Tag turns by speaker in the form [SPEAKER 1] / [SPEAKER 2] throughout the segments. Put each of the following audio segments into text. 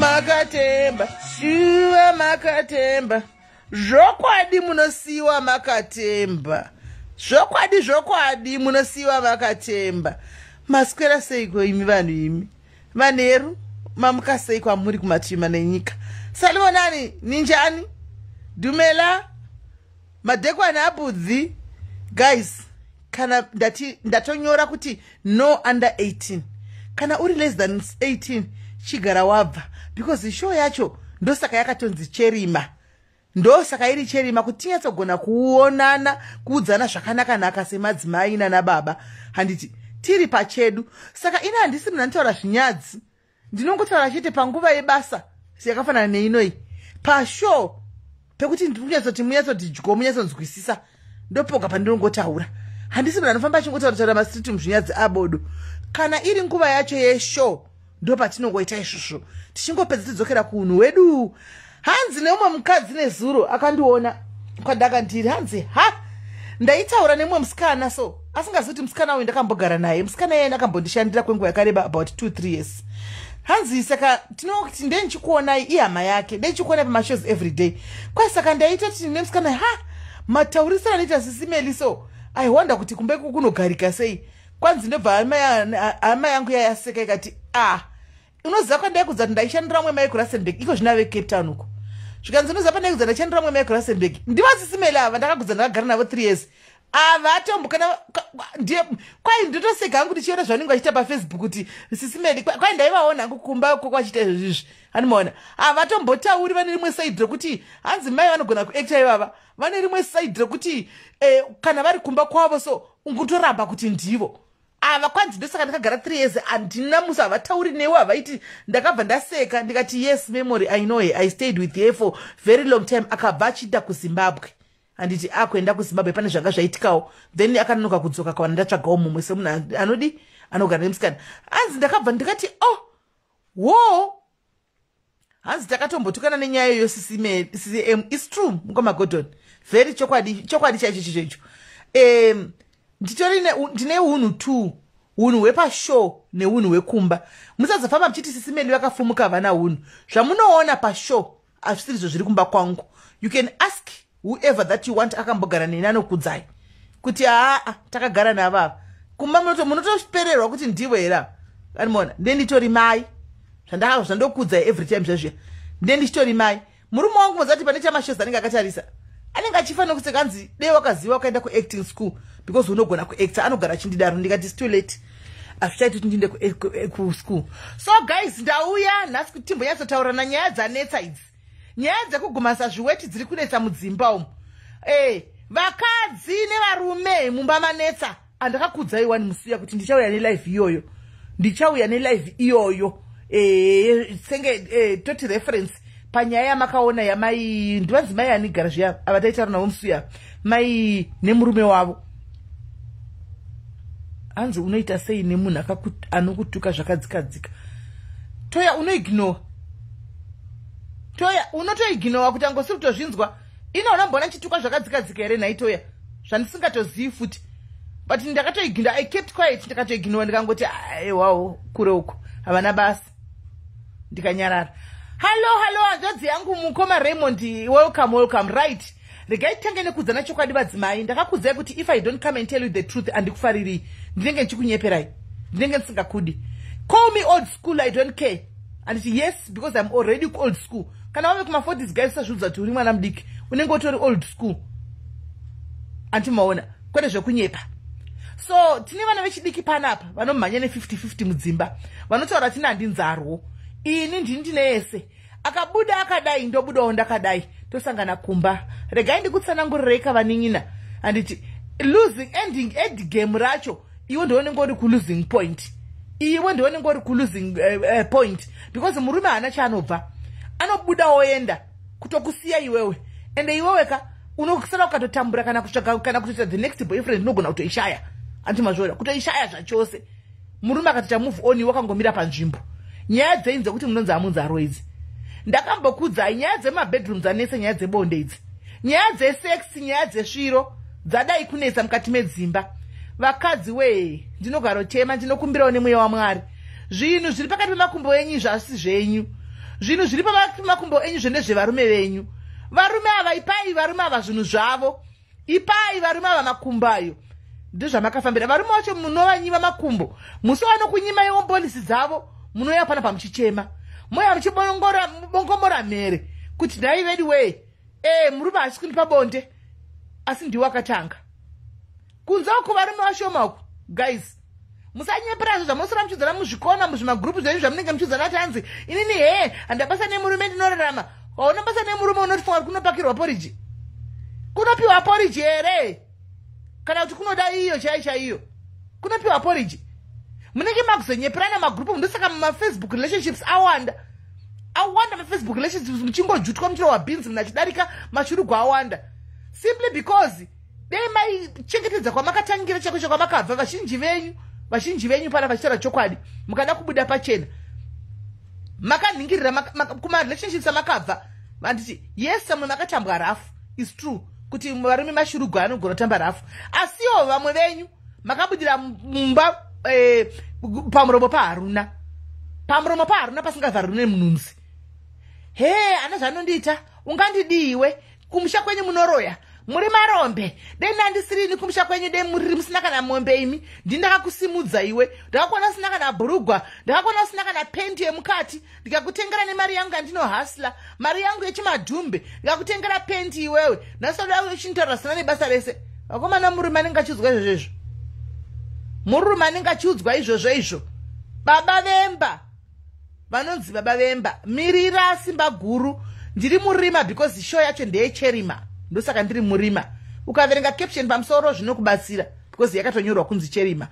[SPEAKER 1] Makatemba, shuwa makatemba. Zvokwadi munosiyiwa makatemba. Zvokwadi, zvokwadi munosiyiwa makatemba. Maswera seiko imi vanhu imi? Manheru, mamuka sei kwamuri kumativi nenyika? Salibonani, ninjani? Dumela, madekwana abudzi. Guys, kana ndati ndatonyora kuti no under 18. Kana uri less than 18, chigara wabva, because show yacho ndosaka yakatonzi Cherima. Ndosaka iri Cherima, kuti tinyatsogona kuonana, kuudzana zvakanaka-naka semadzimai nanababa, handiti? Tiri pachedu. Saka ini handisi munhu anotaura zvinyadzi. Ndinongotaura chete panguva yebasa yakafanana neinoi, pashow, pekuti ndinyatsoti munyatsoti dyo, munyatsonzwisisa. Ndopoga pandinongotaura. Handisi munhu anofamba achingotaura taura mastreet muzvinyadzi abodo. Kana iri nguva yacho yeshow, ndo patinongoita izvozvo. Tichingopedza, tidzokera kuunhu hwedu. Hanzi neumwe mukadzi nezuro akandiona kwandanga ndiri, hanzi, "Ha, ndaitaura nemumwe musikana." So asingazivi kuti musikana uyu ndakambogara naye. Musikana iye ndakambondishandira kwenguva yakareba, about 2 3 years. Hanzi, "Saka tinoti ndendichikuonai," ihama yake, "ndendichikuonai pamashows every day." Kwai saka ndaitoti nemusikana, "Ha, mataurisiro anoita Sisi Melly, so I wonder kuti kumba iko kunogarika sei." Kwanzi ndobva hama yangu yayaseka ikati, "Ah, unoziva kwandaikudza kuti ndaishandira mumwe mai kuRustenburg? Iko zvino ave Cape Town uko." Zvikanzi, "Unoziva pandaikudza ndaishandira mumwe mai kuRustenburg? NdivaSisi Melly ava. Ndakagudza ndakagara navo 3 years. Avatombo kana ndiye." Kwai ndotoseka hangu ndichiona zvavanenge vachiita paFacebook kuti Sisi Melly. Kwai ndaivaona hangu kumba kwachiita izvizvi, handimaona. Havatombotauri. Vane rimwe side rekuti hanzi mai vanogona kuacta ivava. Vane rimwe side rekuti kana vari kumba kwavo, so ungotoramba kuti ndivo ava. Kwanzi, "Ndosaka ndakagara 3 years, handina musi, havatauri newe, havaiti." Ndakabva ndaseka ndikati, "Yes, Memory, I know her. I stayed with her for very long time." Akabva achiita kuZimbabwe, handiti? Akuenda kuZimbabwe, pane zvanga zvaitikawo, then akanonoka kudzoka. Kawana ndatsvagawo mumwe semunhu anodi anogara nemusikana. Hanzi ndakabva ndikati, "Oh, wo." Hanzi takatombotukana nenyaya iyoyo. Ccm, it's true, mukoma Gordon, very chokwadi, chokwadi chaicho chichoicho. Nditori ndine unhu two, unhu hwepashow neunhu hwekumba. Musazofamba muchiti Sisi Melly vakafumuka, havana unhu. Zvamunoona pashow hazvisirizvo zviri kumba kwangu. You can ask whoever that you want akambogara neni, anokudzai kuti haa, takagara navava kumba. Munotopererwa kuti ndivo here animona. Ndenditori mai, zvandokudzai every time zvezviya, ndendichitori mai. Murume wangu muzati pane chamashows anenge akatarisa, anenge achifanira kuseka. Hanzi, "Dei wakaziva wakaenda kuacting school, because unogona kuacta." Anogara achindidaro. Ndikati, "It's too late, hazvichaiti kuti ndiende kuschool." So guys, ndauya nhasi kuti timbonyatsotaurana nyaya dzanetsa idzi, nyaya dzekugumasa zviweti dziri kunetsa mudzimba umu. Vakadzi nevarume mumba manetsa. Andakakudzai wani musiya kuti ndichauya nelive iyoyo, ndichauya nelive iyoyo. Senge toti reference panyaya yamakaona yamai, ndivanzi mai anigara zviya, ava taitaura navo musuya, mai nemurume wavo. Hanzi, "Unoita sei nemunhu anokutuka zvakadzikadzika?" Toya, unoignore. Toya, unotoignora kuti angosiri kutozvinzwa. Ina unambona nchituka zvakadzikadzika here nhai Toya? Zvandisingatozivi futi, but ndakatoignora. I kept quiet, ndikatoignora, ndikangoti, "Aiwawo, kure uko, havana basa." Ndikanyarara. Hallo, hallo, hanzvadzi yangu mukoma Raymond, welcome, welcome. Right, regai titange nekuudzana chokwadi, vadzimai. Ndakakudzai kuti if I don't come and tell you the truth, handikufariri, ndinenge ndichikunyeperai, ndinenge ndisingakudi. Call me old school, I don't care. Anditi yes, because I'm already old school. Kana wave kuma40s, guys, usazviudza kuti uri mwana mudiki, unenge utori old school. Andimaona kwete zvekunyepa. So tine vana vechidiki panapa vanomhanya ne50-50 mudzimba, vanotaura tine handinzarwo. Ini ndini ndine yese. Akabuda akadai, ndobudawo ndakadai, tosangana kumba. Regai ndikutsanangurirei kavanin'ina, handiti? Losing ending, end game racho, iwe ndounenge uri kulosing point, iwe ndounenge uri kulosing point, because murume haana chaanobva, anobuda oenda kutokusiya iwewe. Ende iwewe ka unosara ukatotambura, kana kutsvaga, kana kutoita the next boyfriend unogona kutoishaya. Anti mazvoona kutoishaya zvachose. Murume akatoita move on, wakangomira panzvimbo. Nyaya dzenyu dzekuti munonzi hamunzaro idzi, ndakambokudzai. Nyaya dzemabedroom dzanetsa, nyaya dzebonde idzi, nyaya dzesex, nyaya dzesviro dzadai kunetsa mukati medzimba. Vakadzi wee, ndinogarochema, ndinokumbirawo nemweya waMwari. Zvinhu zviri pakati pemakumbo enyu zvasi zvenyu. Zvinhu zviri pamakumbo enyu zvendezvevarume venyu. Varume ava, ipai varume ava zvinhu zvavo, ipai varume ava makumbo ayo. Ndozvamakafambira. Varume vacho munovanyima makumbo. Musi wanokunyimaiwo mbonisi dzavo, munouya pana pamuchichema, moya muchibongomora mhere kuti nhai vedu wee, e murume haasi kundipa bonde. Asi ndiwo akatanga. Kunze uku varume vashoma uku, guys. Musanyepera zvamunosora muchiudzana muzvikona, muzvimagurupu zvenyu zvamunenge muchiudzana kuti hanzi inini he handabasa nemurume, ndinorarama. Hauna basa nemurume, unotifunga kuti kunopakirwa poriji, kunopiwa poriji here, kana kuti kunoda iyo chaiyo chaiyo kunopiwa poriji? Munenge makuzonyeperana magurupu. Ndosaka mumafacebook relationships awanda awanda. Mafacebook relationships muchingojutwa, muchirohwa bhinzi, munhu achidarika mashurugwa awanda, simply because dei maichengetedza kwamakatangira chako chakwamakabva. Vazhinji venyu, vazhinji venyu pana vachitaura chokwadi, mukada kubuda pachena makanhingirira kumarelationships amakabva, handiti? Yes, samwe makatambwa rough, is true kuti varume mashurugwa anogona kutamba rough, asiwo vamwe venyu makabudira mumba pamuromo paharuna, pamuromo paharuna pasingavharwi nemunhunzi. He, ana zvanondiita, ungandidiiwe? Kumusha kwenyu munoroya, muri marombe. Dei nandisirini kumusha kwenyu, dei muriri musina kana mombe imi. Ndindakakusimudza iwe, ndakakuona usina kana bhurugwa, ndakakuona usina kana pendi yemukati, ndikakutengera nemari yangu yandinohasla, mari yangu yechimadhumbe, ndikakutengera pendi iwewe. Nhasi uchinitaura sina nebasa rese. Vakomana, murume anenge achiudzwa izvozvo izvo, murume anenge achiudzwa izvozvo izvo. Baba vemba, vanonzi baba vemba, mirira simba guru. Ndiri murima because show yacho ndeyecherima, ndosaka ndiri murima. Ukaverenga caption pamusoro zvinokubatsira because yakatonyorwa kunzi cherima.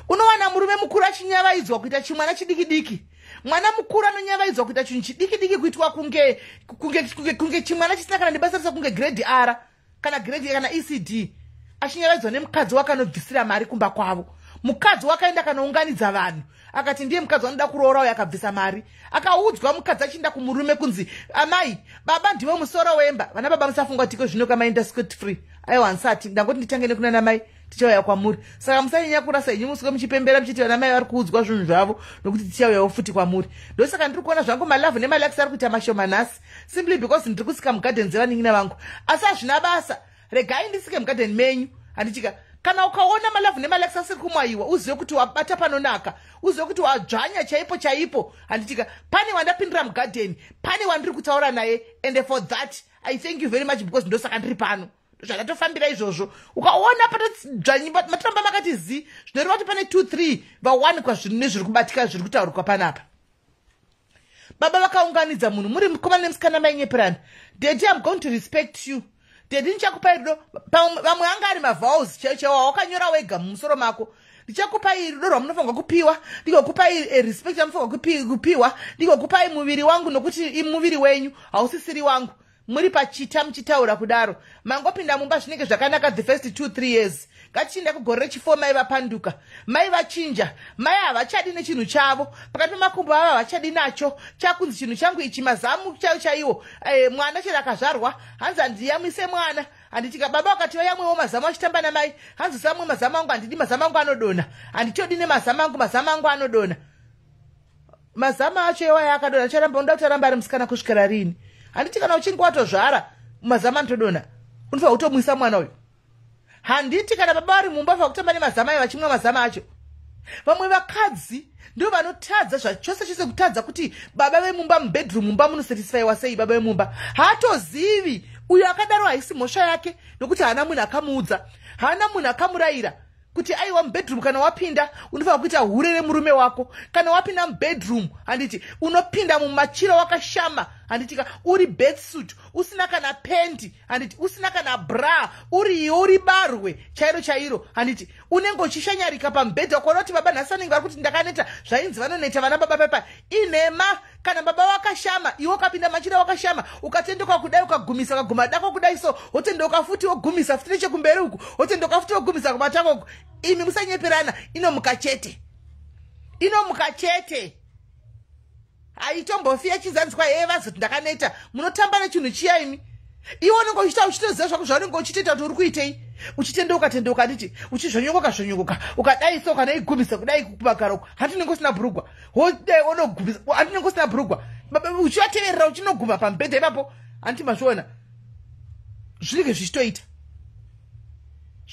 [SPEAKER 1] Unowana murume mukuru achinyavaidzwa kuita chimwana chidiki diki. Mwana mukuru anonyavaidzwa kuita chinhu chidiki diki, kuitwa kunge chimwana chisina kana nebasa risa, kunge grade R kana grade kana ECD, achinyavaidzwa nemukadzi wakanobvisira mari kumba kwavo. Mukadzi wakaenda kanounganidza vanhu akati ndiye mukadzi wanoda kuroora uyo, akabvisa mari. Akaudzwa mukadzi achienda kumurume kunzi amai, baba ndivo musoro wemba. Vana baba, musafunga kuti iko zvino kamaenda scot free. Aiwa, nsati ndangoti nditange nekunana mai, tichauya kwamuri. Saka musanyanya kurasa henyu, musuke muchipembera muchiti vana mai vari kuudzwa zvinhu zvavo, nokuti tichauyawo futi kwamuri. Ndosaka ndiri kuona zvangu malove nemalikes ari kuita mashoma nhasi, simply because ndiri kusika mugadheni dzevanin'ina vangu. Asi hazvina basa, regai ndisike mugadheni menyu, handichika? Kana ukaona malove nemalikes asiri kumwayiwa, uzive kuti wabata panonaka, uzive kuti wadzvanya chaipo chaipo, handichika? Pane wandapindira mugadheni, pane wandiri kutaura naye, and for that I thank you very much, because ndosaka ndiri pano, zvandatofambira izvozvo. Ukaona matoramba makati zi, zvinoreva kuti pane 2 3 vawanikwa zvinhu nezviri kubatika zviri kutaurikwa panapa. Baba vakaunganidza munhu, muri mukomana nemusikana, mainyeperana. "Daddy, am going to respect you, daddy, ndichakupai rudo." Vamwe anga ari mavows chaiwo chaiwo wawakanyora wega mumusoro mako. "Ndichakupai rudo rwamunofanirwa kupiwa, ndigokupai respect yamunofanirwa kupiwa, ndigokupai muviri wangu, nokuti muviri wenyu hausisiri wangu." Muri pachita muchitaura kudaro, mangopinda mumba, zvinenge zvakanaka the first 2 3 years. Ngatichienda kugore rechi4, mai vapanduka, mai vachinja, mai havachadi nechinhu chavo. Pakati pemakumbo avo havachadi nacho, chakunzi chinhu changu ichi, mazamu chaiwo chaiwo. Mwana chero akazvarwa, hanzi handiyamwise mwana, handitika? Baba vakati vayamwewo mazamu achitamba namai, hanzi samwe mazamu angu, handidi mazamu angu anodonha, handitodi nemazamu angu, mazamu angu anodonha. Mazamu acho iwaya akadonha, charamba unoda kuti aramba ari musikana kusvikira rini? Handiti kana uchinge watozvara, mazamu anotodonha, unofanira kutomwisa mwana uyu, handiti? Kana baba vari mumba, fa kutamba nemazama ayo, vachimwa mazama acho. Vamwe vakadzi ndo vanotadza zvachose chose kutadza kuti baba vemumba, mubedroom mumba munosatisfaiwa sei. Baba vemumba haatozivi. Uyo akadaro haisi mhosva yake, nokuti haana munhu akamuudza, haana munhu akamurayira kuti aiwa, mubedroom kana wapinda unofanira kuita hure remurume wako. Kana wapinda mubedroom, handiti unopinda mumachira wakashama, handitika? Uri bedsuit, usina kana pendi, handiti? Usina kana bra, uriyo uri barwe chairo chairo, handiti? Unenge uchishanyarika pamubhedha ukaona kuti baba nhasi vanenge vari kuti ndakaneta. Zvainzi vanoneta vana baba papa inhema. Kana baba wakashama, iwe ukapinda machira wakashama, ukatendoka kudai, ukagumisa, ukaguma dako kudai so, wotendoka futi, wogumisa futi nechekumberi uku, wotendoka futi, wogumisa kumatako uku. Imi musanyeperana, inomuka chete, inomuka chete, haitombofi yachizanzwa. Ee, vazoti ndakaneta. Munotamba nechinhu chiya imi. Iwe unenge uchiita uchitoziva zvako zvaunenge uchitoita kuti uri kuitei. Uchitendeuka tendeuka, handiti? Uchizvonyokoka zvonyokoka, ukadai so, kana igumisa kudai kumagaro, handiti unenge usina bhurugwa? Wodai onogumisa, handiti unenge usina bhurugwa? Uchivateverera, uchinoguma pamubhedha ipapo, handiti mazviona? Zvinenge zvichitoita,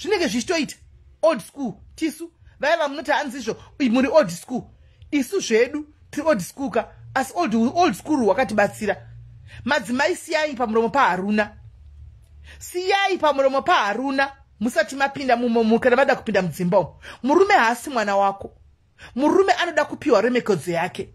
[SPEAKER 1] zvinenge zvichitoita. Old school tisu vaya vamunoti hanzizvo muri old school. Isu zvedu tiri old school ka, asi old school wakatibatsira. Madzimai, siyai pamuromo paharuna, siyai pamuromo paharuna musati mapinda mumomu. Kana vada kupinda mudzimba umu, murume haasi mwana wako. Murume anoda kupiwa remekedzo yake.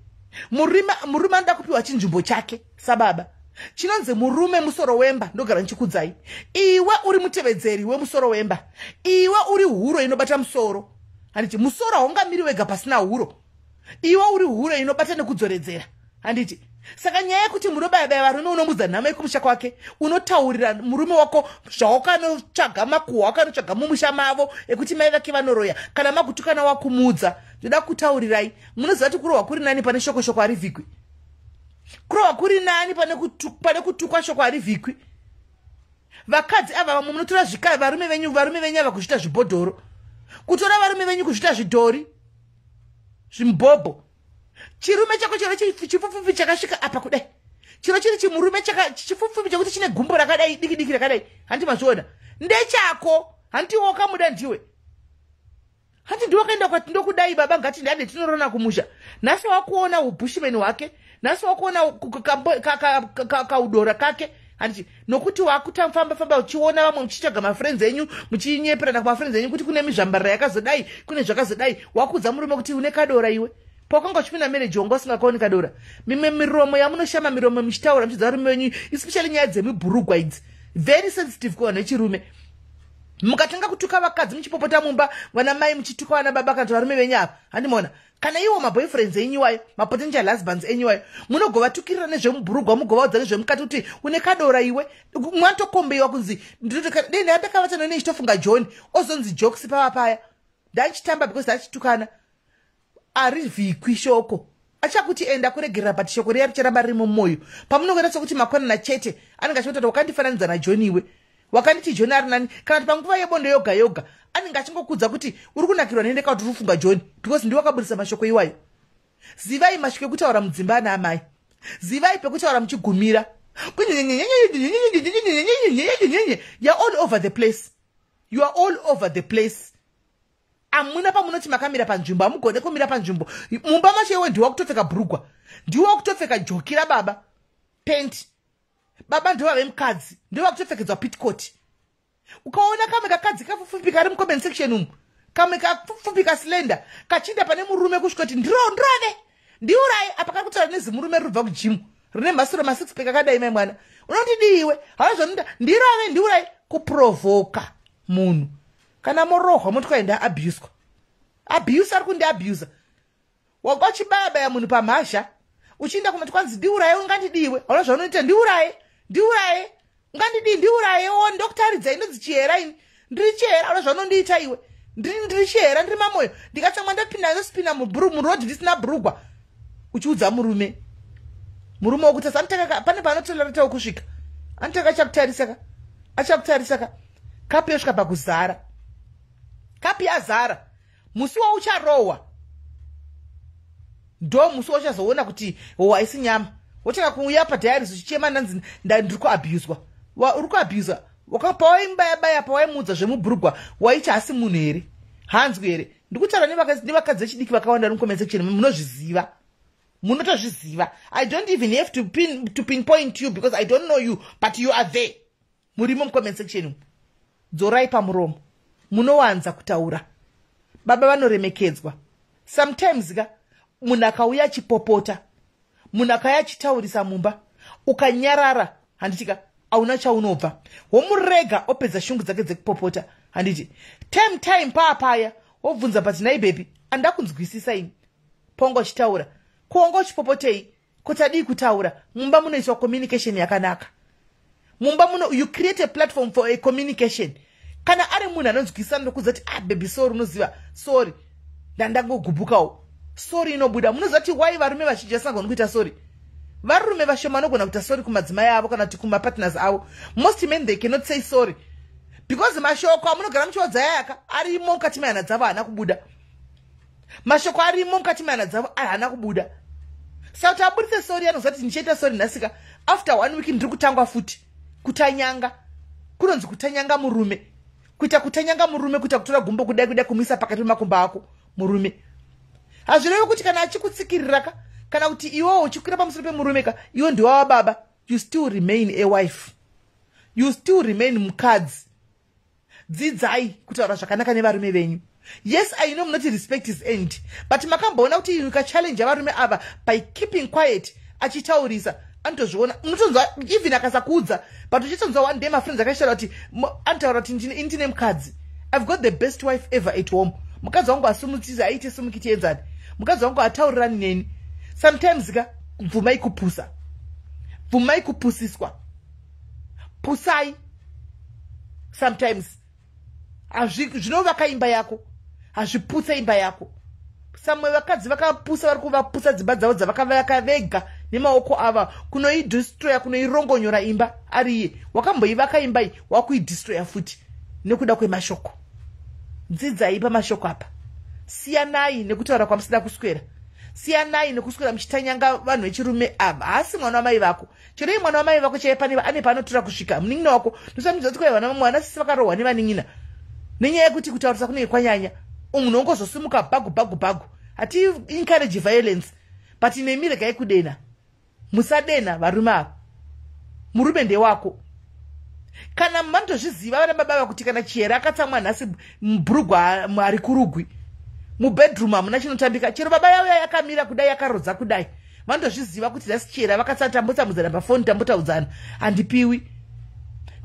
[SPEAKER 1] Murume anoda kupiwa chinzvimbo chake sababa. Chinonzi murume musoro wemba. Ndogara ndichikudzai, iwe uri mutevedzeri wemusoro wemba, iwe uri huro inobata musoro, handiti? Musoro haungamiri wega pasina huro. Iwe uri huro inobata nekudzoredzera, handiti? Saka nyaya yekuti munobaya-baya varume, unomudza nhamo yekumusha kwake, unotaurira murume wako zvawakanotsvaga, makuhwa wakanotsvaga mumusha mavo ekuti mai vake vanoroya. Kana makutukana, wakumudza. Ndoda kutaurirai, munoziva kuti kurohwa kuri nani pane shoko? Shoko harivhikwi. Kurohwa kuri nani pane kutukwa. Shoko harivhikwi. Vakadzi ava vamwe munotora zvika varume venyu, varume venyu ava kuzviita zvibhodhoro, kutora varume venyu kuzviita zvidhori, zvimubhobho. Chirume chako chero chipfupfupi chakasvika apa kudai, chiro chiri chimurume chipfupfupi chekuti chine gumbo rakadai, diki diki rakadai, hanti mazviona? Ndechako, hanti wakamuda ndiwe, hanti ndiwe wakaenda kwati, "Ndokudai baba, ngati ndade tinorona kumusha." Nhasi wakuona ubushman hwake, nhasi wakuona kaudora kake, handiti? Nokuti wakutafamba famba uchiona vamwe, muchitsvaga mafriends enyu, muchinyeperana kumafriends enyu kuti kune mizvambarira yakazodai, kune zvakazodai. Wakudza murume kuti une kadora. Iwe pawakanga uchipinda marriage wanga usingakaoni kadora. Mimwe miromo yamunoshama, miromo muchitaura, muchidza varume venyu, especially nyaya dzemibhurugwa idzi, very sensitive kuvanhu vechirume. Mukatanga kutuka vakadzi, muchipopota mumba, vana mai muchituka vana baba kana kuti varume venyu ava, handimaona? Kana iwo maboyfriends enyu iwayo, mapotential husbands enyu iwayo, munogovatukirira nezvemubhurugwa, mugovaudza nezvemukati kuti une kadora iwe. Mwatokombeiwa kunzi dei ndakavata nene ichitofunga John, ozonzi jokes pava paya, ndachitamba because ndachitukana. Harivhikwi shoko. Achakuti enda kuregerera, but shoko riya richaramba riri mumwoyo. Pamunongoita sekuti makwanana chete, anenge achingotati, "Wakandifananidza naJohn iwe, wakanditi John ari nani." Kana kuti panguva yebondo yoga yoga, anenge achingokudza kuti uri kunakirwa nendeka kuti uri kufunga John, because ndiwe wakabudisa mashoko iwayo. Zivai mashoko ekutaura mudzimba, ana amai. Zivai pekutaura muchigumira. You're all over the place, you are all over the place. Hamuna pamunoti makamira panzvimbo, hamugone kumira panzvimbo. Mumba macho iwe ndiwa kutopfeka bhurugwa, ndiwa kutopfeka joki rababa, penti baba ndova vemukadzi, ndova kutopfekedzwa petticoat. Ukaona kamwe kakadzi kapfupfupi kari mucomment section umu, kamwe kapfupfupi kaslender kachinda pane murume kusvika kuti, "Ndiro, ndirove, ndiurai," apa kari kutaura nezimurume rirubva kujimu rine mhasuro masix pack akadai. Mai mwana, unondidii iwe? Hauna zvanoita. "Ndirove, ndiurai," kuprovoka munhu. Kana morohwa, moti kwaenda abuswa, abuse, ari kundiabusa. Wanga uchibaya baya munhu pamhazha, uchiinda kunoti kwanzi, "Ndiuraye." Ungandidiwe? Hauna zvaunoita. "Ndiuraye, ndiuraye, ungandidii? Ndiurayewo, ndokutaridza. Inonzi chihera, ini ndiri chihera. Hauna zvaunondiita iwe. Ndiri chihera, ndiri mamoyo. Ndikatsamwa ndopinda, ndosipinda murodhi ndisina bhurugwa." Uchiudza murume, murume wokuti anotanga pane paanotoleretawo kusvika, anotanga achakutarisaka, achakutarisaka, kapu yosvika pakuzara. Kapu yazara, musi waucharohwa ndo musi wauchazoona kuti ho haisi nyama. Wotanga kuuya padiaries uchichema, "Ndanzi ndiri kuabhuswa." Uri kuabhuswa pawaimubayabaya, pawaimuudza zvemubhurugwa, waiti hasi munhu here? Hanzwi here? Ndikutaura nevakadzi vechidiki vakawanda mucomment section. Munozviziva, munotozviziva. I don't even have to pinpoint you because I don't know you, but you are there, murimo mucomment section. Dzorai pamuromo, munowanza kutaura. Baba vanoremekedzwa. Sometimes ka, munhu akauya achipopota, munhu akauya achitaurisa mumba, ukanyarara, handitika hauna chaunobva. Womurega opedza shungu dzake dzekupopota, handiti? Time time paapaya wobvunza, "But nai baby, anda kunzwisisa ini paunga uchitaura, kuwanga uchipopotei? Kuti adii kutaura?" Mumba munoiswa communication yakanaka. Mumba muno you create a platform for a communication. Kana ari munhu anonzwisisa, nokudza kuti, "Ah baby, sorry, unoziva, sorry, ndandangogubhukawo." Sorry inobuda. Munoziva kuti wai varume vazhinji vasingagoni kuita sorry? Varume vashoma vanogona kuita sorry kumadzimai avo kana kuti kumapartners avo. Most men, they cannot say sorry Because mashoko amunogara muchiodza yayaka arimo mukati mehana dzavo, haana kubuda. Mashoko arimo mukati mehana dzavo haana kubuda. Saka kuti aburitse sorry, anoziva kuti ndichaita sorry nhasika, after one week ndiri kutangwa futi kutanyanga. Kunonzi kutanyanga murume, kuita kutanyanga murume, kuita kutora gumbo kudai kudai, kumuisa pakati pemakumbo ako murume. Hazvirevi kuti kana achikutsikirira ka, kana kuti iwewo uchikwira pamusoro pemurume ka, iwe ndiwava baba. You still remain a wife, you still remain mukadzi. Dzidzai kutaura zvakanaka nevarume venyu. Yes, I know munoti respect is earned, but makamboona kuti ukachallenge varume ava by keeping quiet, achitaurisa, anotozviona. Unotonzwa even akasakuudza, but uchitonzwa one day mafriends akachitaura kuti anotaura kuti ini ndine mukadzi, I've got the best wife ever at home, mukadzi wangu asumutisi aite sumukitienzani, mukadzi wangu ataurirani neni. Sometimes ka, bvumai kupusa, bvumai kupusiswa, pusai sometimes. Zvinovaka imba yako, hazviputsa imba yako. Samwe vakadzi vakapusa vari kuvaputsa dzimba dzavo dzavakavaka vega nemaoko ava, kunoidestroya, kunoirongonyora imba. Ariye wakamboivaka imba iyi, wakuidestroya futi nekuda kwemashoko. Dzidzai pamashoko apa. Siyanai nekutaura kwamusina kuswera. Siyanai nekuswera muchitanyanga vanhu vechirume ava. Haasi mwana wamai vako. Chero ii mwana wamai vako chaiye, pane ane paanotora kusvika munin'ina wako. Ndosamidza kuti kwai vana mwana sisi vakarohwa nevanin'ina nenyaya yekuti kutaurisa kunenge kwanyanya. Munhu ongozosimuka bhagu bhagu bhagu. Hati encourage violence, but nemi regai kudena. Musadena varume ava. Murume ndewako. Kana manotozviziva vana baba va kuti kana chiyera akatsamwa nhasi, mubhurugwa ari kurugwi, mubedroom hamuna chinotambika. Chero baba yauya yakamira kudai, yakarodza kudai, vanotozviziva kuti nhasi chiyera vakatsa, tambotsamwidzana pafoni, tambotaudzana, handipiwi.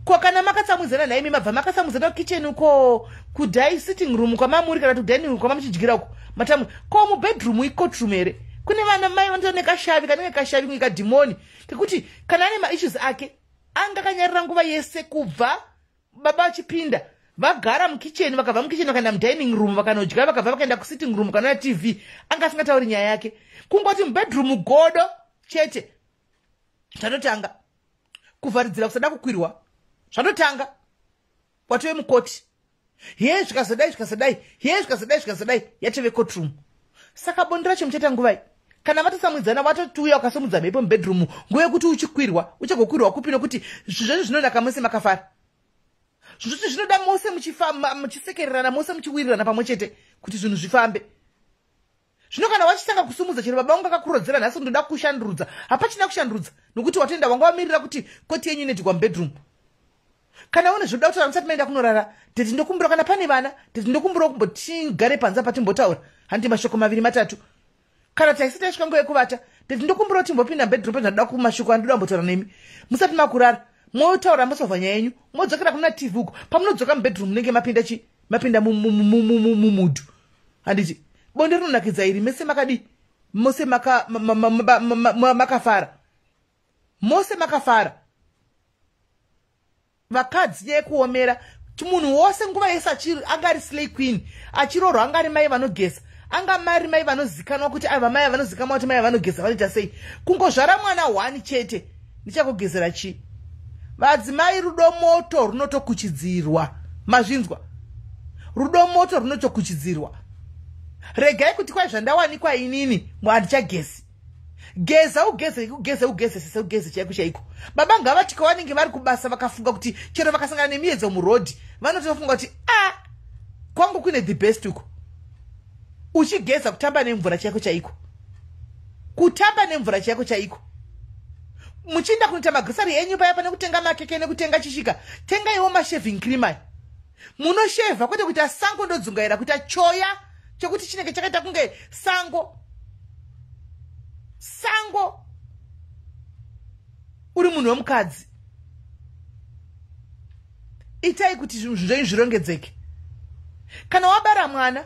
[SPEAKER 1] Ko kana makatsamwidzana naimi, mabva makatsamwidzana kukicheni uko, kudai sitting room kwamamuri, kana kuti kudining room kwamamuchidyira uko, matamu ko mubedroom icourtroom here? Kune vana mai vanotora nekashavi kanenge kashavi kunge kadhimoni, kekuti kana ane maissues ake, anga akanyarira nguva yese kubva baba vachipinda, vagara mukicheni, vakabva mukicheni vakaenda mudining room, vakanodya, vakabva vakaenda kusitting room, kanoona TV, anga asingatauri nyaya yake. Kungoti mubedroom godo chete, zvatotanga kuvharidzira, kusada kukwirwa, zvatotanga watove mukoti. He, zvikazodai, zvikazodai, he, zvikazodai, zvikazodai, yatove courtroom. Saka bonde racho muchaita nguvai kana vatosamwidzana? Vatotiuya ukasimudza mhepo mubedroom, nguva yekuti uchikwirwa, uchagokwirwa kupi? Nokuti zvinhu zvacho zvinonaka mose makafara. Zvinhu zvinoda mose muchisekererana, mose muchiwirirana pamwe chete kuti zvinhu zvifambe. Zvino kana wachitanga kusumudza, chero baba vangu akakurodzera nhasi, ndoda kushandurudza, hapachina kushandurudza, nokuti watoenda, wanga wamirira kuti koti yenyu inoitikwa mubedroom. Kana une zvoda kutaura musati maenda kunorara, teti ndokumbura, kana pane vana, teti ndokumbura kumbotigare panze apa timbotaura, handiti, mashoko maviri matatu. Kana taisi tasvika nguva yekuvata, teti ndokumbura kuti timbopinda mubedroom, pezvandoda kumashoko andoda kumbotaura nemi musati makurara. Motaura, mosovha nyaya yenyu, modzokera kuna TV uko. Pamunodzoka mubedroom, munenge mapinda chi mapinda mumudhu, handiti? Bonde rinonakidza iri mese makadi, mose makafara, mose makafara. Vakadzi, nyaya yekuomera munhu wose nguva yese, anga ari slay queen achirorwa, anga ari mai vanogeza, anga mari mai vanozikanwa kuti ava mai vanozikanwa kuti mai vanogeza, vanoita sei? Kungozvara mwana one chete, ndichakugezera chii? Vadzimai, rudo moto runotokuchidzirwa. Mazvinzwa? Rudo moto runotokuchidzirwa. Regai kuti kwai zvandawanikwa inini handichagezi. Geza, ugeze, ugeze, ugezesese, ugeze chaiko chaiko. Baba ngavati kwavanenge vari kubasa, vakafunga kuti chero vakasangana nemiedzo murodhi, vanotofunga kuti a kwangu kune the best uko. Uchigeza, kutamba nemvura chaiko chaiko, kutamba nemvura chaiko chaiko. Muchiinda kunoita magrosari enyu paya, pane kutenga makeke nekutenga chishika, tengaiwo mashaving cream aya, munoshevha, kwete kuita sango ndodzungaira, kuita choya chekuti chinenge chakaita kunge sango sango. Uri munhu wemukadzi, itai kuti zvinhu zvenyu zvirongedzeke. Kana wabara mwana,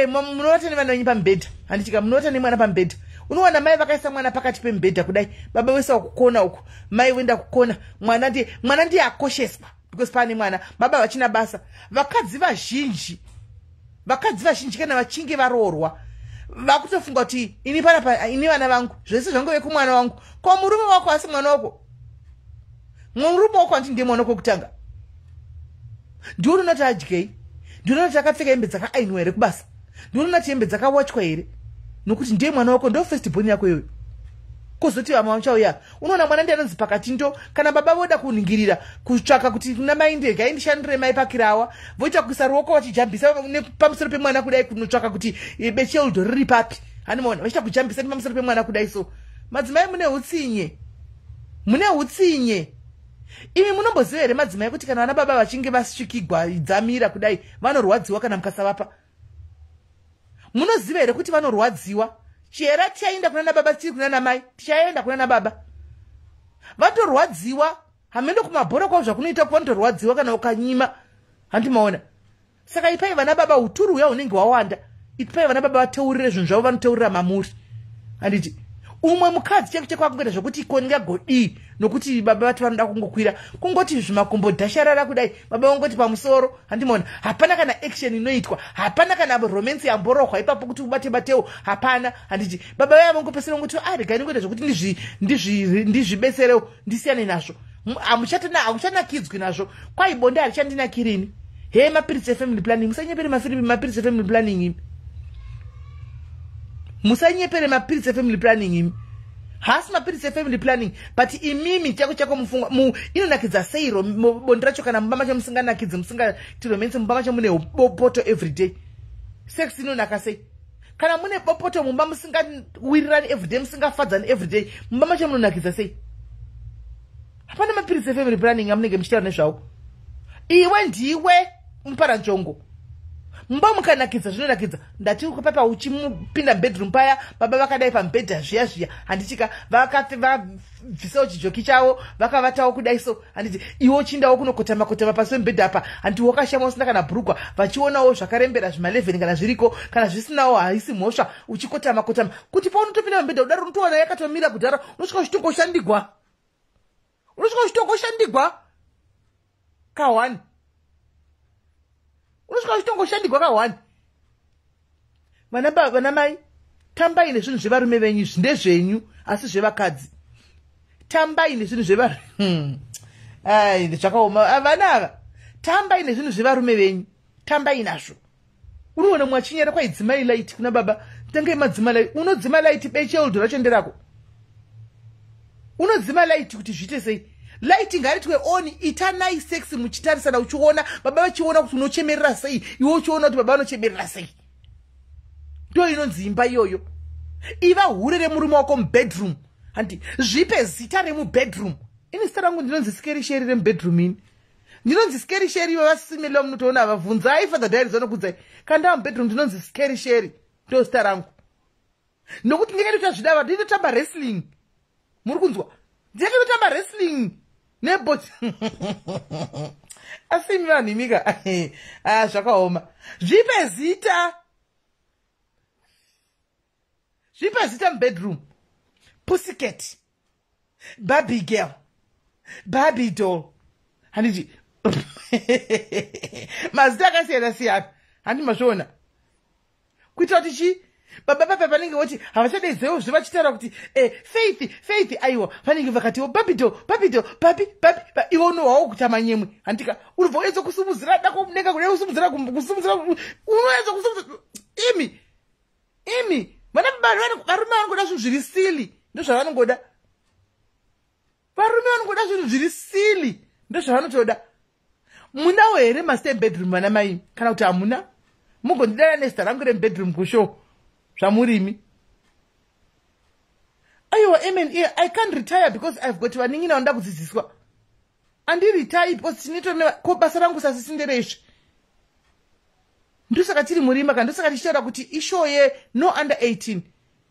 [SPEAKER 1] munovata nevana venyu pamubhedha, handitika? Munovata nemwana pamubhedha. Unowana mai vakaisa mwana pakati pemubhedha kudai, baba wese wakukona uku, mai voenda kukona, mwana ndiye, mwana ndiye akosheswa because pane mwana, baba vachina basa. Vakadzi vazhinji, vakadzi vazhinji kana vachinge varoorwa, vakutofunga kuti ini panapa, ini vana vangu, zvese zvangove kumwana wangu. Ko murume wako asi mwana wako? Murume wako, handiti ndiye mwana wako wekutanga? Ndiwe unoona kuti adyei, ndiwe unoona kuti akapfeka hembe dzakaainwa here kubasa, ndiwe unoona kuti hembe dzakawachwa here, nokuti ndiye mwana wako, ndo first born yako iyoyo. Kuzoti vamwe vachauya, unoona mwana ndi anonzi pakati ndo kana baba voda kuningirira kutsvaka kuti kuna mai, ndegai ndishandire mai pakirawa, voita kuisa ruoko vachijambisa pamusoro pemwana kudai, kunotsvaka kuti becheldo riri papi. Hanimaona vachiita kujambisa nepamusoro pemwana kudai. So madzimai, mune utsinye, mune utsinye imi. Munomboziva here, madzimai, kuti kana vana baba vachinge vasvikigwa dzamira kudai, vanorwadziwa kana mukasavapa? Munoziva here kuti vanorwadziwa? Chera tichaenda kuna nababa, tiri kuna namai, tichaenda kuna nababa, vatorwadziwa. Hamendo kumabhora kwavo zvakunoita, vanotorwadziwa kana ukanyima. Handimaona? Saka ipai vana baba uturu huya hunenge hwawanda. Ipai vana baba vateurire zvinhu zvavo, vanoteurira mamuri, handiti? Umwe mukadzi cheko cheko akungoita zvokuti kongagodii, nokuti baba vati vanoda kungokwira, kungoti zvimakumbo dhasharara kudai, baba vangoti pamusoro. Handimaona? Hapana kana action inoitwa, hapana kana romance yamborohwa ipapo kuti ubate batewo, hapana, handiti? Baba vaya vangopesera ngoti, a ah, regai ndingoita zvokuti ndizvibetserewo, ndisiyane nazvo. Hamuchanakidzwi nazvo. Kwai bonde harichandinakirini. He, mapiritsi efamily planning, musanyepere mapiritsi efamily planning imi. Musanyepere mapiritsi efamily planning imi. Haasi mapiritsi efamily planning, but imimi chako chako mufunga inonakidza sei bonde racho kana mumba macho musinganakidzi, musingati romance? Mumba macho mune bopoto everyday, sex inonaka sei? Kana mune bopoto mumba, musingawirirani everyday, musingafadzani everyday, mumba macho munonakidza sei? Hapana mapiritsi efamily planning amunenge muchitaura nezvavo. Iwe ndiwe muparanzvongo. Mumba mukanakidza, zvinonakidza. Ndati papa uchimupinda mubedroom paya, baba vakadai pamubhedha zviya zviya, handitika? Vabvisawo chijoki chavo, vakavatawo kudai so, handiti? Iwe uchindawo kunokotama kotama pasi pemubhedha apa, handiti? Wakashama usina kana bhurugwa, vachionawo zvakarembera zvimalevheni kana zviriko, kana zvisinawo haisi mhosva. Uchikotama kotama kuti paunotopinda mubhedha kudaro, unotowana yakatomira kudhara. Unosvika uchitongoshandigwa, unosvika uchitongoshandigwa ka1, unosvika uchitongoshandigwa ka1. Vana mai, tambai nezvinhu zvevarume venyu. Izvi ndezvenyu, asi zvevakadzi. Tambai nezvinhu zvevarume. Ai, zvakaoma. Vana ava, tambai nezvinhu zvevarume venyu, tambai nazvo. Unoona mumwe achinyara, kwaidzimai light kuna baba, tangai madzima light. Unodzima light, becheldho racho nderako. Unodzima light kuti zviite sei? Light ngaritwe on. Itanai sex muchitarisana, uchiona baba vachiona kuti unochemerera sei, iwe uchiona kuti baba vanochemerera sei. Ndo inonzi imba iyoyo. Iva hure remurume wako mubedroom, handi? Zvipe zita remubedroom. Ini zita rangu ndinonzi Scary Sherry remubedroom. Ini ndinonzi Scary Sherry. Vavasimela munotoona, vavhunzai Father Diaries, vanokudzai. Kandava mubedroom ndinonzi Scary Sherry, ndo zita rangu, nokuti ndinge ndotazvidava, ndinotamba wrestling. Muri kunzwa? Ndinge ndotamba wrestling nebot. Asi imi vanhu imika, ah, zvakaoma. Zvipe zita, zvipe zita mubedroom: pussycat, Barbie girl, Barbie doll, handiti? Mazita akasiyana siyana, handi mazviona? Kuitira kuti chii? Baba papa vanenge voti havachadedzewo zve, vachitaura kuti Faith, Faith. Aiwa, vanenge vakatiwo Barbie doll, Barbie doll, Barbie, Barbie. Iwe unohwawo kuita manyemwe, handika? Unobva uedza kusumudzira dako denga kudai, kusumudzira, kusumudzira, unoedza kusumudzira. Imi, imi vana, varume vanongoda zvinhu zviri silly, ndozvavanongoda. Varume vanongoda zvinhu zviri silly, ndozvavanotoda. Munawo here master bedroom, vana mai, kana kuti hamuna? Mugondidana nezita rangu remubedroom kushow zvamurimi. Aiwa, amen. I can't retire because I've got vanin'ina vanoda kudzidziswa. Andiretire because tinetone ko basa rangu sasisindereizvi. Ndosaka tiri murima, kana ndosaka tichitaura kuti ishow ye no under 18.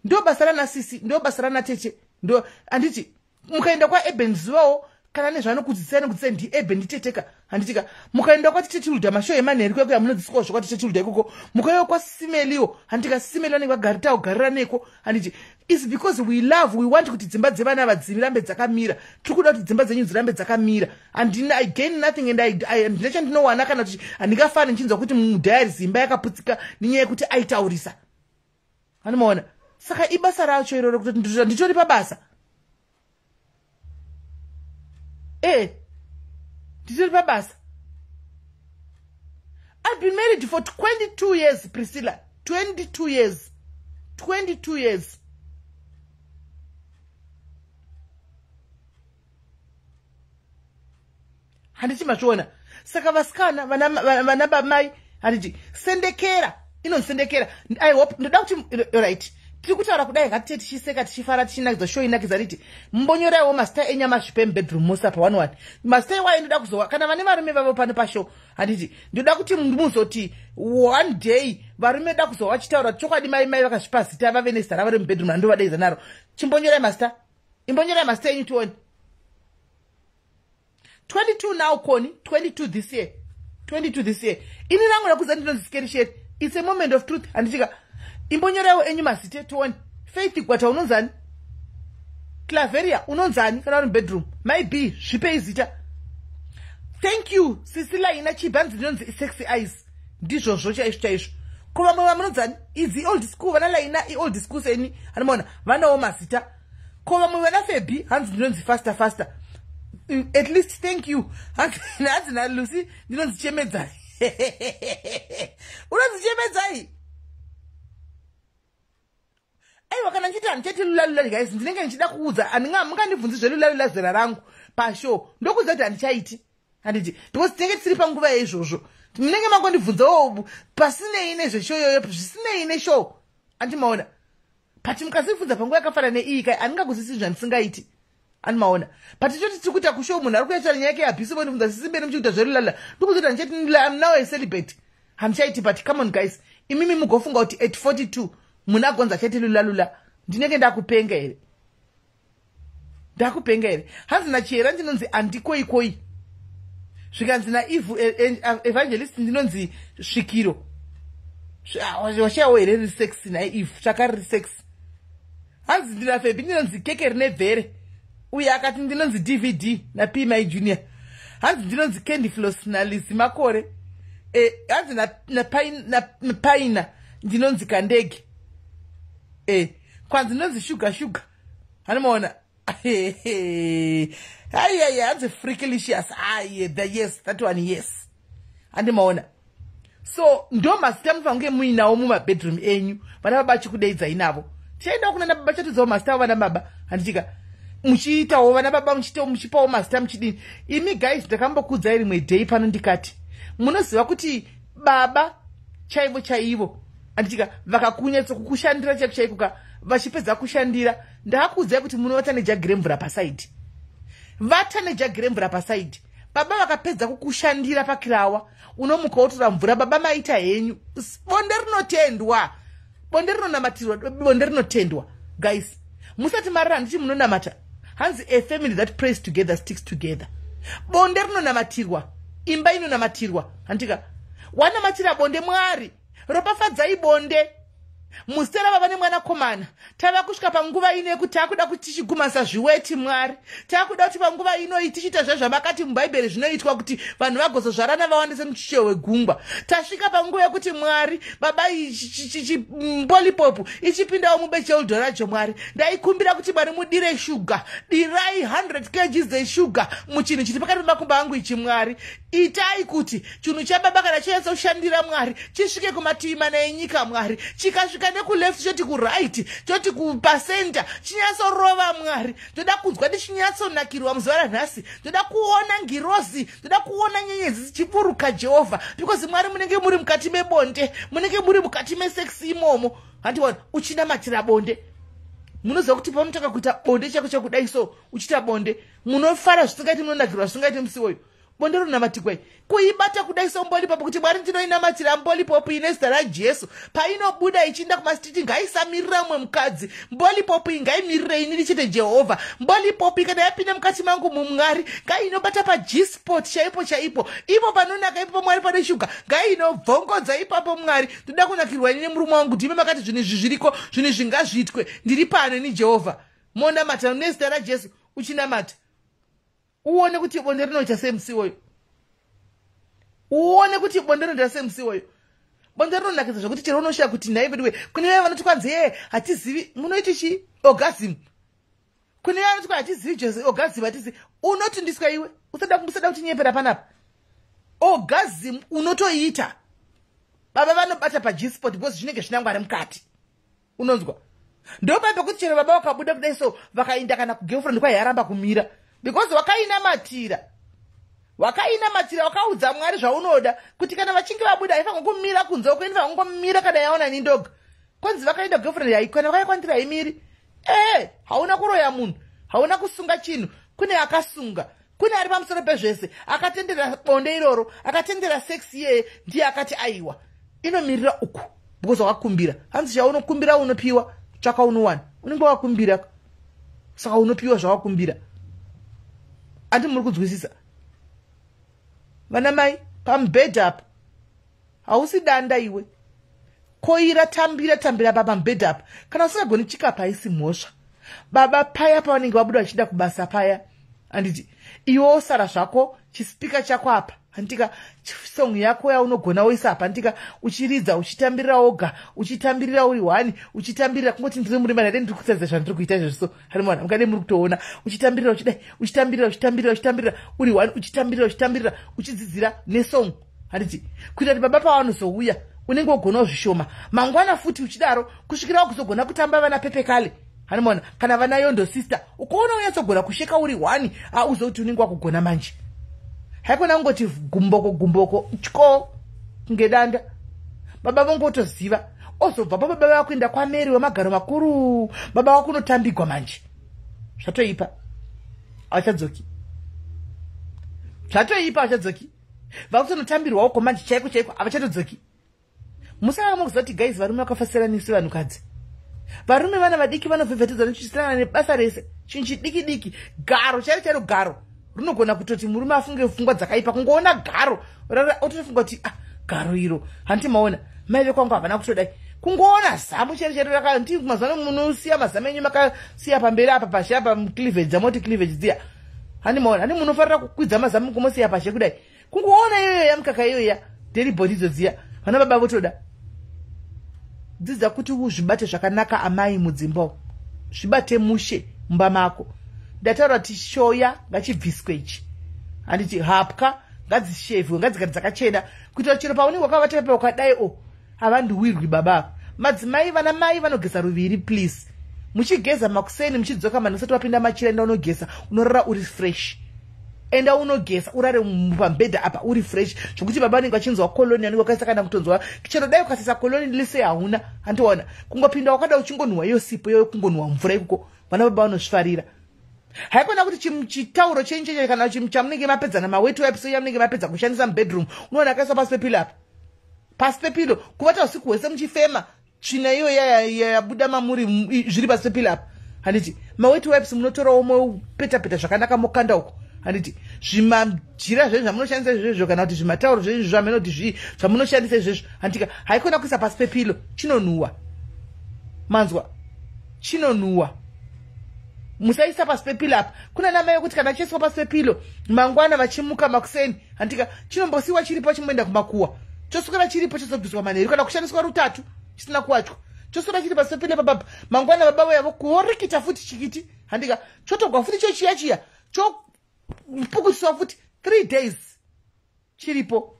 [SPEAKER 1] Ndo basa ranasisi, ndo basa ranateche, ndo, handiti? Mukaenda kwaeben zuvawo, kana nezvanokudzidzisai nekudzidzisai, ndieben, nditeteka, handitika? Mukaenda kwatitetilda, mashow emanheri kweko yamunodzidziswawo zvokwatitetilda ikoko. Mukaiwa kwasimeliwo, handitika? Simeli vanenge vagaritawo garira neko, handiti? Is because we love, we want kuti dzimba dzevana ava dzirambe dzakamira. Tiri kuda kuti dzimba dzenyu dzirambe dzakamira. Handina, I gain nothing and handina chandinowana, kana kuti handingafani ndichinzwa kuti mudiaries imba yakaputsika nenyaya yekuti aitaurisa. Anomaona? Saka ibasa racho iroro, kutoti nditori pabasa. E, nditori pabasa. I've been married for 22 years, Priscilla. 22 years. 22 years. Handiti mazviona? Saka vasikana, vana bamai, handiti sendekera, inonsendekera. I hope ndoda kuti, right, tiri kutaura kudai, ngatite tichiseka, tichifara, tichinakidza show inakidza. Riti mbonyoraiwo mazita enyu amazvipe mubedroom mosa pa 11 mazita iwayo. Ndoda kuzowa kana vane varume vavo pano pashow, handiti ndoda kuti muzoti one day varume da kuzova vachitaura chokwadi. Mai vakazvipa zita, vave nezita ravo remubedroom randovadaidza naro. Chimbonyorai mazita, imbonyorai mazita enyu tione. 22 now, Koni, 22 this year, 22 this year. Ini rangu rakuza ndinonzi Skerisheri. It's a moment of truth, handitika? Imbonyorawo enyu mazita tione. Faith Gwata, unonzani? Claveria, unonzani kana uri mubedroom? Maybe zvipei zita. Thank you, Sisilaina Chibhanzi, ndinonzi Sexy Eyes. Ndizvozvo chaizvo chaizvo. Ko vamwe vamunonzani? Idzi old school, vana Laina iold school seni, anomaona vanawo mazita. Ko vamwe vana Febi? Hanzi ndinonzi Faster Faster. At least thank you. Hanzi naLucy ndinonzi Chemedzai. Unonzi Chemedzai? Aiwa, kana ndichiti handichati lulalula, guys, ndinenge ndichida kuudza. Mungandibvunzi zvelulalula zera rangu pashow, ndokuudza kuti handichaiti, handiti? Because tinenge tisiri panguva yeizvozvo. Munenge mangondibvunzawo pasinei nezveshow iyoyo, zvisinei neshow, andimaona? But mukazibvunza panguva yakafanana neiyi kai, handingakuzisi zvandisingaiti, andimaona? But toti tiri kuita kushow, munhu ari kuyatsvara nyaya yake yabhisi, mondibvunza, "Sisimbeni, muchikuita zverulala?" Ndikuudza kuti handichati, am now a celibate, handichaiti. But come on guys, imimi mugofunga kuti at 42 munhu agonza achaiti lulalula, ndinenge ndakupenga here? Ndakupenga here? Hanzi nachera ndinonzi Andikoikoi. Zvikanzi naEve Evangelist ndinonzi Svikiro. Washayawo here riri sexy naEve? Tsvaka riri sexy. Hanzi ndinafebi ndinonzi Keke Rine Bvere. Uye akati ndinonzi DVD naP My Junior. Hanzi ndinonzi Candy Floss naLisi Makore. Hanzi naPaina ndinonzi Kandege. Kwanzi ndinonzi Shuga Shuga, hanimaona? Aiai, hanzi Freakalicious. Aye, the yes, that one, yes, handimaona? So ndo mazita mufanira kunge muinawo mumabedroom enyu, vana baba achikudeidzai navo. Tichaendawo kuna baba, chatudzawo mazita avo vana baba, handitika? Muchiitawo vana baba, muchiitawo, muchipawo mazita, muchidini. Imi guys, ndakambokudzai rimwe day pano, ndikati munoziva kuti baba chaivo chaivo, handitika, vakakunyatsokukushandira chaiko chaiko ka, vachipedza kushandira, ndakakuudzai kuti munovata nejagi remvura paside. Vata nejagi remvura paside. Baba vakapedza kukushandira pakirawa, unomuka wotora mvura. "Baba, maita henyu." Bonde rinotendwa, bonde rinonamatirwa, bonde rinotendwa. Guys, musati marara, handiti munonamata? Hanzi a family that prays together sticks together. Bonde rinonamatirwa, imba inonamatirwa, handika? Wanamatira bonde, "Mwari, ropafadzai bonde muzita rababa nemwanakomana. Tava kusvika panguva ino yekuti taakuda kuti tichigumasa zviweti. Mwari, taakuda kuti panguva inoi tichiita zvezvamakati mubhaibheri zvinoitwa kuti vanhu vagozozvarana vawandise muchicho wegungwa. Tasvika panguva yekuti, Mwari, baba, mbolipop ichipindawo mubeche racho. Mwari, ndaikumbira kuti, Mwari, mudire shuga. Dirai 100 kg dzeshuga muchinhu chiri pakati pemakumbo angu ichi. Mwari, itai kuti chinhu chababa kana chinyatsokushandira, Mwari, chisvike kumativi mana enyika. Mwari, chikasvika nekuleft, choti kuright, choti kupacenter, chinyatsorova. Mwari, ndoda kunzwa ndichinyatsonakirwa muzuva ranhasi. Ndoda kuona ngirozi, ndoda kuona nyenyedzi dzichiburuka, Jehovha." Because, Mwari, munenge muri mukati mebonde, munenge muri mukati mesex imomo, handiona? Uchinamatira bonde. Munoziva kuti paunotanga kuita bonde chako chakudai so, uchiita bonde, munofara zvisingaiti, munonakirwa zvisingaiti musi woyo. Bonde rinonamatirwai? Kuibata kudai sombolipopo kuti, "Mwari, ndinoinamatira mbolipopo ine zita raJesu. Painobuda ichiinda kumastreets, ngaisamirira mumwe mukadzi. Mbolipopo iyi ngaimirire inini chete, Jehovha. Mbolipopo kana yapinda mukati mangu mumwari, ngainobata paG-spot chaipo chaipo, ipo panonaka ipopo, Mwari, pane shuga, ngainobvongodza ipapo. Mwari, ndoda kunakirwa inini murume wangu. Ndime makati zvinhu izvi zviriko, zvinhu izvi ngazviitwe. Ndiri pano ini, Jehovha." Monamata nezita raJesu, uchinamata, uone kuti bonde rinoita semusi iwoyo. Uone kuti bonde rinoita semusi iwoyo. Bonde rinonakidza zvokuti chero unoshaya kuti nhai veduwe. Kune vaya vanoti kwanzi, "Ye, hatizivi munoiti chi orgasm." Kune vaya vanoti, "Hatizivi jose orgasm, hatizivi." Unotundiswa iwe, usada kutinyepera panapa. Orgasm unotoita. Baba vanobata paG-spot because zvinenge zvinangwari mukati. Unonzwa? Ndopai pekuti chero baba vakabuda kudai so, vakainda kana kugirlfriend, kwai yaramba kumira because wakainamatira, wakainamatira, wakaudza Mwari zvaunoda kuti kana vachinge vabuda haifanira kumira kunze uko, inofanira kungomira kana yaona ni ndoga. Kwanzi vakaenda girlfriend yai, kana vakakwandira haimiri. Ee, hauna kuroya munhu, hauna kusunga chinhu. Kune akasunga, kune ari pamusoro pezvese akatendera bonde iroro, akatendera sex iyeye, ndiye akati aiwa, inomirira uku because wakakumbira. Hanzi chaunokumbira unopiwa, tsvaka unowana. Unenge wakumbira, saka unopiwa zvawakumbira. Andi muri kunzwisisa, vana mai? Pamubhedha apa hausi danda iwe. Koira, tambira, tambira pa pamubhedha apa. Kana usingagoni chikapa, haisi mhosva. Baba paya pavanenge vabuda vachida kubasa paya, handiti iwe wosara zvako, chispeaker chako apa, handika song yako yaunogona woisa apa, handika uchiridza, uchitambirira woga, uchitambirira uri one, uchitambirira. Kungoti ndiri murima ndade ndiri kutaridza zvandiri kuita izvozvo so hari mwana mukade muri kutoona uchitambirira, uchidai, uchitambirira, uchitambirira, uchitambirira uri one, uchitambirira, uchitambirira, uchidzidzira nesong, handiti kuita kuti baba pavanozouya unenge wogonawo zvishoma. Mangwana futi uchidaro kusvikira wakuzogona kutamba vana Pepekale, hanimona, kana vana Yondo Sister. Ukaona unyatsogona kusheka uri one, auzoti unenge wakugona manje. Haikona kungoti gumboko gumboko tyo kunge danda. Baba vongotoziva ozobva pa baba vakuenda kwameri wemagaro makuru, baba vakunotambigwa manje. Zvatoipa, havachadzoki. Zvatoipa, havachadzoki. Vakutonotambirwawo manje chaiko chaiko, havachatodzoki. Musava mukuziva kuti guys, varume vakafasira nesu vanhukadzi. Varume vana vadiki vanovhevhetedzwa nechisirana nebasa rese. Chinhu chidiki diki, garo chairo chairo, garo rinogona kutoti murume afunge pfungwa dzakaipa. Kungoona garo otofunga kuti, "Ah, garo iro, handiti maona mai vekwangu havana kutodai." Kungoona zamu chairo chairo raka, mazuva ano munosiya mazamu enyu makasiya pamberi apa, pashe apa, cleavage dzamoti cleavage dziya, handi maona, handi munofarira kukwidza mazamu kumosiya pashe kudai. Kungoona iyoyo yamukaka iyoya, dairy idzo dziya, vana baba votoda. Dzidza kuti uzvibate zvakanaka, amai mudzimba, zvibate mushe mumba mako. Ndataura kuti shoya ngachibviswe ichi, handiti hapwa ngadzishevhiwe, ngadzigare dzakachena, kuitira chero paunenge wakavata pepa ukadai o havandiwirwi baba. Madzimai, vana mai vanogeza ruviri, please, muchigeza makuseni, muchidzoka mani usati wapinda machira, enda unogeza, unorara uri fresh. Enda unogeza, urare pamubhedha apa uri fresh, zvokuti baba vanenge vachinzwa cologne anenge wakaisa, kana kutonzwa chero dai ukasisa cologne lise hauna, handiona kungopinda wakada uchingonhuhwa iyo sipo iyoyo, kungonhuhwa mvura ikoko, vana baba vanozvifarira. Haikona kuti chitauro chenyu cheche kana chamunenge mapedza namawet wipes yamunenge mapedza kushandisa mubedroom, unoona akaiswa pasi pepillow apa, pasi pepillow, kuvata usiku hwese muchifema tsvina iyo yabuda mamuri, zviri pasi pepillow apa. Handiti mawet wipes munotorawo, mopetapeta zvakanaka, mokanda uko, handiti zvimajira zvenyu zvamunoshandisa izvezvo, kana kuti zvimatauro zvenyu zvamene kuti zvii zvamunoshandisa izvezvo, handika haikona kuisa pasi pepillow, chinonhuhwa. Manzwa? Chinonhuhwa, musaisa pasi pepillow apa. Kuna namai ekuti kana chiiswa pasi pepillow, mangwana vachimuka makuseni, handika chinombosiwa chiripo, chimboenda kumakuwa, choswera chiripo, chozobviswa manheru, kana kushandiswa rutatu chisina kuwachwa, choswera chiri pasi pepillow papapa. Mangwana baba vayavo kuorikita futi chikiti, handika chotogwa futi chochiya chiya, chopukutiswa futi, 3 days chiripo,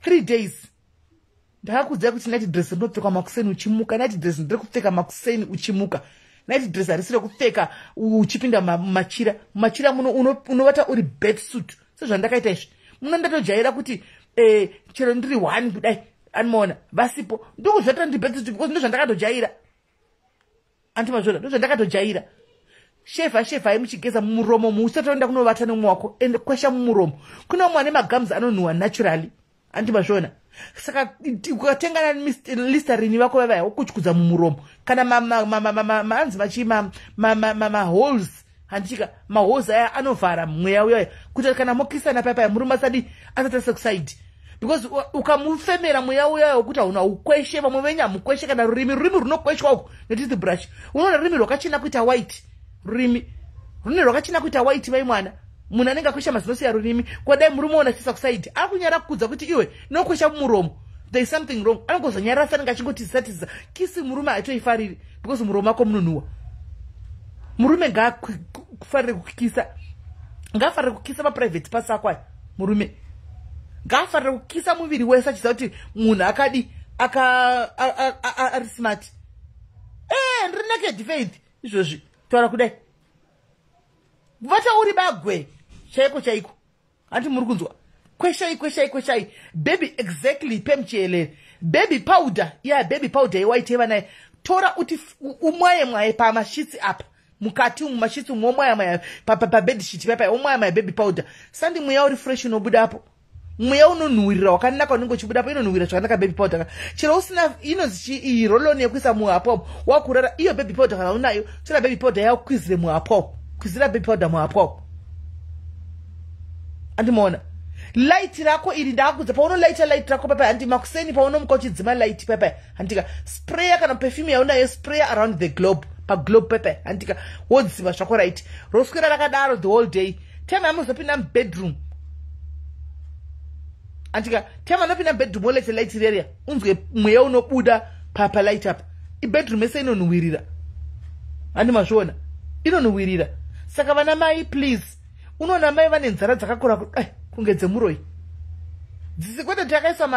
[SPEAKER 1] 3 days. Ndakakudzai kuti night dress rinopfekwa makuseni uchimuka. Night dress nderekupfeka makuseni uchimuka. Night dress harisi rekupfeka uchipinda mumachira. Mumachira muno unovata uri bed suit sezvandakaita izvi. Muno ndatojaira kuti chero ndiri one kudai, anomaona vasipo, ndokuzvata ndiri bed suit because ndozvandakatojaira. Antimazvona, ndozvandakatojaira. Shevha, shevhai muchigeza mumuromo musati kunovata nemumwe wako, ende kwesha mumuromo. Kune vamwe vane magums anonhuhwa naturally, andimazvona. Saka ukatenga Listerine vako vavaya, wokutyudza mumuromo, kana maanzi machi maholes, handitika maholes aya anovhara mweya uyaya, kuita kana mokisana paya paya, murume asadi asati asekusaidi, because ukamufemera mweya uyaya wekuti hauna ukweshe. Vamwe venyu hamukweshe kana rurimi. Rurimi runokweshwa uku netooth brush. Unoona rurimi rwakachena kuita white, rurimi rune rwakachena kuita white. Vai mwana, munhu anenge akwesha mazinosiya rurimi kwadai, murume ona chisa kusaidi, akunyara kukudza kuti iwe nokwesha mumuromo, there is something wrong. Anongozonyarara, anenge achingotizisa tizisa. Kiss murume haitoifariri because muromo wako munonhuhwa. Murume ngaafarire kukisa, ngaafarire kukisa maprivate parts ako aya. Murume Ngaafarire kukisa muviri wese achiziva kuti munhu akadi ari smart. Ndiri naked, Faith, izvozvi taura kudai, vatauri bagwe chaiko chaiko. Handi muri kunzwa? Kweshai, kweshai, kweshai baby, exactly. Pemuchielere baby powder, iya baby powder yewhite yevanaye, tora uti umwaye mwaye pamasheets apa, mukati umu masheets umu, womwaya mwaya pabedsheet papa, womwaya mwaya baby powder. Sandi mweya uri fresh unobudapo, mweya unonhuhwirira wakanaka unenge uchibudapo. Inonhuhwira zvakanaka baby powder. Chero usina inonzi iyi roll-on yekuisa muhapwa wakurara, iyo baby powder kana unayo, tora baby powder yakukwizire muhapwa, kwizira baby powder muhapwa. Andimaona light rako iri ndaakudza, paunolaita light rako papa, handi makuseni paunomuka uchidzima light papa, handika spraya kana perfume yaunayo, spraya around the globe, paglobe papa, handika wodzima zvako right, roswera rakadaro the whole day. Time yamuzopinda mubedroom, andika time anopinda mubedroom, wolaita light reria, unzwe mweya unobuda palight apa. Ibedroom yese inonhuhwirira, handi mazviona? Inonhuhwirira. Saka vana mai, please, unoona mai vane nzara dzakakura kudai kunge dzemuroi, dzisi kwete takaiswa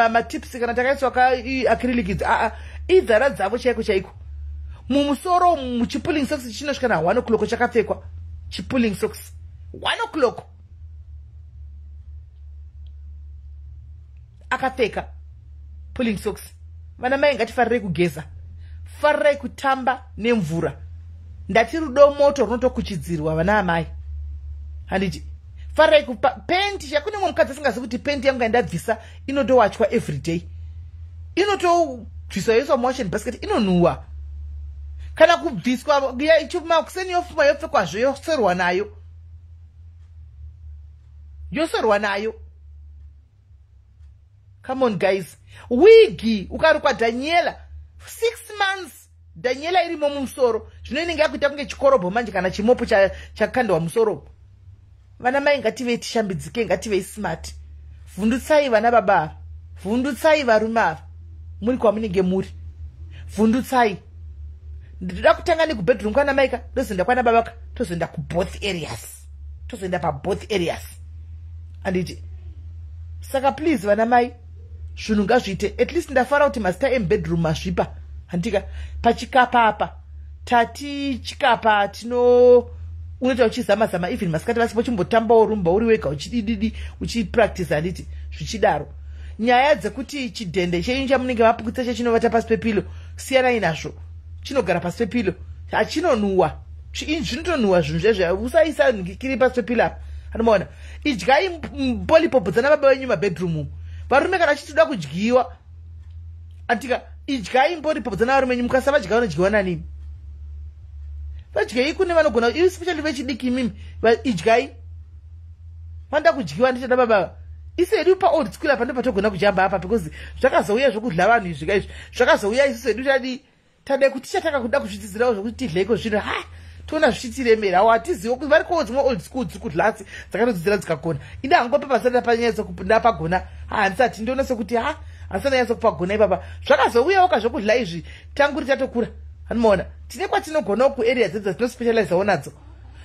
[SPEAKER 1] matips kana takaiswa kaacrylic idzi. Aa, idzara dzavo chaiko chaiko. Mumusoro muchipulling socks chinosvika na1 o'clock chakapfekwa, chipulling socks 1 o'clock akapfeka pulling socks. Vana mai, ngatifarirei kugeza, farirai kutamba nemvura. Ndati rudo moto runotokuchidzirwa, vana amai, handiti? Farirai kupa penti. Chakune mumwe mukadzi asingazivi kuti penti yangu yandabvisa inotowachwa everyday, inotobviswa yoiswa muwashing basket, inonhuhwa kana kubviswa makuseni, yofuma yopfekwazve, yosorwa nayo, yosorwa nayo. Come on guys, wigi ukarukwa Daniela 6 months, Daniela irimo mumusoro, zvino inenge yakuita kunge chikorobho manje kana chimopo chakandwa musoro. Vana mai, ngativei tishambidzike, ngativei smart. Vhundutsai vana baba ava, vhundutsai varume ava muri kwamunenge muri, vhundutsai. Ndinoda kutanga nekubedroom kwana maika, ndozoenda kwana babaka, tozoenda kuboth areas, tozoenda paboth areas, handiti? Saka please, vana mai, zvinhu ngazviite. At least ndafara kuti mazita emubedroom mazvipa, handika? Pachikapa apa, tati chikapa tino unoita uchizama-zama, even masikati vasipo, chimbotambawo rumba uri wega, uchidididi, uchipractice, handiti? Zvichidaro, nyaya dzekuti chidhende chenyu chamunenge mapukutsa chechinovata pasi pepillow, siyanai nazvo. Chinogara pasi pepillow hachinonhuhwa, zvinotonhuhwa zvinhu zvezvo. Usaisa kiri pasi pepillow apa, anomaona? Idyai mpolipopo dzana baba venyu mabedroom umu. Varume, kana chitoda kudyiwa, atika idyai mboripopo dzana varume venyu. Mukasavadya, vanodyiwa nanini? Vadyei kune vanogona, especially vechidiki imimi, idyai. Vanoda kudyiwa ndichada baba. Isu hedu paold school apa ndopatogona kujamba apa, because zvakazouya zvokudla vanhu izvi ka, izvi zvakazouya. Isusu hedu tadi tade kuti tichatanga kuda kuzvidzidzirawo zvokuti tidleiko zvino, ha, toona zvichitiremera. Awo hatizivo kuti varikowo dzimwe old school dziri kudlasi dzakatodzidzira dzikagona. Inde hangope pasati panyatso ndapagona, handisati ndiona sekuti ha, handisati nyanyatsokupagona ipapa. Zvakazouyawo ka zvokudla izvi, tanguri tatokura, hanomaona? Tine kwatinogonawo kuarea dzedu dzatinospecializawo nadzo.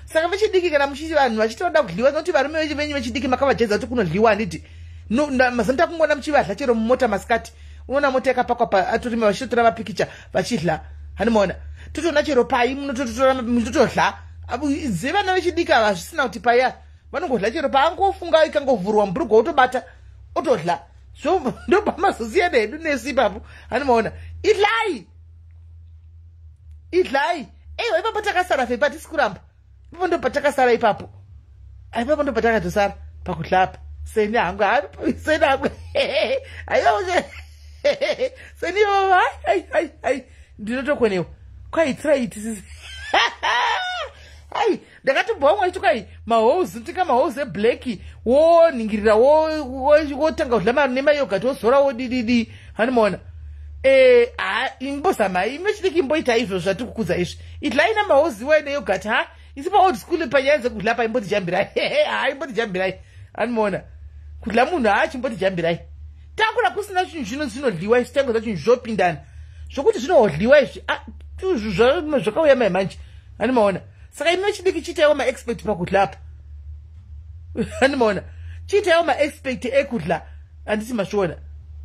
[SPEAKER 1] Saka vechidiki, kana muchiti vanhu vachiti vanoda kudliwa, nokuti varume venyu vechidiki makavajedza kuti kunodliwa, handiti? Mazano takungoona muchivadla chero mumota masikati, unoona mota yakapakwa, atorima vachitotora mapikicha vachidla, hanimaona? Totoona chero pai munototodla. Dzevana vechidiki ava zvisina kuti paya vanongodla chero paangofunga, ikangovhurwa mburugwa otobata otodla. So ndopamazosiyana hedu nesu ipapo, hanimaona? Idlai, idlai. Eiwa, ipapo takasara fe, patisi kuramba ipapo, ndo patakasara ipapo, ipapo ndo patakatosara pakudlapa. Seni hangu, seni hangu, aiwa, seni hai hai hai, ndinotokonewa kwaitiraiti sisi. Ai, ndakatobva mwe achiti mahousi, tinga mahousi eblack, woningirira, wotanga kudla nemayoghurt, wozora, wodididi, hanimaona? Imbozamai ime chidiki, imboita izvozvo zvatiri kukudza izvi. Idlai namahousi waine yoghurt. Ha, isi paold school panyaya dzekudla pa, imbotijambirai, ha, imbotijambirai, hanimaona? Kudla munhu hachimbotijambirai. Takura kusina chinhu zvino zvinodliwa izvi, tangoza chinhu zvopindana zvokuti zvinohodliwa izvi zvakauya mai manje, hanimaona? Saka imi vechidiki, chiitaiwo maexpert pakudla apa, hanimaona? Chiitaiwo maexpect ekudla, handiti mazviona?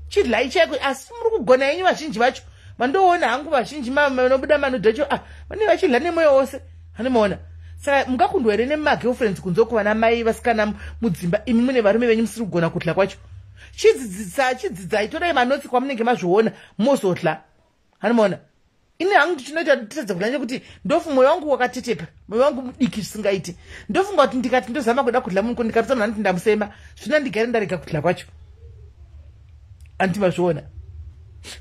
[SPEAKER 1] Chidlai chaiko, asi muri kugona yenyu vazhinji vacho. Vandoona hangu vazhinji vanobuda manodhi acho, ah, vanenge vachidla nemwoyo wose, handimaona? Saka mungakundwa here nemagirlfriends kunze uko, vana mai vasikana mudzimba, imi mune varume venyu musiri kugona kudla kwacho? Chidzidzisa, chidzidzai, torai manotsi kwamunenge mazviona, mozodla, handimaona? Ini hangu chinoita titadza kudla nekuti ndofu mwoyo wangu wakatetepa, mwoyo wangu mudiki zvisingaiti. Ndofunga kuti ndikati ndozama kuda kudla munhu, ndikatotsa munhu anoti ndamusema, zvino ndigare ndarega kudla kwacho, handiti mazviona?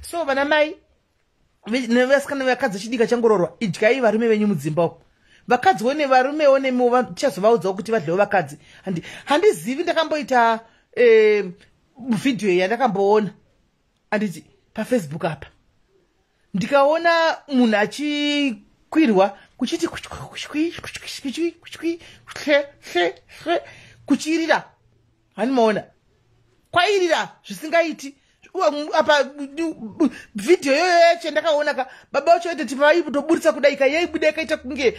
[SPEAKER 1] So vana mai nevasikana, vakadzi vechidiki vachangororwa, idyai varume venyu mudzimba uko. Vakadziwo nevarumewo nemiwo, tichazovaudzawo kuti vadlewo vakadzi. Handizivi, ndakamboita vhidhiyo yandakamboona, handiti, paFacebook apa, ndikaona munhu achikwirwa kuchiti hle hle hle, kuchirira, handimaona? Kwairira zvisingaiti. Apa vhidhiyo iyoyo yacho ndakaona ka, baba vacho vaitoti vaitoburitsa kudai ka, yaibuda yakaita kunge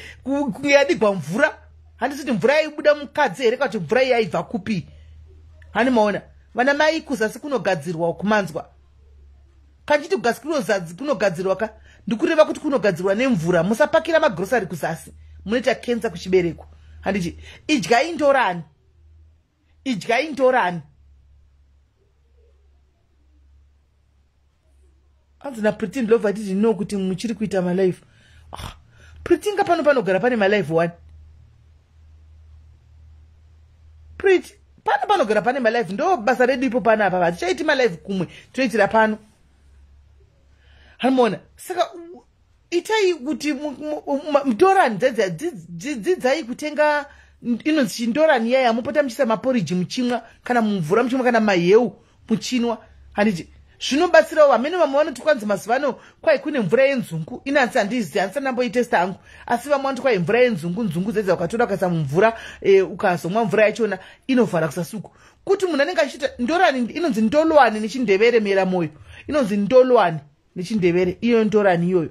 [SPEAKER 1] yadigwa mvura. Handisi kuti mvura yaibuda mukadzi here, kana kuti mvura iyi yaibva kupi, handimaona? Vana mai, kuzasi kunogadzirwa kumanzwa. Kanchiti kugasi kunogadzirwa ka, ndikureva kuti kunogadzirwa nemvura. Musapakira magrosari kuzasi, munoita kensa kuchibereko, handiti? Idyai ndorani, idyai ndorani. Anzi naPretty Love, I didn't know kuti muchiri kuita malive. Ah, Pretty nga pano panogara pane malive one. Pretty, pano panogara pane malive, ndo basa redu ipo panapa. Hatichaiti malive kumwe, toitira pano, hanimona? Saka itai kuti ndorani dzidzai kutenga inonzi chindorani yaya, mupota muchiisa maporiji muchimwa, kana mumvura muchimwa, kana maheu muchinwa, handiti? Zvinobatsirawo vamene. Vamwe vanoti kwanzi mazuva ano kwai kune mvura yenzungu. Inansi handizi, handisati ndamboitesta hangu, asi vamwe vanoti kwai mvura yenzungu, nzungu dzedza ukatora ukaisa mumvura, ukazomwa mvura yachona, inovhara kusasuku. Kuti munhu anenge achiita ndorani, inonzi ndolwani nechindevere, mera mwoyo, inonzi ndolwani nechindevere iyo ndorani iyoyo,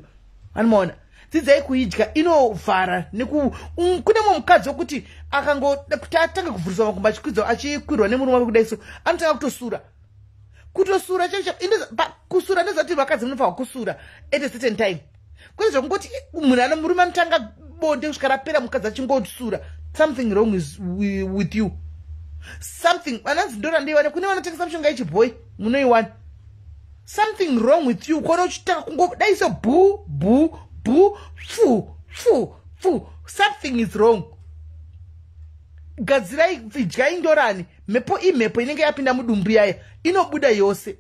[SPEAKER 1] anomaona? Dzidzai kuidya, inovhara. Kune mumwe mukadzi wekuti akangokuti atanga kuvhuriswa makumbo, achikwidza, achikwirwa nemurume wake kudai so, anotanga kutosura, kutosura chaicho. Kusura ndezati vakadzi munofanwa kusura at a certain time, kwete zvekungoti munhu ano murume anotanga bonde kusvika rapera mukadzi achingosura. Something wrong is with you, something. Vananzi ndora ndeiwane kune vanotengesa mishonga yechibhoi, munoiwana. Something wrong with you kuona uchitanga kungodai so, bu bu bu, fu fu fu, something is wrong. Gadzirai, idyai ndorani. Mhepo imhepo inenge yapinda mudumbu yaya, inobuda yose.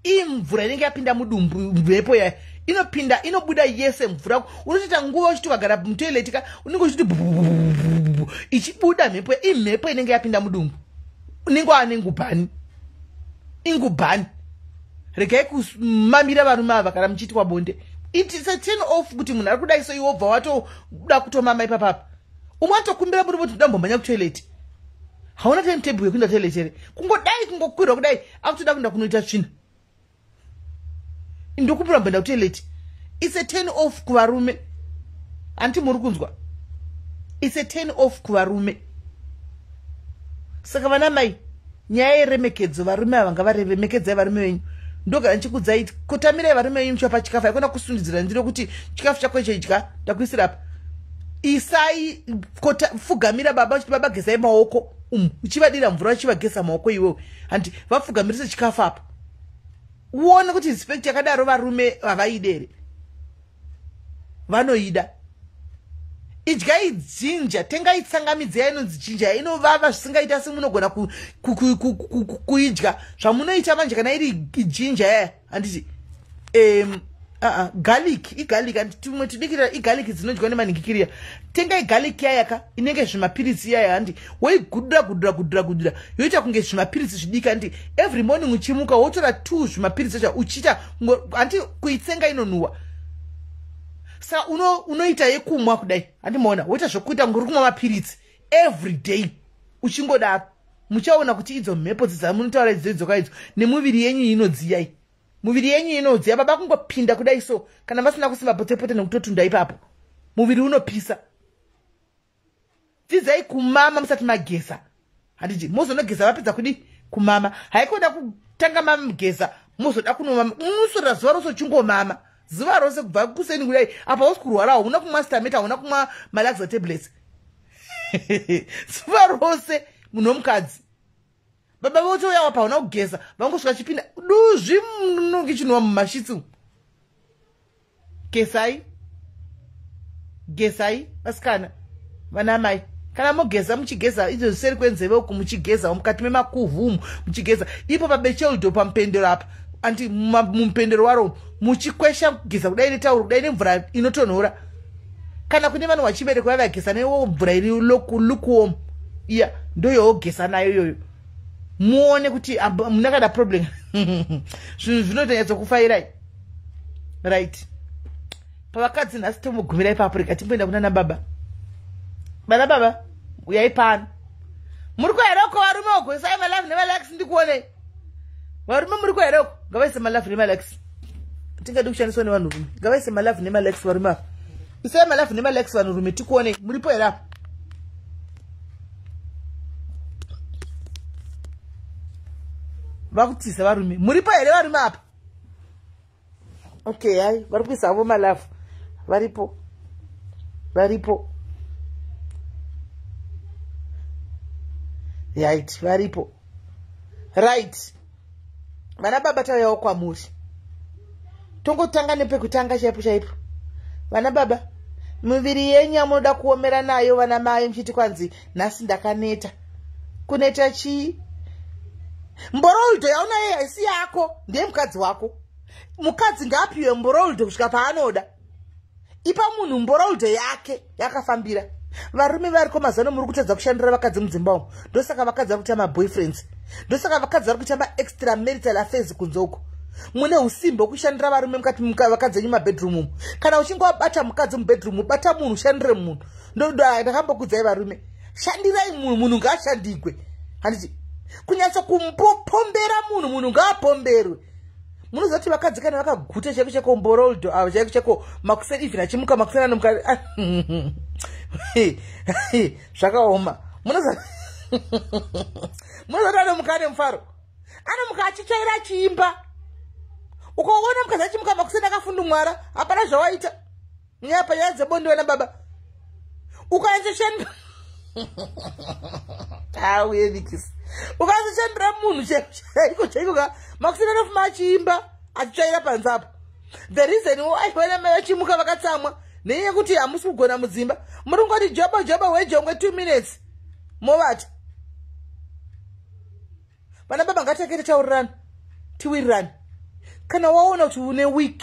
[SPEAKER 1] Imvura inenge yapinda mudumbu, mhepo yaya inopinda, inobuda yese mvura. Unotoita nguva uchiti ukagara mutoilet ka, unenge uchiti ichibuda mhepo. Imhepo inenge yapinda mudumbu, unenge wane ngubhani, ingubhani. Regai kumamira varume ava kana muchiitwa bonde. It's a turn off kuti munhu ari kudai so, iwe wobva watoda kutomama ipapapa. Umwe atokumbira murume kuti ndambomhanya kutoilet. Hauna timetable yekuenda toilet here? Kungodai, kungokwirwa kudai, akutoda kuenda kunoita tsvina. Ndokumbira mboenda kutoilet. It's a turn off kuvarume, handiti muri kunzwa? It's a turn off kuvarume. Saka vana mai, nyaya yeremekedzo, varume ava ngavaremekedzai varume venyu. Ndogara ndichikudzai, kotamirai varume venyu muchivapa chikafu. Haikona kusundidzira ndiro kuti chikafu chako icho idya, ndakuisira apa. Isai kota, fugamira baba uchiti, "Baba, gezai maoko." Uchivadira mvura, uchivageza maoko iwewe, handi vapfugamirise chikafu apa, uone kuti respect yakadaro varume havaidere, vanoida. Idyai ginger, tengai tsangamidzi ya inonzi ginger, inovava zvisingaiti, asi munogona kuidya. Zvamunoita manje, kana iri ginger yaya, handiti, garlic, igarlic, handiti? Tumwe tudikirira igarlic dzinodyiwa nemanhingikiriya. Tengai garlic yayaka inenge zvimapiritsi yaya, handi? Woigudura, gudura, gudura, gudura, yoita kunge zvimapiritsi zvidiki, handi? Every morning uchimuka, wotora two zvimapiritsi acho, uchiita, handi, kuitsenga, inonhuhwa. Saka unoita yekumwa kudai, handimaona? Woita zvokuita kunge uri kumwa mapiritsi every day, uchingodaro. Muchaona kuti idzo mhepo dzidzamunotaura idzo idzoka idzo, nemuviri yenyu inodziyai, muviri yenyu inodziya. Baba kungopinda kudai so, kana vasina kusimba, potepote nekutotunda ipapo, muviri unopisa. Dzidzai kumama musati mageza, handiti? Mozonogeza vapedza kudi kumama. Haikoda kutanga mamugeza mozoda kunomama, unosorera zuva rose uchingomama zuva rose kubva kuseni kudai. Apa usi kurwara, hauna kumwa stameta, hauna kumwa malaxo tablets zuva rose munhu womukadzi. Baba votouya wapa hauna kugeza, vangosvika chipinda duzvi munonge chinhuwa mumashitsi umu. Gezai, gezai vasikana, vana mai. Kana mogeza, muchigeza izvo zviseri kwenzeve uku, muchigeza mukati memakuvhu umu, muchigeza ipo pabecheldo pamupendero apa, anti mumupendero waro, muchikwesha kugeza kudai netauro kudai nemvura inotonhora. Kana kune vanhu vachibereko vavageza newo mvura iri lukewarm iya, ndoyoogeza nayo iyoyo, muone kuti muna kana problem. Zvinhu zvinotonyatso. Right, pavakadzi nhasi tomugumira ipapo. Rega timboenda kuna nababa. Vana baba, uyai pano. Muri kuhereko varume uko? Isai malove nemalikes ndikuonei. Varume muri kuhereko? Ngavaise malove nemalikes. Tingadi kushandiswa nevanhurume. Ngavaise malove nemalikes varume ava. Isai malove nemalikes vanhurume, tikuonei. Muripo here apa? Vakutiza varume. Muripo here varume apa? Okay, hai, vari kuisa havo malove. Varipo, varipo. Right, varipo. Right, vana baba, tauyawo kwamuri. Tongotanga nepekutanga chaipo chaipo. Vana baba, miviri yenyu yamunoda kuomera nayo, vana mai muchiti kwanzi nhasi ndakaneta. Kuneta chii? Mboroldo yaunayo haisi yako, ndeyemukadzi wako. Mukadzi ngaapiwe mboroldo kusvika paanoda. Ipa munhu mboroldo yake yakafambira. Varume variko mazano, muri kutadza kushandira vakadzi mudzimba umu. Ndosaka vakadzi vari kuita maboyfriends, ndosaka vakadzi vari kuita maextra marital affairs kunze uko. Mune usimbe hwekushandira varume mukati, vakadzi venyu mumabedroom umu. Kana uchinge wabata mukadzi mubedroom, bata munhu, ushandire munhu. Ndakambokudzai varume, shandirai munhu. Munhu ngaashandigwe, handiti? Kunyatso kumpopombera munhu, munhu ngaapomberwe. Munoziva kuti vakadzi kana vakaguta chaiko chaiko mboroldo avo chaiko chaiko, makuseni even achimuka makuseni anomuka zvakaoma. Munoziva kuti anomuka ane mufaro, anomuka achitsvaira, achiimba. Ukaona mukadzi achimuka makuseni akafundumwara, hapana zvawaita nyaya panyaya dzebonde. Vana baba, ukanyatsoshanda auyenikisi, ukazoshandira munhu chaiko chaiko ka, makuseni anofuma achiimba, achitsvaira panze apo. The reason why vana mai vachimuka vakatsamwa nenyaya yekuti hamusi kugona mudzimba. Muri kungoti jobo jobo wejongwe 2 minutes movati. Vana baba, ngatakete taurirana, tiwirirane. Kana waona kuti une weak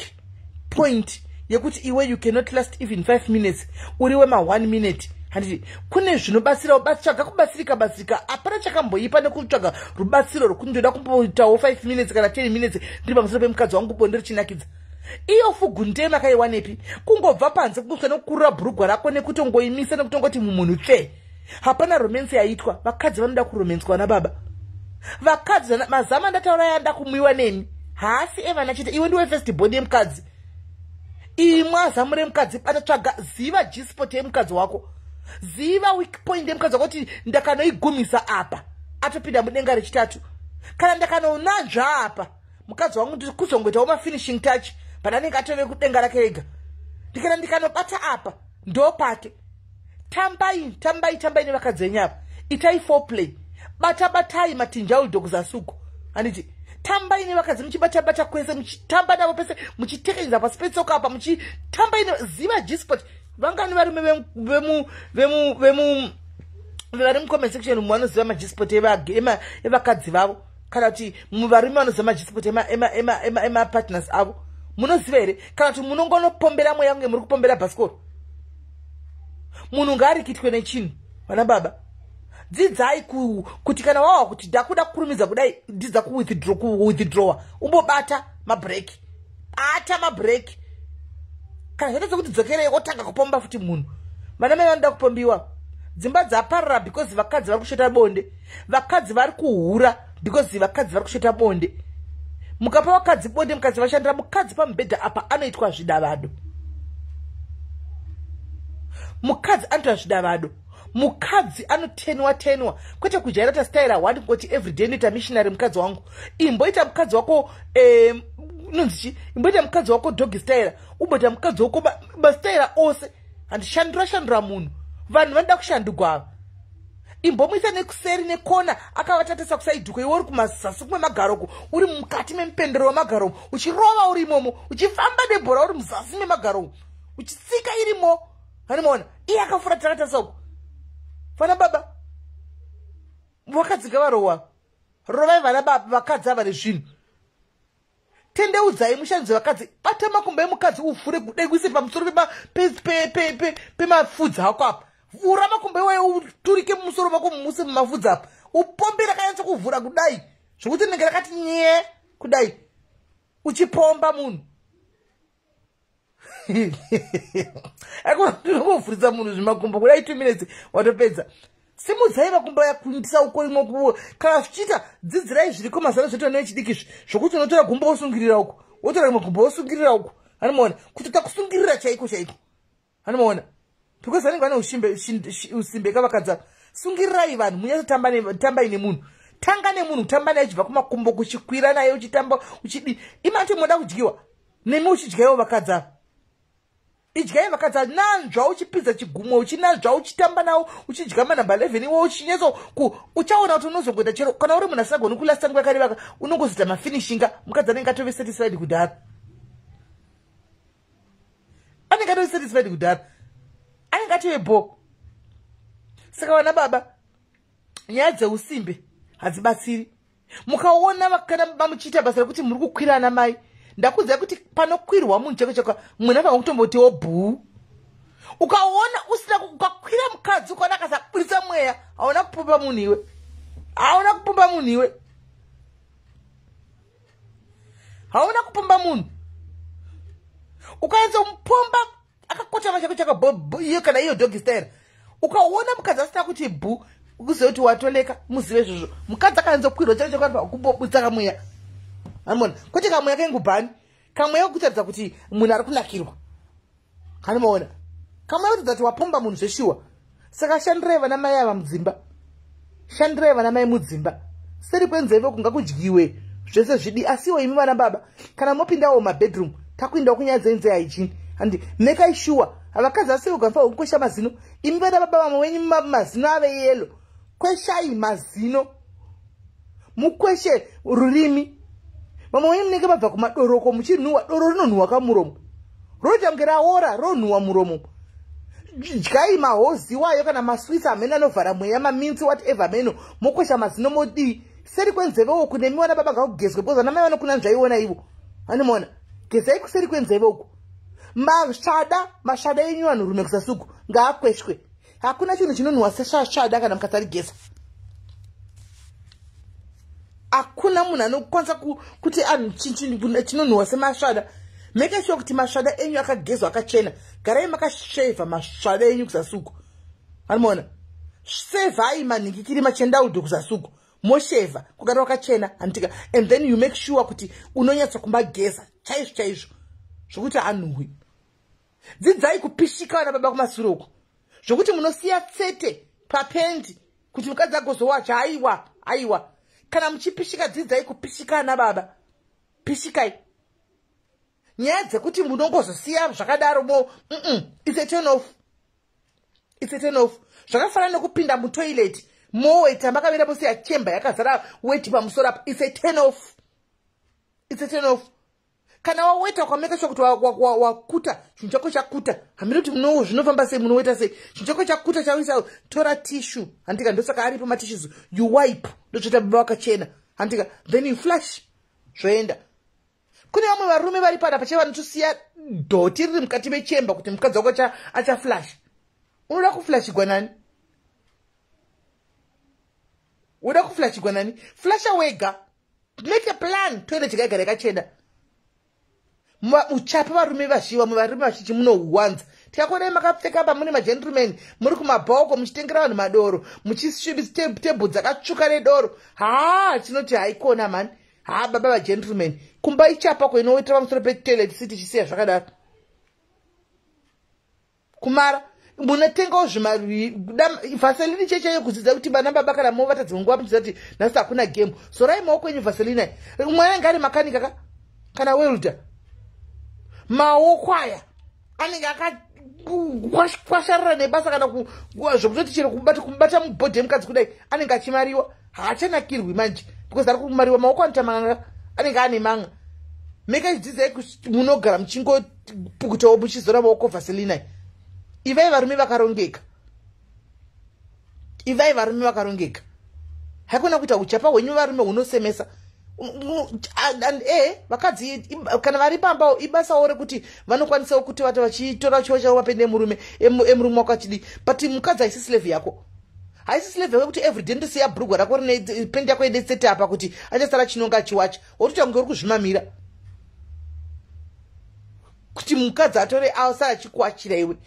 [SPEAKER 1] point yekuti iwe you cannot last even 5 minutes, uri wema 1 minute, handiti? Kune zvinobatsira, tsvaga kubatsirika batsirika. Hapana chakamboipa nekutsvaga rubatsiro rwokuti ndoda kumboitawo 5 minutes kana 10 minutes ndiri pamusoro pemukadzi wangu, bonde richinakidza. Iyo fugunde makaiwanepi? Kungobva panze, kuswa nekukurura bhurugwa rako nekutongoimisa nekutongoti mumunhu tsve, hapana romance yaitwa. Vakadzi vanoda kuromenswa nababa. Vakadzi, mazama ndataura yanda kumwiwa nemi haasi evana chete. Iwe ndiwe first born yemukadzi. Imwa zamu remukadzi, bata, tsvaga, ziva G-spot yemukadzi wako, ziva weak point yemukadzi wako, kuti ndakanoigumisa apa atopinda mudenga rechitatu, kana ndakanonanzva apa mukadzi wangu kuzongoitawo mafinishing touch pananenge atove kudenga rake ega, ndikana ndikanobata apa ndo pake. Tambai, tambai, tambai nevakadzi venyu apa. Itai foreplay, bata batai matinjaudho kuzasuko, handiti? Tambai nevakadzi muchibata-bata kwese, muchitamba navo pese, muchitekedza pasi petsoka apa, muchitambai. Ziva G-spot. Vangani varume vemu vari mucomment section umu vanoziva maG-spot evakadzi vavo, kana kuti varume vanoziva maG-spot emapartners avo? Munoziva here, kana kuti munongonopombera mweya kunge muri kupombera bhasikoro? Munhu ngaarikitwe nechinhu. Vana baba, dzidzai kuti kana wawa kuti ndakuda kukurumidza kudai, dzidza kuwithdrawa, umbobata mabreki, bata mabreki. Kana zvaita sekuti dzokerei, wotanga kupomba futi munhu. Vana mai vanoda kupombiwa. Dzimba dzaparara because vakadzi vari kushota bonde. Vakadzi vari kuhura because vakadzi vari kushota bonde. Mukapa vakadzi bonde, mukadzi vashandira mukadzi pamubhedha apa, anoitwa zvidavado. Mukadzi anoitwa zvidavado. Mukadzi anotenwa tenwa, kwete kujaira ta style one kungoti everyday ndoita missionary mukadzi wangu. Imboita mukadzi wako inonzi chi, imboita mukadzi wako dog style, umboita mukadzi wako mastyle ose. Handishandura shandura munhu, vanhu vanoda kushandugwa ava. Imbomuisa nekuseri nekona, akavatatisa kusaidhuko, iwe uri kumazasi kwemagaroko, uri mukati memupendero wemagaro, uchirova uri imomo, uchifamba nebhora uri muzasi memagaro, uchitsika irimo. Anomaona iye akafura takatarisa uko. Vana baba vakadzi ngavarohwa, rovai vana baba vakadzi ava nezvinhu. Tendeudzai mushandidzo vakadzi, bata makumbo emukadzi uvhure kudai, kuise pamusoro pemafudzi ako apa. Vhura makumbo iwayo, uturike mumusoro mako, mumuse mumafudzi apa, upombe rakanyatsa kuvhura kudai zvokuti rinenge rakati nye kudai, uchipomba munhu. Akunongovhurisa munhu zvimakumbo kudai 2 minutes watopedza. Simudzai makumbo yakuindisa uko imo. Kana zvichiita, dzidzirai zviriko mazano zvoita nechidiki izvi, zvokuti unotora gumbo wosungirira uko, wotora rimwe gumbo wosungirira uko. Anomaona kuti takusungirira chaiko chaiko, anomaona, because vanenge vane usimbe kavakadzi ava. Sungirirai vanhu, munyatsotambai nemunhu. Tanga nemunhu, kutamba naye uchibva kumakumbo kuchikwira naye, uchitamba uchidi imati moda kudyiwa nemi, uchidyaiwo vakadzi ava. Idyai vakadzi ava, nanzva uchipidza chigumwe, uchinanzva, uchitamba navo, uchidya manhamba 11 iwe uchinyatso. Uchaona kuti unozongoita chero kana uri munhu asingagoni kulasta nguva yakareba, unongozoita mafinishinga. Mukadzi anenge atove satisfied kudhara, anenge atove satisfied kudhara, anenge atove bo. Saka vana baba, nyaya dzeusimbe hadzibatsiri. Mukaona kana mamuchiita basa rekuti muri kukwira ana mai, ndakuziva kuti panokwirwa munhu chako chako, munhu afanira kutombotiwo bhuu. Ukaona usina, ukakwira mukadzi ukaona akasaburitsa mweya, hauna kupomba munhu iwe, hauna kupomba munhu iwe, hauna kupomba munhu. Ukaenza mupomba akakotama chako chako iyo kana iyo dog style, ukaona mukadzi asina kuti bhu, uzive kuti watoleka. Muzive izvozvo, mukadzi akaenza kukwirwa chako chako kumbobudisa kamweya, amona, kwete kamweya kengubhani, kamweya kekutaridza kuti munhu ari kunakirwa. Anomaona kamweya kutaridza kuti wapomba munhu zveshuwa. Saka shandirai vana mai ava mudzimba, shandirai vana mai mudzimba. Seri kwenzeve kunga kudyiwe zvese zvidi, asiwo imi vana baba kana mopindawo mumabedroom, takuindawo kunyaya dzenzee hygiene, handi mekai sure vakadzi asiwo gamufanira kukwesha mazino. Imi vana baba, vamwe wenyu mazino ave yellow, kweshai mazino, mukweshe rurimi. Vamwe wenyu munenge mabva kumadoroko muchinhuhwa, doro rinonhuhwa kamuromo, roita kunge raora, ronhuhwa muromo. Dyai mahozi wayo kana maswits amene anovhara mweya, mamints, whatever meno, mokwesha mazino, modii. Seri kwenzevewo kunemi vana baba ngakugezwe, because vana mai vanokuna nzvaiona ivo, anomaona. Gezai kuseri kwenzeve uko. Masvada, masvada enyu vanhurume kusasuku ngaakweshwe. Hakuna chinhu chinonhuhwa sesvasvada kana mukasarigeza. Hakuna munhu anokwanisa kuti chinonhuhwa semasvada. Make sure kuti masvada enyu akagezwa, akachena. Garai makashevha masvada enyu kusasuku, anomaona. Sevhai manhingikiri machendaudho kusasuku, moshevha kugara wakachena, handitika? And then you make sure kuti unonyatsa kumageza chaizvo chaizvo zvokuti hanhuhwi. Dzidzai kupishika vana baba kumasure uko, zvokuti munosiya tsete papendi kuti mukadzi agozowacha. Aiwa, aiwa, kana muchipishika, dzidzai kupishika ana baba, pishikai. Nyaya dzekuti munongozosiya zvakadaro mo, it's a turn off, it's a turn off. Zvakafanana nekupinda mutoilet moweta makamira, mosiya chemba yakazara weti pamusoro apa. It's a turn off, it's a turn off. Kana waweta, ukameka sure kuti wakuta chinhu chako chakuta, hamiri kuti zvinofamba sei, munoweta sei, chinhu chako chakuta, chaisa, tora tissue, handika? Ndosaka aripo matissues. You wipe, ndotsveta baba wakachena, handika? Then you flush, zvoenda. Kune vamwe varume vari pana pache vanotosiya dhoti riri mukati mechemba kuti mukadzi wako achaflash. Unoda kuflashigwa nani? Unoda kuflashigwa nani? Flasha wega, make a plan, toilet ikaigara yakachena. Uchapa varume vazhinji, vamwe varume vazhinji munowanza. Tikakuonai makapfeka pa mune magentleman, muri kumabhauko muchitengera vanhu madoro, muchisvibisa tebhu dzakatsvuka nedoro, haa, tinoti haikona mani, haa, baba vagentleman. Kumba ichapa ko inowetera pamusoro petoilet seat ichisiya zvakadaro, kumara. Munotengawo zvimavaselini chechaiyo kudzidza kuti vana baba kana movata dzimwe nguva muchiziva kuti nhasi hakuna game, zorai maoko enyu vaselini. Mwana ange ari makanika ka kana welder, maoko aya anenge akakwasharara nebasa, kana zvokutoti chero kumubata mubhodhi yemukadzi kudai anenge achimariwa, haachanakirwi manje because ari kumariwa maoko, anoita manga, anenge ane manga. Mekachidzidzai munogara muchingopukutawo muchizora maoko vaselina. Ivai varume vakarongeka, ivai varume vakarongeka. Haikona kuita uchapa hwenyu varume hunosemesa. And vakadzi kana vari pambawo ibasawo rekuti vanokwanisawo kuti vati vachitora chivo chavo vapende murume, emurume wako achidi. But mukadzi haisi slave yako, haisi slave yako kuti everyday ndosiya bhurugwa rako rine pendi yako yedetsete apa kuti achasara chinonga achiwacha, wotoita kunge uri kuzvimamira kuti mukadzi atore asara achikuwachira iwe.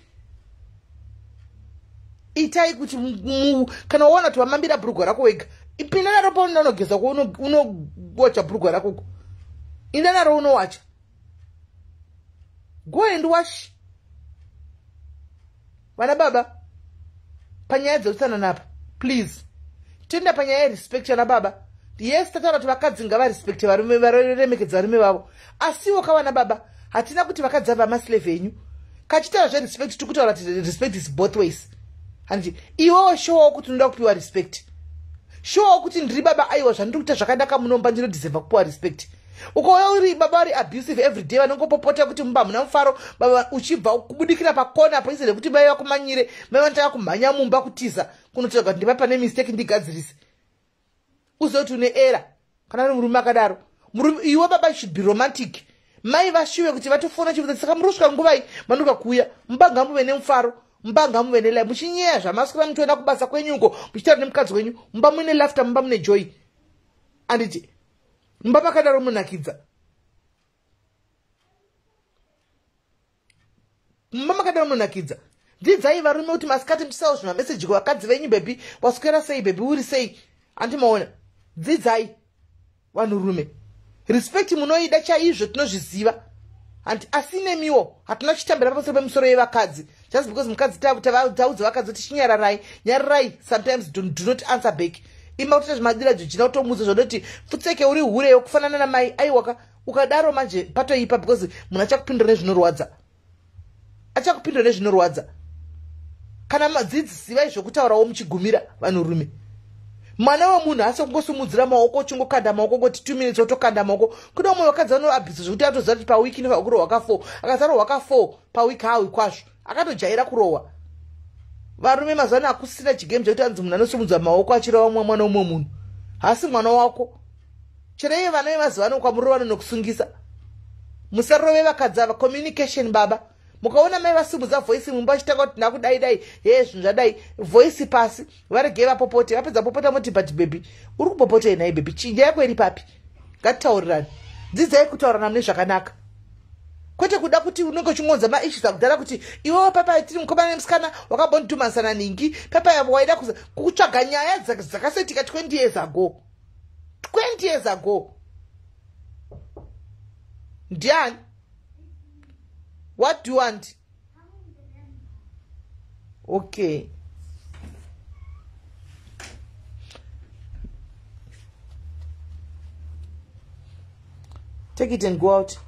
[SPEAKER 1] Itai kuti kana waona kuti wamambira bhurugwa rako wega, pinda naro paunonogeza, unowacha bhurugwa rako, inda naro unowacha. Go and wash. Vana baba, panyaya dzeutsanana apa, please, toenda panyaya yerespect. Vana baba, yes, tataura kuti vakadzi ngavarespekte varume, varemekedza varume vavo, asiwo kavana baba, hatina kuti vakadzi ava maslave enyu. Kachitaura zverespect, tiri kutaura kuti respect is both ways, handiti? Iwewo showawo kuti unoda kupiwa respect, showawo kuti ndiri baba, aiwa, zvandiri kuita zvakanaka munomba, ndinodeserva kupiwa respect. Ukauya uri baba vari abusive every day, vanongopopota kuti mumba hamuna mufaro, baba uchibva kubudikira pakona apo, instead yekuti mai vakumanyire, mai vanotanga kumhanya mumba kutiza kunotsvaga kuti ndiva pane mistake ndigadzirise, uzive kuti une era. Kana uri murume akadaro, iwe baba should be romantic. Mai vashiwe kuti vatofona chivudza, saka muri kusvika nguvai, mandoka kuuya mumba, ngamuve nemufaro mumba, ngamuve nelai, muchinyeya zvamaswera muchienda kubasa kwenyuko, muchitaura nemukadzi wenyu, mumba mune laughter, mumba mune joy, anditi? Mumba makadaro munakidza, mumba makadaro munakidza. Dzidzai varume kuti masikati muchisawo zvimameseji kuvakadzi venyu: "Baby, waswera sei? Baby, uri sei?" Andimaona? Dzidzai vanhurume, respect munoida chaizvo, tinozviziva, handi? Asi nemiwo hatina kuchitambira pamusoro pemusoro yevakadzi just because mukadzi taudza vakadzi kuti chinyararai, nyararai. Sometimes do not answer back. Ima kutoita zvimadira jojina, kutomudza zvodoti pfutseke, uri hure kufanana namai. Aiwaka, ukadaro manje patoipa, because munhu achakupindura nezvinorwadza, achakupindura nezvinorwadza. Kana madzidzisivai zvokutaurawo muchigumira vanhurume. Mwana wemunhu asi kungosimudzira maoko, uchingokanda maoko, ngoti 2 minutes wotokanda maoko. Kune umwe vakadzi vanoabhisa zvekuti atoziva kuti pawiki inofanira kurohwa ka4, akasarohwa ka4 pawiki hawi kwazvo, akatojaira kurohwa. Varume, mazuva ano hakusina chigame chekuti anzi munhu anosimudza maoko achirova mumwe mwana umwe munhu. Hasi mwana wako. Chero iye vana vemazuva ano kwamurova nonokusungisa. Musarove vakadzi ava. Communication, baba. Mukaona mai vasimudza voice mumba vachitanga kuti ndakudai dai, he, zvinhu zvadai, voice pasi, varegei vapopote. Vapedza popota moti, "But baby, uri kupopotei nai baby? Chinja yako iri papi? Ngatitaurirani." Dzidzai kutaurana mune zvakanaka, kwete kuda kuti unenge uchingonza maissues akudhara kuti iwewo papa tiri mukomana nemusikana wakambonditumanisana ningi papa yavo, waida kutsvaga nyaya dzakasetika 20 years ago, 20 years ago. Ndiani? What do you want? Okay, take it and go out.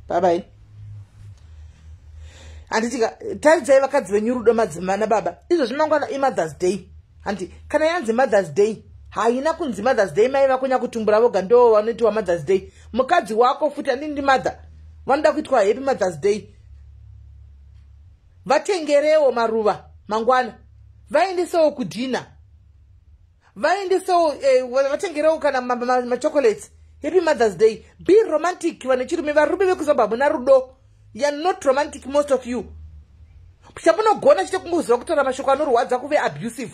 [SPEAKER 1] Bye bye. Handiti taridzai vakadzi venyu rudo, madzimana baba. Izvozvi mangwana iMothers Day, handi? Kana yanzi Mothers Day, haina kunzi Mothers Day mai vako nyakutumbura voga ndo vanoitiwa Mothers Day. Mukadzi wako futi andini ndi mother, vanoda kuitwa happy Mothers Day. Vatengerewo maruva mangwana, vaendesewo kudinner, vaendesewo, vatengerewo kana machocolates. Happy Mothers Day. Be romantic, vanhu vechirume. Varume vekuZimbabwe hamuna rudo. You are not romantic, most of you. Chamunogona chite kungoziva kutaura mashoko anorwadza, kuve abusive.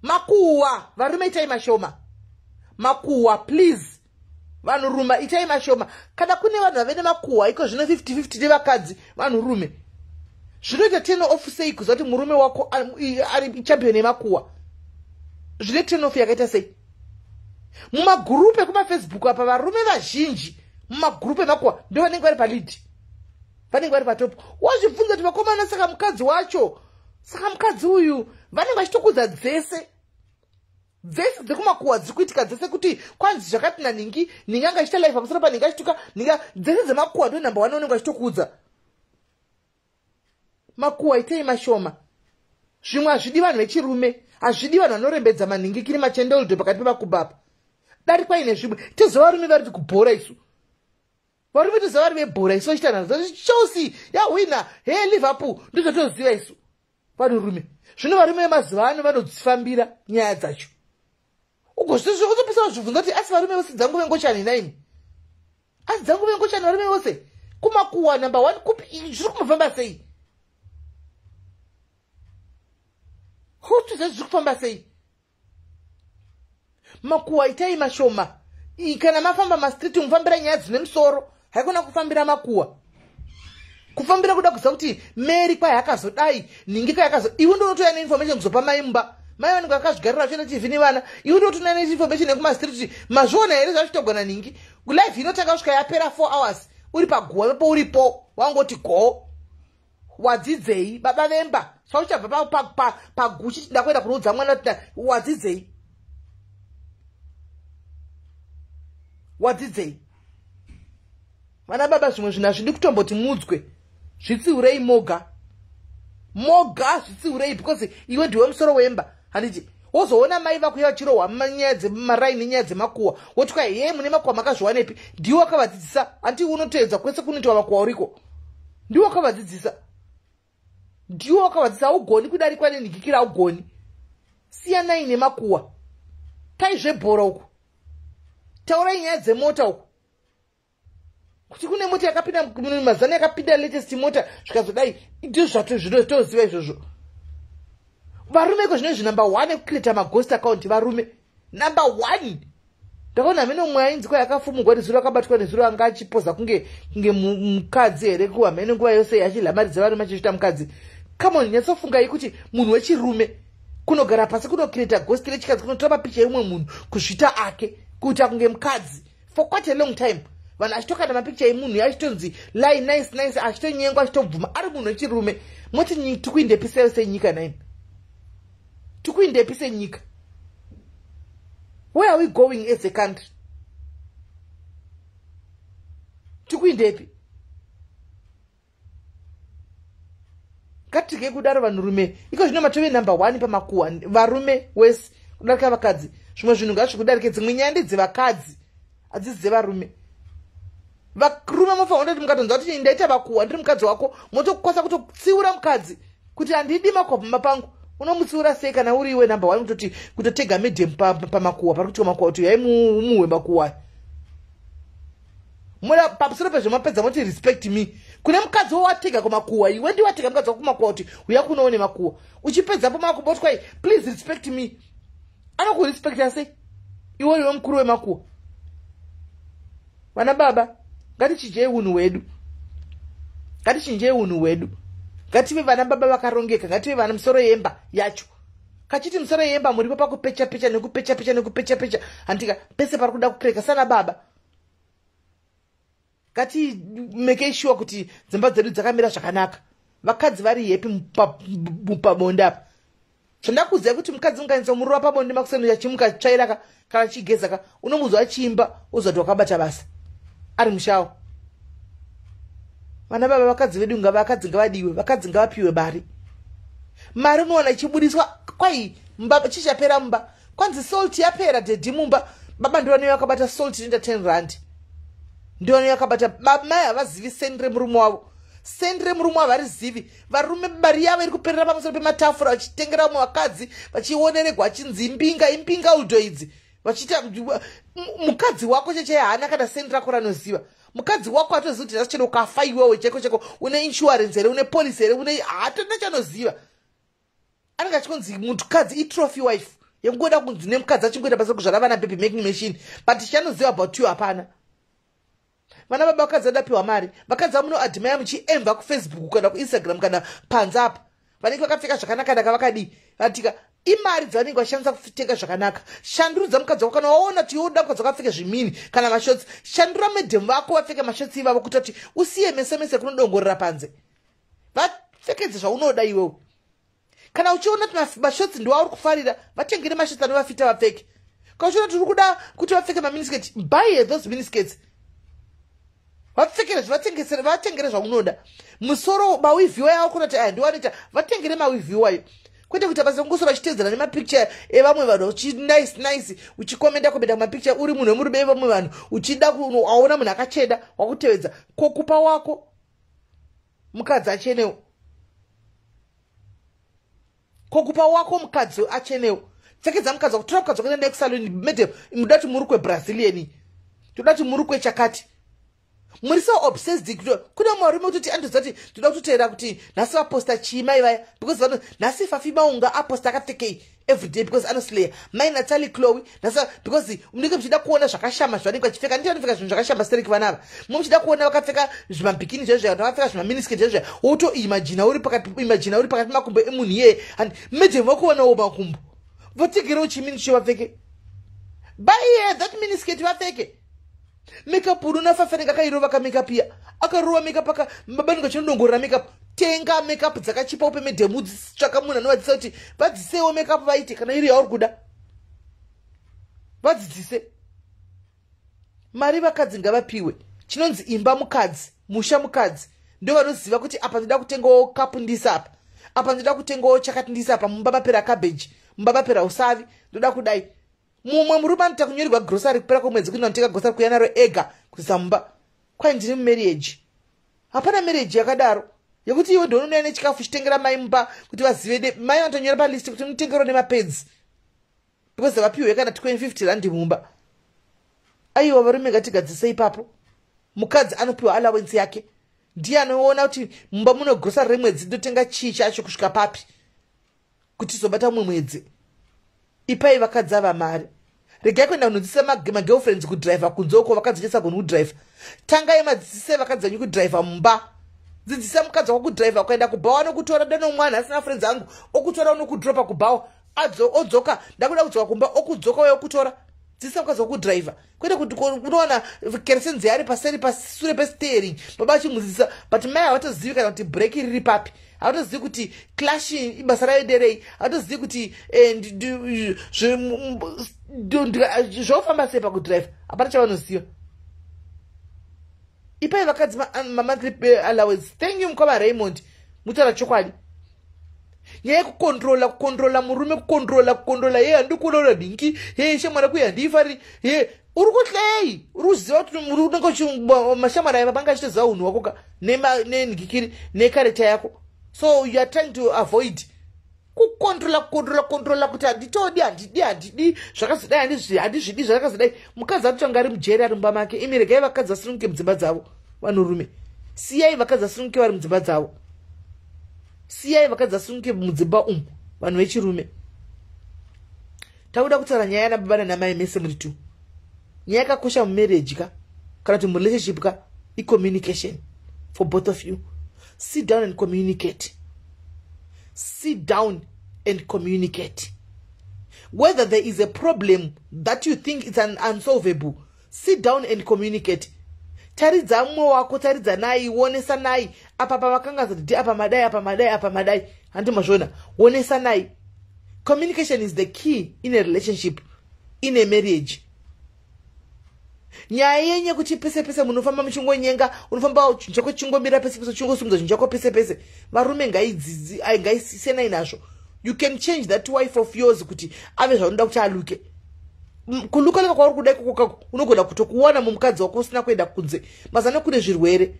[SPEAKER 1] Makuhwa, varume, itai mashoma. Makuhwa, please, vanhurume, itai mashoma. Kana kune vanhu vave nemakuhwa iko zvino 50-50 nevakadzi, vanhurume. Zvinoita turn off sei kuziva kuti murume wako ari champion yemakuhwa? Zvine turn off yakaita sei? Mumagurupu ekumafacebook apa, varume vazhinji mumagurupu emakuhwa ndo vanenge vari palead, vanenge vari patop. Wazvibvunza kuti, vakomana, saka mukadzi wacho, saka mukadzi uyu, vanenge vachitokudza dzese dzese dzekumakuhwa dziri kuitika dzese, kuti kwanzi zvakati naningi, ningi anga achiita live pamusoro paningi, achituka ninga. Dzese dzemakuhwa ndo number one unenge vachitokuudza. Makuhwa itei mashoma. Zvimwe hazvidi vanhu vechirume, hazvidi vanhu vanorembedza manhingikiri, machendeldo pakati pemakubapa. Darikwa ine zvimwe. Tozova varume vari kubhora isu, varume tozova vari vebhora isu, vachiita nhazo, Chelsea yahwina he, Liverpool, ndozvatoziva isu vanhurume. Zvino varume vemazuva ano vanodzifambira nyaya dzacho. Ugozvitopesa vazvibvunza kuti, asi varume vose dzangu vengochani naimi? Asi dzangu vengochani varume vose kumakuhwa number one kupi? Zviri kumufamba sei? Hutuze zviri kufamba sei? Makuhwa itai mashoma. Kana mafamba mastreet, mufambira nyaya dzine musoro, haikona kufambira makuhwa, kufambira kuda kuziva kuti Mary kwai akazodai, ningi kwai akazo. Iwe ndonotoya neinformation kuzopa mai mumba. Mai vanenge vakazvigarira vachienda TV nevana. Iwe ndotoona neinformation yekumastreet. Mazviona here zvachitogona ningi? Live inotanga kusvika yapera 4 hours, uri paguwa ipapo, uripo wangoti go. Wadzidzei, baba vemba? Sauchabva paguchi, tida kuenda kunoudza mwana kuti wadzidzei? Wadzidzei, vana baba? Zvimwe zvinhu hazvidi kutomboti mudzwe, zvitsiurei moga moga, zvitsiurei, because iwe ndiwe musoro wemba, handiti? Wozoona mai vakuya vachirohwa nyaya dzemaraini nenyaya dzemakuhwa, woti kwai, he, mune makuhwa, makazviwanepi? Ndiwe wakavadzidzisa, handiti? Unoteedza kwese kunoitwa makuhwa uriko. Ndiwe wakavadzidzisa, ndiwe wakavadzidzisa. Haugoni kudarikwa nenhikikira, haugoni. Siyanai nemakuhwa, taizvebhora uku, taurai nyaya dzemota uku, kuti kune mota yakapinda mazana, yakapinda latest mota, zvikazodai. Ndizvo zvatoziva izvozvo. Varume iko zvino izvi number one ekucreata maghost account, varume number one. Ndakaona hamene umwe ainzi kwa yakafumugwa nezuro, akabatwa nezuro, anga achipoza kunge mukadzi here kuhamene nguva yose, achidya mari dzevarume, achizvita mukadzi. Come on, nyatsofungai kuti munhu wechirume kunogara pasi, kunocreata ghost rechikadzi, kunotora mapicha eumwe munhu, kuzvita ake, kuita kunge mukadzi for quite a long time, vanhu achitokanda mapikicha emunhu, achitonzi lie, nice nice, achitonyengwa, achitobvuma, ari munhu wechirume. Moti tikuindepi senyika naimi? Tikuindepi senyika? Where are we going as a country? Tikuindepi? Ngatirege kudaro, vanhurume. Iko zvino matove number one pamakuhwa, varume wese, kudarika vakadzi. Zvimwe zvinhu ngazvikudarike. Dzimwe nyaya ndedzevakadzi, hadzisi dzevarume. Varume mofanira kuti mukatonzwa kuti ndaita vakuhwa, ndiri mukadzi wako, motokwanisa kutotsiura mukadzi kuti handidi makuhwa pamba pangu. Unomutsiura sei kana uri iwe number one kutoti kutotega medium pamakuhwa, pari kuitwa makuhwa, kuti uyai muhwe makuhwa? Muda pamusoro pezvo, mapedza moti, "Respect me," kune mukadzi wowatega kumakuhwa. Iwe ndiwatega mukadzi wako kumakuhwa kuti uya kunoone makuhwa. Uchipedzapo makubotwai, "Please respect me." Anokurespecta sei iwe uriwe mukuru wemakuhwa? Vana baba, ngatichinjei unhu hwedu, ngatichinjei unhu hwedu. Ngative vana baba vakarongeka, ngative vana musoro yemba yacho. Kachiti musoro yemba, muripo pakupecha pecha nekupecha pecha nekupecha pecha, handika? Pese pari kuda kupreka sana baba, ngatimekei sure kuti dzimba dzedu dzakamira zvakanaka, vakadzi vari happy pabonde apa. Zvandakuziva kuti mukadzi ungaendesa murova pabonde makuseni, achimuka tsvairaka kana chigezaka, unomunzwa achiimba, uzati wakabata basa ari mushawa. Vana baba, vakadzi vedu, vakadzi ngavadiwe, vakadzi ngavapiwe mari. Mari unowana ichibudiswa kwai mumba chichapera, mumba kwanzi salt yapera, daddy mumba. Baba ndiwane vakabata salt inoita 10 rand, ndiwane vakabata. Mai havazivi sendi remurume wavo, sendi remurume wavo harizivi. Varume mari yavo iri kuperera pamusoro pematafura, vachitengera vamwe vakadzi, vachioneregwa, achinzi imbinga, imbinga udo idzi, vachiita. Mukadzi wako chechai haana kana sendi rako ranoziva. Mukadzi wako atozivi kuti nhasi chero ukafa iwewe cheko cheko, une insurance here, une policy here, une haatona chanoziva. Anenge achikonzi mukadzi itrophy wife, yekungoda kunzi nemukadzi achingoita basa rekuzvara vana, baby making machine, but chanoziva about you hapana. Vana baba, vakadzi vadapiwa mari. Vakadzi vamunoadmire muchiemva kuFacebook kana kuInstagram kana panze apa, vanenge vakapfeka zvakanakanaka, vakadii, vatika Imari dzavanenge vachishandisa kutenga zvakanaka. Shandurudza mukadzi wako. Kana waona kuti yoda mukadzi wako apfeke zvimini kana mashotsi, shandura madam vako vapfeke mashotsi ivavo, kuita kuti usiye mese mese kunodongorera panze. Vapfekedze zvaunoda iwewe. Kana uchiona kuti mashotsi ndiwauri kufarira, vatengere mashotsi anovafita, vapfeke. Kana uchiona kuti uri kuda kuti vapfeke maminisketi, buy those miniskets, vapfekere, vatengere zvaunoda. Musoro, maweave wayo akuna kuti aya ndiwanoita, vatengere maweave wayo, kwete kuita basa kungosora uchitedzera nemapicture evamwe vanhu, uchinice nice, uchikomenda komenda kumapicture, uri munhu wemurume evamwe vanhu, uchida aona munhu akachena wakutevedza. Kokupa wako mukadzi achenewo? Kokupa wako mukadzi achenewo? Pfekedza mukadzi wako, tora mukadzi wako, enda kusalon. Madam, muda kuti murukwe Brazilian, toda kuti murukwe chakati. Muri so obsessed. Kune varume kutoti andoziva kuti ndoda kutoteera kuti nhasi vaposta chii mai vaya, because vano nhasi Fafi Maunga aposta akapfekei everyday, because anoslaya mai Natali Chloe nhasi, because munenge muchida kuona zvakashama zvavanenge vachipfeka. Nditi vanopfeka zvinhu zvakashama stereki vanava. Mu muchida kuona vakapfeka zvimabikini zvezvo, vanhu vakapfeka zvimaminiskirt zvezvo, wotoimagina uri pakati, imagina uri pakati makumbo emunhu iyeye. And madam vakuonawo makumbo, vategerewo chimini chicho vapfeke. Buy that miniskirt, vapfeke. Makeup, unoona Fafanenge akairova kamakeup iya, akarova makeup aka babanenge achinodongorera makeup. Tenga makeup dzakachipa, upe madam. Tsvaka munhu anovadzisa kuti vadzisewo makeup, vaite kana iri yauri kuda, vadzidzise. Mari vakadzi ngavapiwe. Chinonzi imba mukadzi, musha mukadzi, ndo vanoziva kuti apa ndoda kutengawo kapu ndisa apa, apa ndoda kutengawo chakati ndisa apa, mumba mapera kabheji, mumba mapera usavi, ndoda kudai. Mumwe murume anoita kunyorerwa grocery kupera kwemwedzi, kuti ndanotenga grocery kuuya naro ega kuisa mumba. Kwai ndiri mumarriage. Hapana marriage yakadaro yekuti iwe ndonouya nechikafu chitengera mai mumba kuti vazive. Mai vanotonyora palist kuti mutengerwa nemapads, because vapiwe kana 250 rand mumba. Aiwa varume, ngatigadzise ipapo. Mukadzi anopiwa allowance yake, ndiye anoona kuti mumba muno grocery remwedzi ndotenga chii chacho kusvika papi kuti izobata mumwe mwedzi. Ipai vakadzi ava mari. Regai kuenda kunodzidzisa magirlfriends kudhiraivha kunze uko, vakadzi chesagoni kudhiraivha. Tangai madzidzisai vakadzi venyu kudhiraivha mumba. Dzidzisa mukadzi wako kudhiraivha. Kuenda kubhawa nokutora danomwana asina friends angu, okutora unokudhiropa kubhawa, odzoka, ndakuda kudzoka kumba, okudzoka uya okutora. Dzidzisa mukadzi wako kudhiraivha, kwete kuti unowana keresenzi ari paseri, pasure pesteering, baba achimudzidzisa, but mai havatozivi kana kuti breki riri papi, havatozivi kuti clutch ibasa rayo nderei, havatozivi kuti zvofamba sei pakudhiraivha. Hapana chavanoziva. Ipai vakadzi mamonthly allowance. Thank you, mukoma Raymond, mutaura chokwadi. Nyaya yekukontrola, kukontrola murume, kukontrola, kukontrola, ye handi kuroora dhingi, ye shamwari kuye handiifariri, ye uri kuhlei, uri kuziva kuti unenge mashamwari aya vanga achitoziva unhu hwako ka nengikiri necharacter yako. So you are trying to avoid kukontrola, kukontrola, kukontrola, kuti handitodi, handidi, handidi zvakazodai, handizvidi zvakazodai. Mukadzi atotanga ari mujeri ari mumba make. Imi regai vakadzi vasununguke mudzimba dzavo. Vanhurume, siyai vakadzi vasununguke vari mudzimba dzavo. Siyai vakadzi vasununguke mudzimba umu. Vanhu vechirume, takuda kutaura nyaya yanababa nanamai mese muri two. Nyaya yakakosha mumarriage ka, kana kuti murelationship ka, icommunication for both of you. Sit down and communicate. Sit down and communicate whether there is a problem that you think it's an unsolvable. Sit down and communicate. Taridza mumwe wako, taridza nai, wonesanai apa pavakangaza kuti apa madai, apa madai, apa madai, handi mazviona? Wonesanai. Communication is the key in a relationship, in a marriage. Nyaya yenyu yekuti pese pese munofamba muchingonyenga, unofamba chinhu chako chingomira pese pese, uchingosumudza chinhu chako pese pese, varume ngaisiyanai nazvo. You can change that wife of yours kuti ave zvaunoda kuti aluke. Kuluka kwauri kuda ikoko kako unogona kutokuwana mumukadzi wako usina kuenda kunze. Mazano kune zvirwere.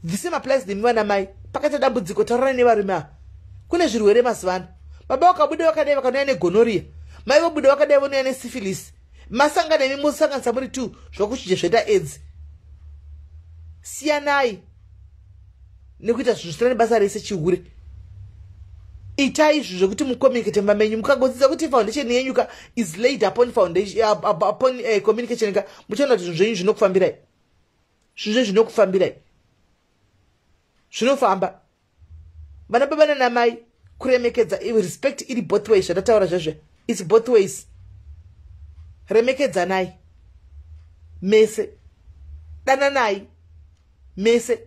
[SPEAKER 1] The same applies nemi vana mai. Pakaita dambudziko, tauranai nevarume ava. Kune zvirwere mazuva ano. Baba vakabuda vakadai, vakanouya negonorrhea, mai vobuda vakadai, vonouya nesyphilis. Masangana imi, mosanganisa muri two, zvakuchinja zvoita AIDS. Siyanai nekuita zvinhu zvisina nebasa rese, chihure. Itai izvi zvekuti mucommunicate mumba menyu. Mukagodzidza kuti foundation yenyu ka is laid upon foundation, upon communication ka, muchaona kuti zvinhu zvenyu zvinokufambirai, zvinhu zvenyu zvinokufambirai, zvinofamba. Vana baba nanamai, Kuremekedza, respect iri both ways. Zvatataura zvezve, it's both ways. Remekedzanai mese, dananai mese,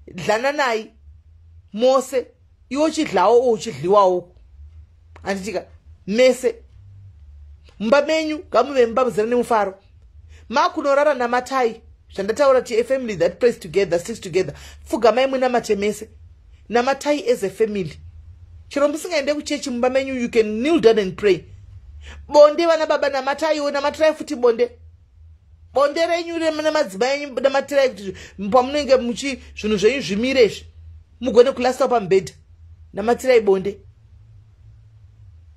[SPEAKER 1] dlananai mose. Iwe uchidlawo, uchidliwawo, handitika? Mese mumba menyu ngamuve mumba muzere nemufaro. Makunorara, namatai. Zvandataura ti a family that prays together sticks together. Pfugamai munamate mese, namatai as a family. Chero musingaende kuchechi, mumba menyu you can kneel down and pray. Bonde, vana baba, namataiwo, namatirai futi bonde. Bonde renyu nemadzimai enyu, namatirai kuti pamunenge muchi zvinhu zvenyu zvimire izvi, mugone kulastawo pamubhedha. Namatirai bonde,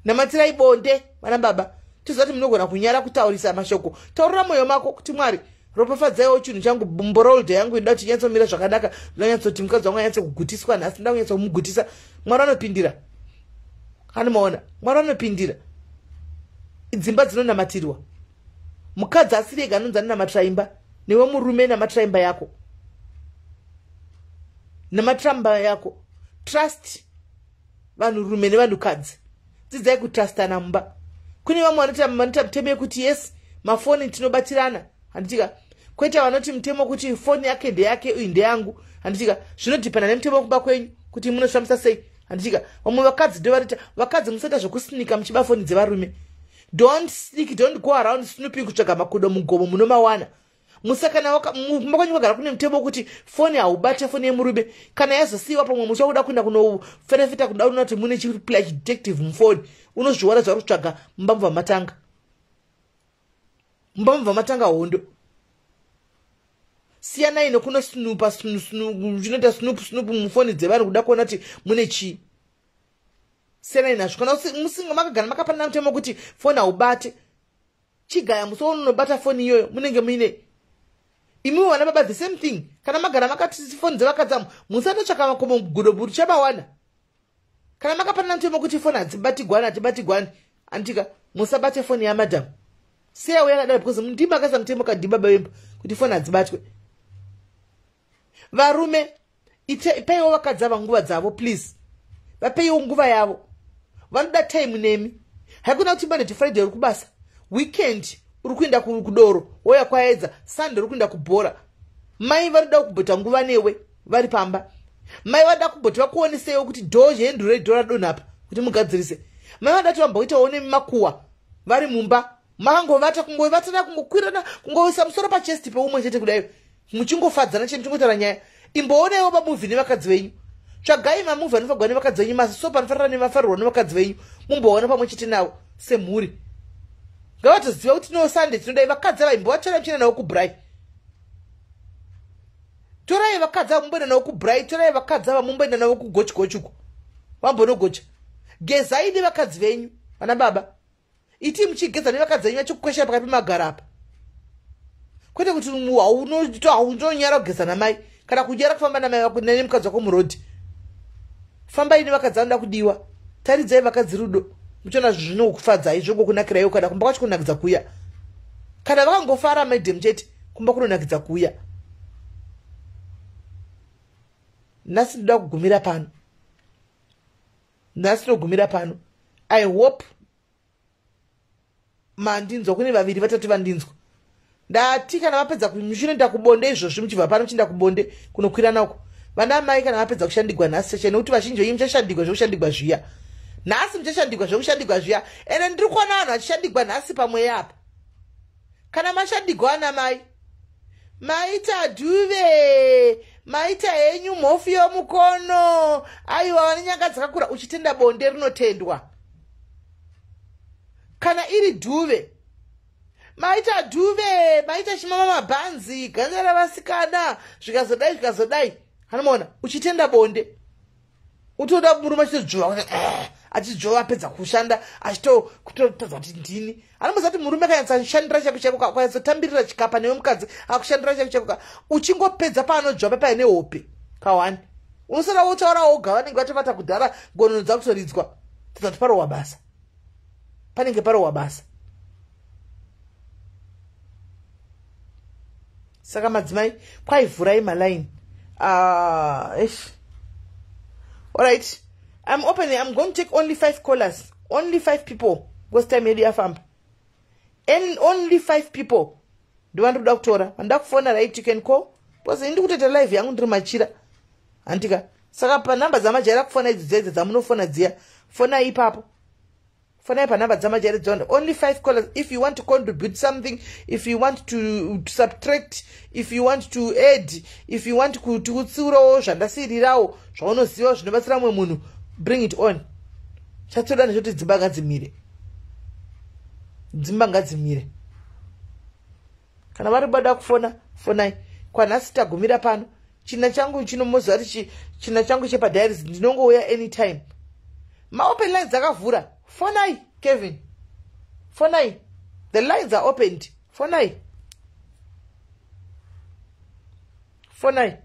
[SPEAKER 1] namatirai bonde, vana baba. Toziva kuti munogona kunyara kutaurisa mashoko. Taurira mwoyo mako kuti, "Mwari, ropafadzaiwo chinhu changu, mborolde yangu inoda kuti inyatsomira zvakanaka. Ndinonyatsoti mukadzi wangu anyatse kugutiswa nhasi, nda kunyatsokumugutisa." Mwari anopindira. Anomaona, Mwari anopindira. Dzimba dzinonamatirwa. Mukadzi asiri ega anonzi anonamatira imba. Newe murume, namatira imba yako, namatira imba yako. Trust. Vanhurume nevanhukadzi, dzidzai kutrustana mumba. Kune vamwe vanoita mutemo yekuti, yes, mafoni tinobatirana, handitika? Kwete vanoti mutemo kuti foni yake ndeyake, uyu ndeyangu, handitika? Zvinodhipana nemutemo kumba kwenyu kuti munoshamisa sei, handitika? Vamwe vakadzi ndo varita. Vakadzi, musaita zvokusnika muchiba foni dzevarume. Don't sneak, don't go around snooping, kutsvaga makudo mugomo munomawana. Musakana kumba kwenyu kwagara kune mutemo wekuti foni haubate foni yemurume. Kana yazosiyiwa pamwe musi wakuda kuenda kunoferefeta, kuda kuona kuti mune chiplay detective mufoni, unozviwana zvauri kutsvaga mumba mubva matanga, mumba mubva matanga hondo. Siyanai nekunosnupa, chinoita snoop snoop mufoni dzevanhu kuda kuona kuti mune chii. Siyanai nazvo. Kana musinga makagara makapanana mutemo wekuti foni haubate, chigaya musi waunonobata foni iyoyo munenge muine. Imiwo vana baba, the same thing. Kana magara makati foni dzevakadzi amo, musatotsvaka makomo gudo buru chamawana. Kana makapanana mutemo kuti foni hadzibatigwani, hatibatigwani, anditika? Musabate foni yamadhamu. Siyauya yakadaro, because ndimi akaisa mutemo kadhibaba vemba kuti foni hadzibatwe. Varume, ipaiwo vakadzi ava nguva dzavo, please. Vapeiwo nguva yavo, vanoda time nemi. Haikuna kuti Monday to Friday uri kubasa, weekend uri kuenda kudoro, woya kwaedza, Sunday uri kuenda kubhora. Mai vanoda kubhota nguva newe vari pamba. Mai vanoda kumboti vakuoneseiwo kuti door handle redoor radonhapa kuti mugadzirise. Mai vanoda kuti vamboitawo nemakuhwa vari mumba, makangovata, kungovatana, kungokwirana, kungoisa musoro pachest peumwe chete kudai, muchingofadzana chete, muchingotaura nyaya. Imboonewo mamovie nevakadzi venyu. Tsvagai mamovie anofarwa nevakadzi venyu, masoap anofarira nemafarirwa nevakadzi venyu, mumboona pamwe chete navo semhuri. Ngavatoziva kuti no, Sunday tinodai. Vakadzi ava, imbovatora muchienda navo kubraai. Torai vakadzi ava mumboenda navo kubraai. Torai vakadzi ava mumboenda navo kugochigochi uko, vambonogocha. Gezai nevakadzi venyu, vana baba. Iti muchigeza nevakadzi venyu, vachikukweshera pakati pemagara apa, kwete kuti haunonyara kugeza namai kana kunyara kufamba namai vako nemukadzi wako murodhi. Fambai nevakadzi vanoda kudiwa. Taridzai vakadzi rudo, muchiona zvinokufadzai, zvogokunakiraiwo. Kana kumba kwacho kunakidza kuuya, kana vakangofara madam chete, kumba kunonakidza kuuya. Nhasi ndoda kugumira pano, nhasi tinogumira pano. I hope mandinzwa. Kune vaviri vatatu vandinzwa. Ndati kana vapedza, muchinoenda kubonde izvozvi, muchibva pano muchienda kubonde kunokwirana uko. Vana mai, kana vapedza kushandigwa nhasi cheche, nekuti vazhinji venyu muchashandigwa zvekushandigwa zviya nhasi, muchashandigwa zvekushandigwa zviya. Ende ndiri kuona vanhu vachishandigwa nhasi pamweya apa. Kana mashandigwa, ana mai, maita dhuve, maita henyu mhofu yomukono. Aiwa, vane nyanga dzakakura, uchitenda bonde rinotendwa. Kana iri dhuve, maita dhuve, maita chimama mabhanzi, ganda ravasikana, zvikazodai, zvikazodai. Anomaona uchitenda bonde, utoda murume achitodzvova, eh, achidzvova, apedza kushanda, achitotadza kuti ndini. Anomuziva kuti murume kanyatsashandira chako chako, kanyatsotambirira chikapa newe mukadzi akushandira chako chako, uchingopedza paanodzvova paine hope kawani, unosara wotaura woga. Vanenge vatovata kudhara, gonono dzakutoridzwa, tadza kuti parohwa basa, panenge parohwa basa. Saka madzimai, kwaivhurai malaini. Eish, alright. I'm opening, I'm going to take only 5 callers, only 5 people, because time yedu yafamba. And only 5 people ndovandikuda kutora. Vanoda kufona, right, you can call, because ini ndikutoita live yangu ndiri machira, handika? Saka panhamba dzamajaira kufona idzi dzedze dzamunofona dziya, fonai ipapo, fonai panhamba dzamajaira dzawanda. Only 5 callers. If you want to contribute something, if you want to subtract, if you want to add, if you want kuti utsiurawo zvandasiyirirawo zvaunoziva zvinobatsira mumwe munhu, bring it on. Chatoda ndechoti dzimba ngadzimire, dzimba ngadzimire. Kana vari bada kufona, fonai. Kwanhasi tagumira pano. China changu chinomoziva kuti china changu chepadiaries, ndinongouya anytime. Maopen lines akavhura, fonai. Kevin, fonai. The lines are opened, fonai, fonai,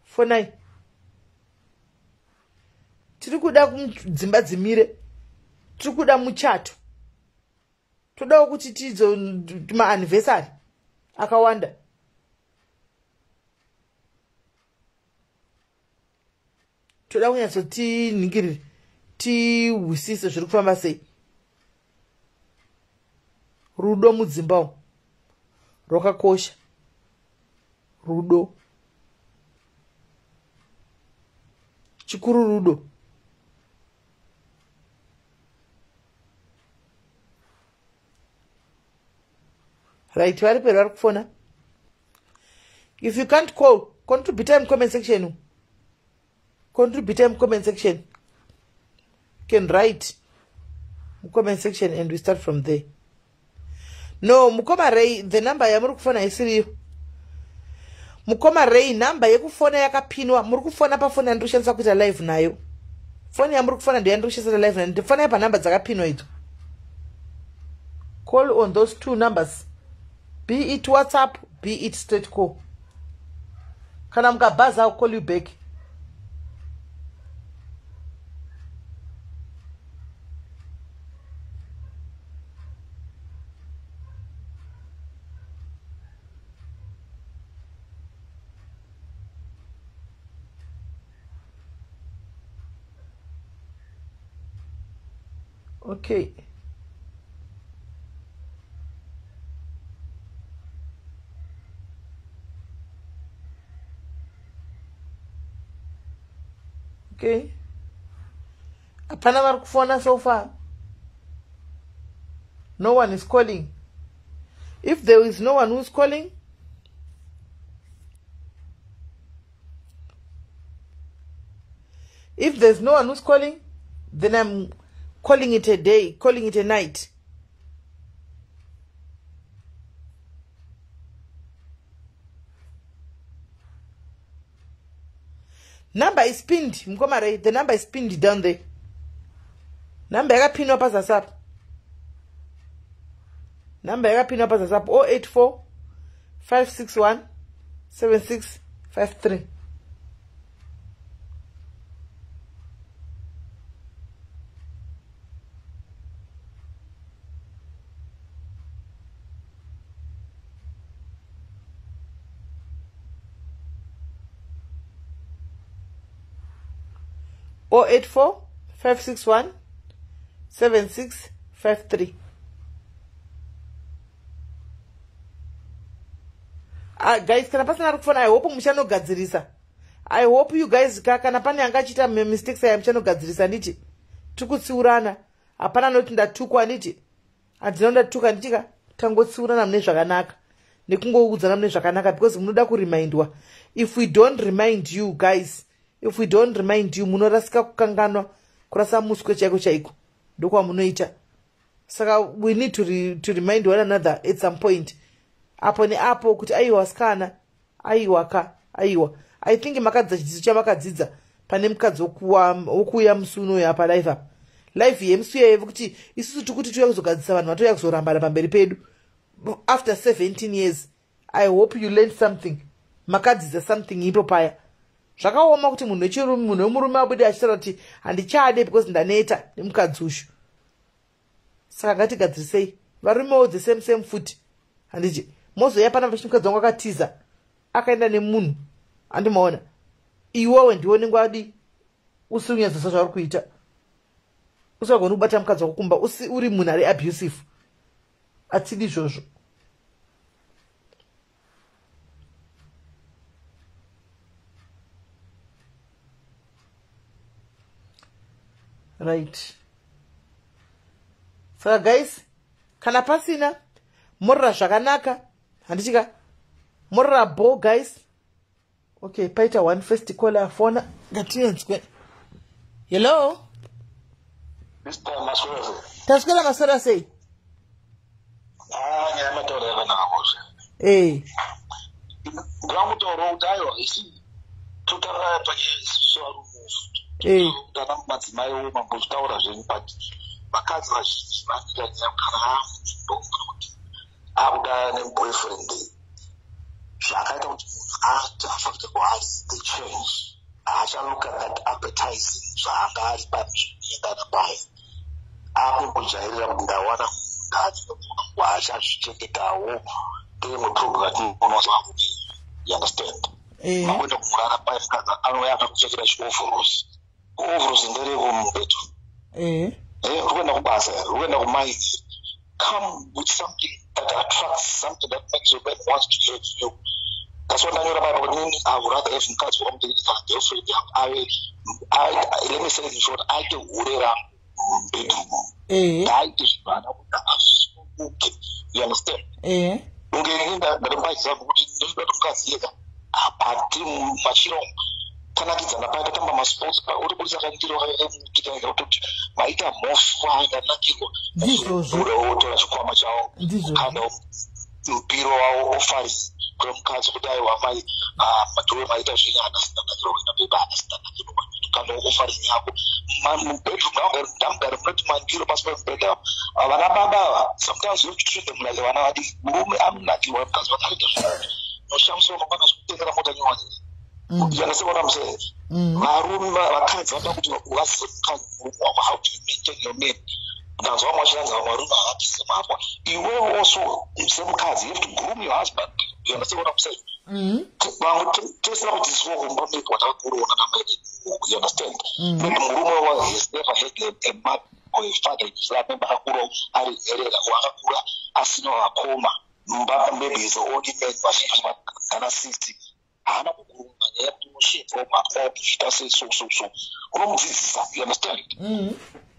[SPEAKER 1] fonai. Tiri kuda dzimba dzimire, tiri kuda muchato, todawo kuti tidzo maanniversary akawanda. Toda kunyatsotinhingirire, tihwisise zviri kufamba sei. Rudo mudzimba umu rwakakosha, rudo chikuru, rudo. Right, vari peri vari kufona. If you can't call, contribute in comment section, contribute in comment section. You can write in comment section and we start from there. No, mukoma Ray, the number yamuri kufona isiriyo. Mukoma Ray, namba yekufona yakapinwa. Muri kufona pafoni yandiri kushandisa kuita live nayo. Foni yamuri kufona ndiyo yandiri kushandisa live nayo. Ndifonai panhamba dzakapinwa idzo. Call on those 2 numbers, be it WhatsApp, be it straight call. Kana mukabhaza, I'll call you back. Okay. Okay. Hapana vari kufona so far. No one is calling. If there is no one who's calling, if there's no one who's calling, then I'm calling it a day, calling it a night. Number is pinned, mukoma Ray. The number is pinned down there. Number yakapinwa pazasi apo. Number yakapinwa pazasi apo, 084 561 7653. 084 561 7653. Guys, kana pasina ari kufona, I hope muchanogadzirisa. I hope you guys, kana pane anga achiita mistakes aya, muchanogadzirisa. Nditi tikutsiurana, hapana noti ndatukwa, nditi handina ndatuka, nditika tangotsiurana mune zvakanaka nekungoudzana mune zvakanaka, because munoda kuremindwa. If we don't remind you guys, if we don't remind you, munorasika kukanganwa, kurasa muswe chaiko chaiko ndokwamunoita. Saka we need to remind one another at some point, apo neapo, kuti aiwa sikana, aiwa ka, aiwa. I think makadzidza chidzidzo chamakadzidza pane mukadzi wokuuya musi unoyo apa live apa, live yemusi uyayevo, kuti isusu tikuti tiuya kuzogadzisa vanhu vatouya kuzorambana pamberi pedu after 17 years. I hope you learned something, makadzidza something ipo paya. Zvakaoma kuti munhu wechirume, munhu wemurume abude achitaura kuti handichade because ndaneta nemukadzi ushu. Saka ngatigadzirisei. Varumewo the same same futi, handiti? Mozoya pana vachiti mukadzi wangu akatiza akaenda nemunhu, andimaona. Iwewe ndiwe unenge wadi usiri kunyatsoziva zvauri kuita, usingagoni kubata mukadzi wako kumba, uri munhu ari abusive. Hatidi izvozvo. Right, saka guys, kana pasina, morora zvakanaka, handichika morora bo, guys. Okay, paita one first call afona, ngatinzwe. Hello.
[SPEAKER 2] Mr. Maswera.
[SPEAKER 1] Taswera, maswera sei?
[SPEAKER 2] Ah, nyaya mataura yakanaka kwazvo. Ndingangotaurawo kuti aiwa, isi totaura panyaya isusu varume. Kana madzimai mambotaura zvenyu, but vakadzi vazhinji vanoita nyaya kana amudzimba kana kuti akuda neboyfriend. Zvakaita kuti munhu aaffecte kwaari, the change, haachalook at that appetizing zvaanga ari pazvinoendana pai, akungojairira kuti ndawana munhu waachazvichengetawo. Ndeimwe problem yatinoona zvakuti, you understand? Makuenda kumurara pai, mukadzi anouya akakuchekera chioveralls. Overalls ndereko mubedroom? Uri kuenda kubasa, uri kuenda kumaini, come with something that attracts, something that makes your man want to have you. That's what ndanyora paipa kuti nini, I would rather have mukadzi wamuti kana girlfriend yangu ave, let me say it in short, aite hure rangu mubedroom. Ngaaite zvivana kuti asununguke, you understand? Unge inini ndatomba example kuti ndinoda kuti mukadzi yega apati machiro tanakidzana pai, tatamba masports, uribudisa kandiro kutoti maita mhofu, ndanakirwa.
[SPEAKER 1] Ndizvozvo.
[SPEAKER 2] Otora chikwama chawo,
[SPEAKER 1] Ndizvozvo.
[SPEAKER 2] kana mupiro wawo, ofarisa kune mukadzi kuti aiwa mai, madhowe maita zvenyu, handasi ndanakirwa kuenda beba, handasi ndanakirwa. Kana offering yako mubedroom ndamugare munoti mandiro pasi pemubhedha apo. Vana baba ava, sometimes you have to treat them like vana vadiki. Murume anonakirwa mukadzi vakaita zvinhu noshamisa, unokwana kutengera mota nyowani. You understand what I'm saying? Varume, vakadzi vanoda kuti vazive mukadzi, murume wako, how do you maintain your man. Ndanzwa vamwe vachinanzi vamwe varume havabvise mapwa. Iwewe also semukadzi, you have to groom your husband. You understand what I'm saying? Vamwe tosina kudzidziswa kumba, maybe watakakuroona namai, you understand? Maybe murume wa has never had a mother or a father in his life. Maybe akakura ari nherera or akakura asina vakoma mumba. Maybe is the only man. Vazhinji kana 60 haana kukuruma nyaya yekuti unoshepa kuita sei, so so so unomudzidzisa, you understand?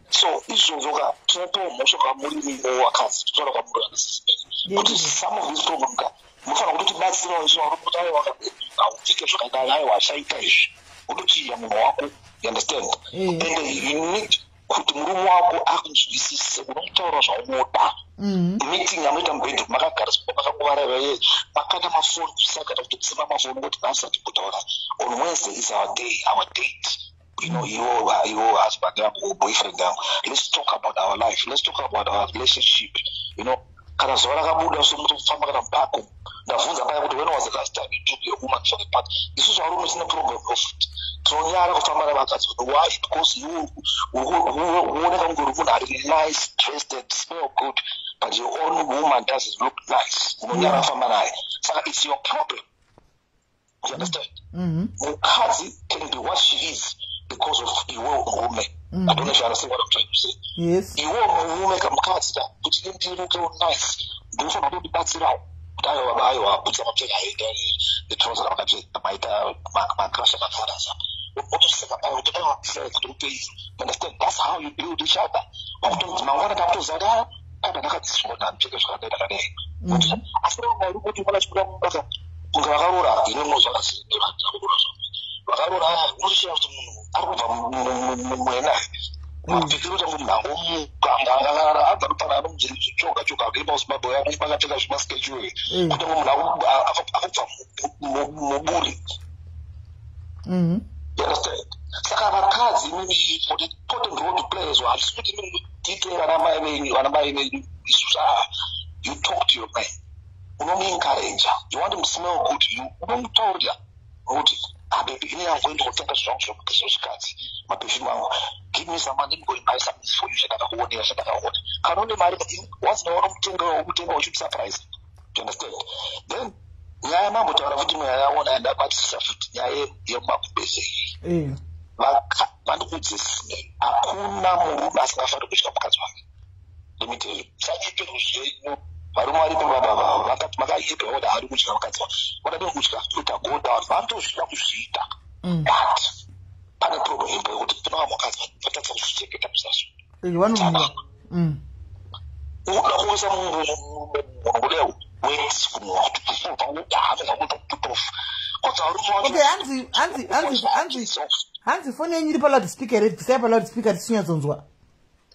[SPEAKER 2] So izvozvo ka, tinopiwa mhosva kwamurimi wakadzi, totaura kwamuri anasisi kuti some of these problem ka, munofanira kutotibatsirawo isu varume kuti aiwa, haupfeke zvakadai, aiwa, achaita izvi, utochiya munhu wako, you understand? And you need kuti murume wako akunzwisise, unomutaura zvaunoda. Meeting yamunoita mubedroom makagara makangovaraiva ye makanda mafoni kusakata kuti kusima mafoni, kuti asati kutaura, on Wednesday is our day, our date, iwo husband yangu or boyfriend yangu, let's talk about our life, let's talk about our relationship. Kana zuva rakabuda so mutofamba kana mupako. Ndabvunza paya kuti when was the last time you took your woman for the park? Isusu varume tine problem of tinonyara kufamba navakadzi. Why? Because you uoneka kunge uri munhu ari nice, dressed and smell good, but your own woman doesn't look nice, unonyara kufamba naye. Saka it's your problem, you understand? Mukadzi can be what she is because of iwewe murume. I don't know if you understand what I'm trying to say.
[SPEAKER 1] Yes.
[SPEAKER 2] Iwewe murume kamukadzi ka, kuti ndiruke nice, ndinofanira kutotibatsirawo kuti aiwa, aiwa, bhutsa mapfeka aenda netrouser ramakapfeka, maita makrasha makarasa, otoseka paya kuti aiwa, ndikupei, you understand? That's how you build each other. Wakutonzi mangwana takutoziva kuti ah, kana ndakadzidziswa ndandipfeke zvakadai ndakadai. Asi vamwe vari kuti mwana chibuda mubasa kunge vakaroora, ine zvakasiakuroora zvavo vakaroora, unotoshaya kuti munhu ari kubva mumwena, mapfekero changu, munhu angomuka abva nopana anochoga choga akiri pazimbabwe akapfeka zvimaskechiwe, kuti munhu akubva muburi. You understand? Saka vakadzi imimi, for the important role to play as well. Handisi kuti imimi tiite vana mai venyu, vana mai venyu isusu. Ah, you talk to your man, unomuencourage, you want him to smell good, you unomutaurira kuti, ah baby, ini yangu kuenda kutenga zvangu zvechikadzi, maperfume angu, give me some money, go and buy something for you, chandakakuonera, chandakaona. Kana une mari, once in a while unomutenga, umutenga uchimusurprise, you understand? Then Nyaya mambotaura futi, mweya yaona yandabatisisa futi, nyaya yemakumbeze iyi. Vandikudze, hakuna murume asingafaniri kutya mukadzi wake. Let me tell you, sanyepero zvenyu, varume varipo makayepera kuti haari kutya mukadzi wake. Vakadii kutya kuita go down, vanotozvida kuzviita. But pane problem imbo yekuti kuna vamwe vakadzi vatadza kuzvichengeta muzazvo.
[SPEAKER 1] Vanomira.
[SPEAKER 2] Unoda kuisa munhu kudai weti kunwa kuti kodza varume vacho.
[SPEAKER 1] Okay, hanzi hanzi hanzi hanzi hanzi foni yenyu iri paloud speaker here? Bvisai paloud speaker tisinyatsonzwa.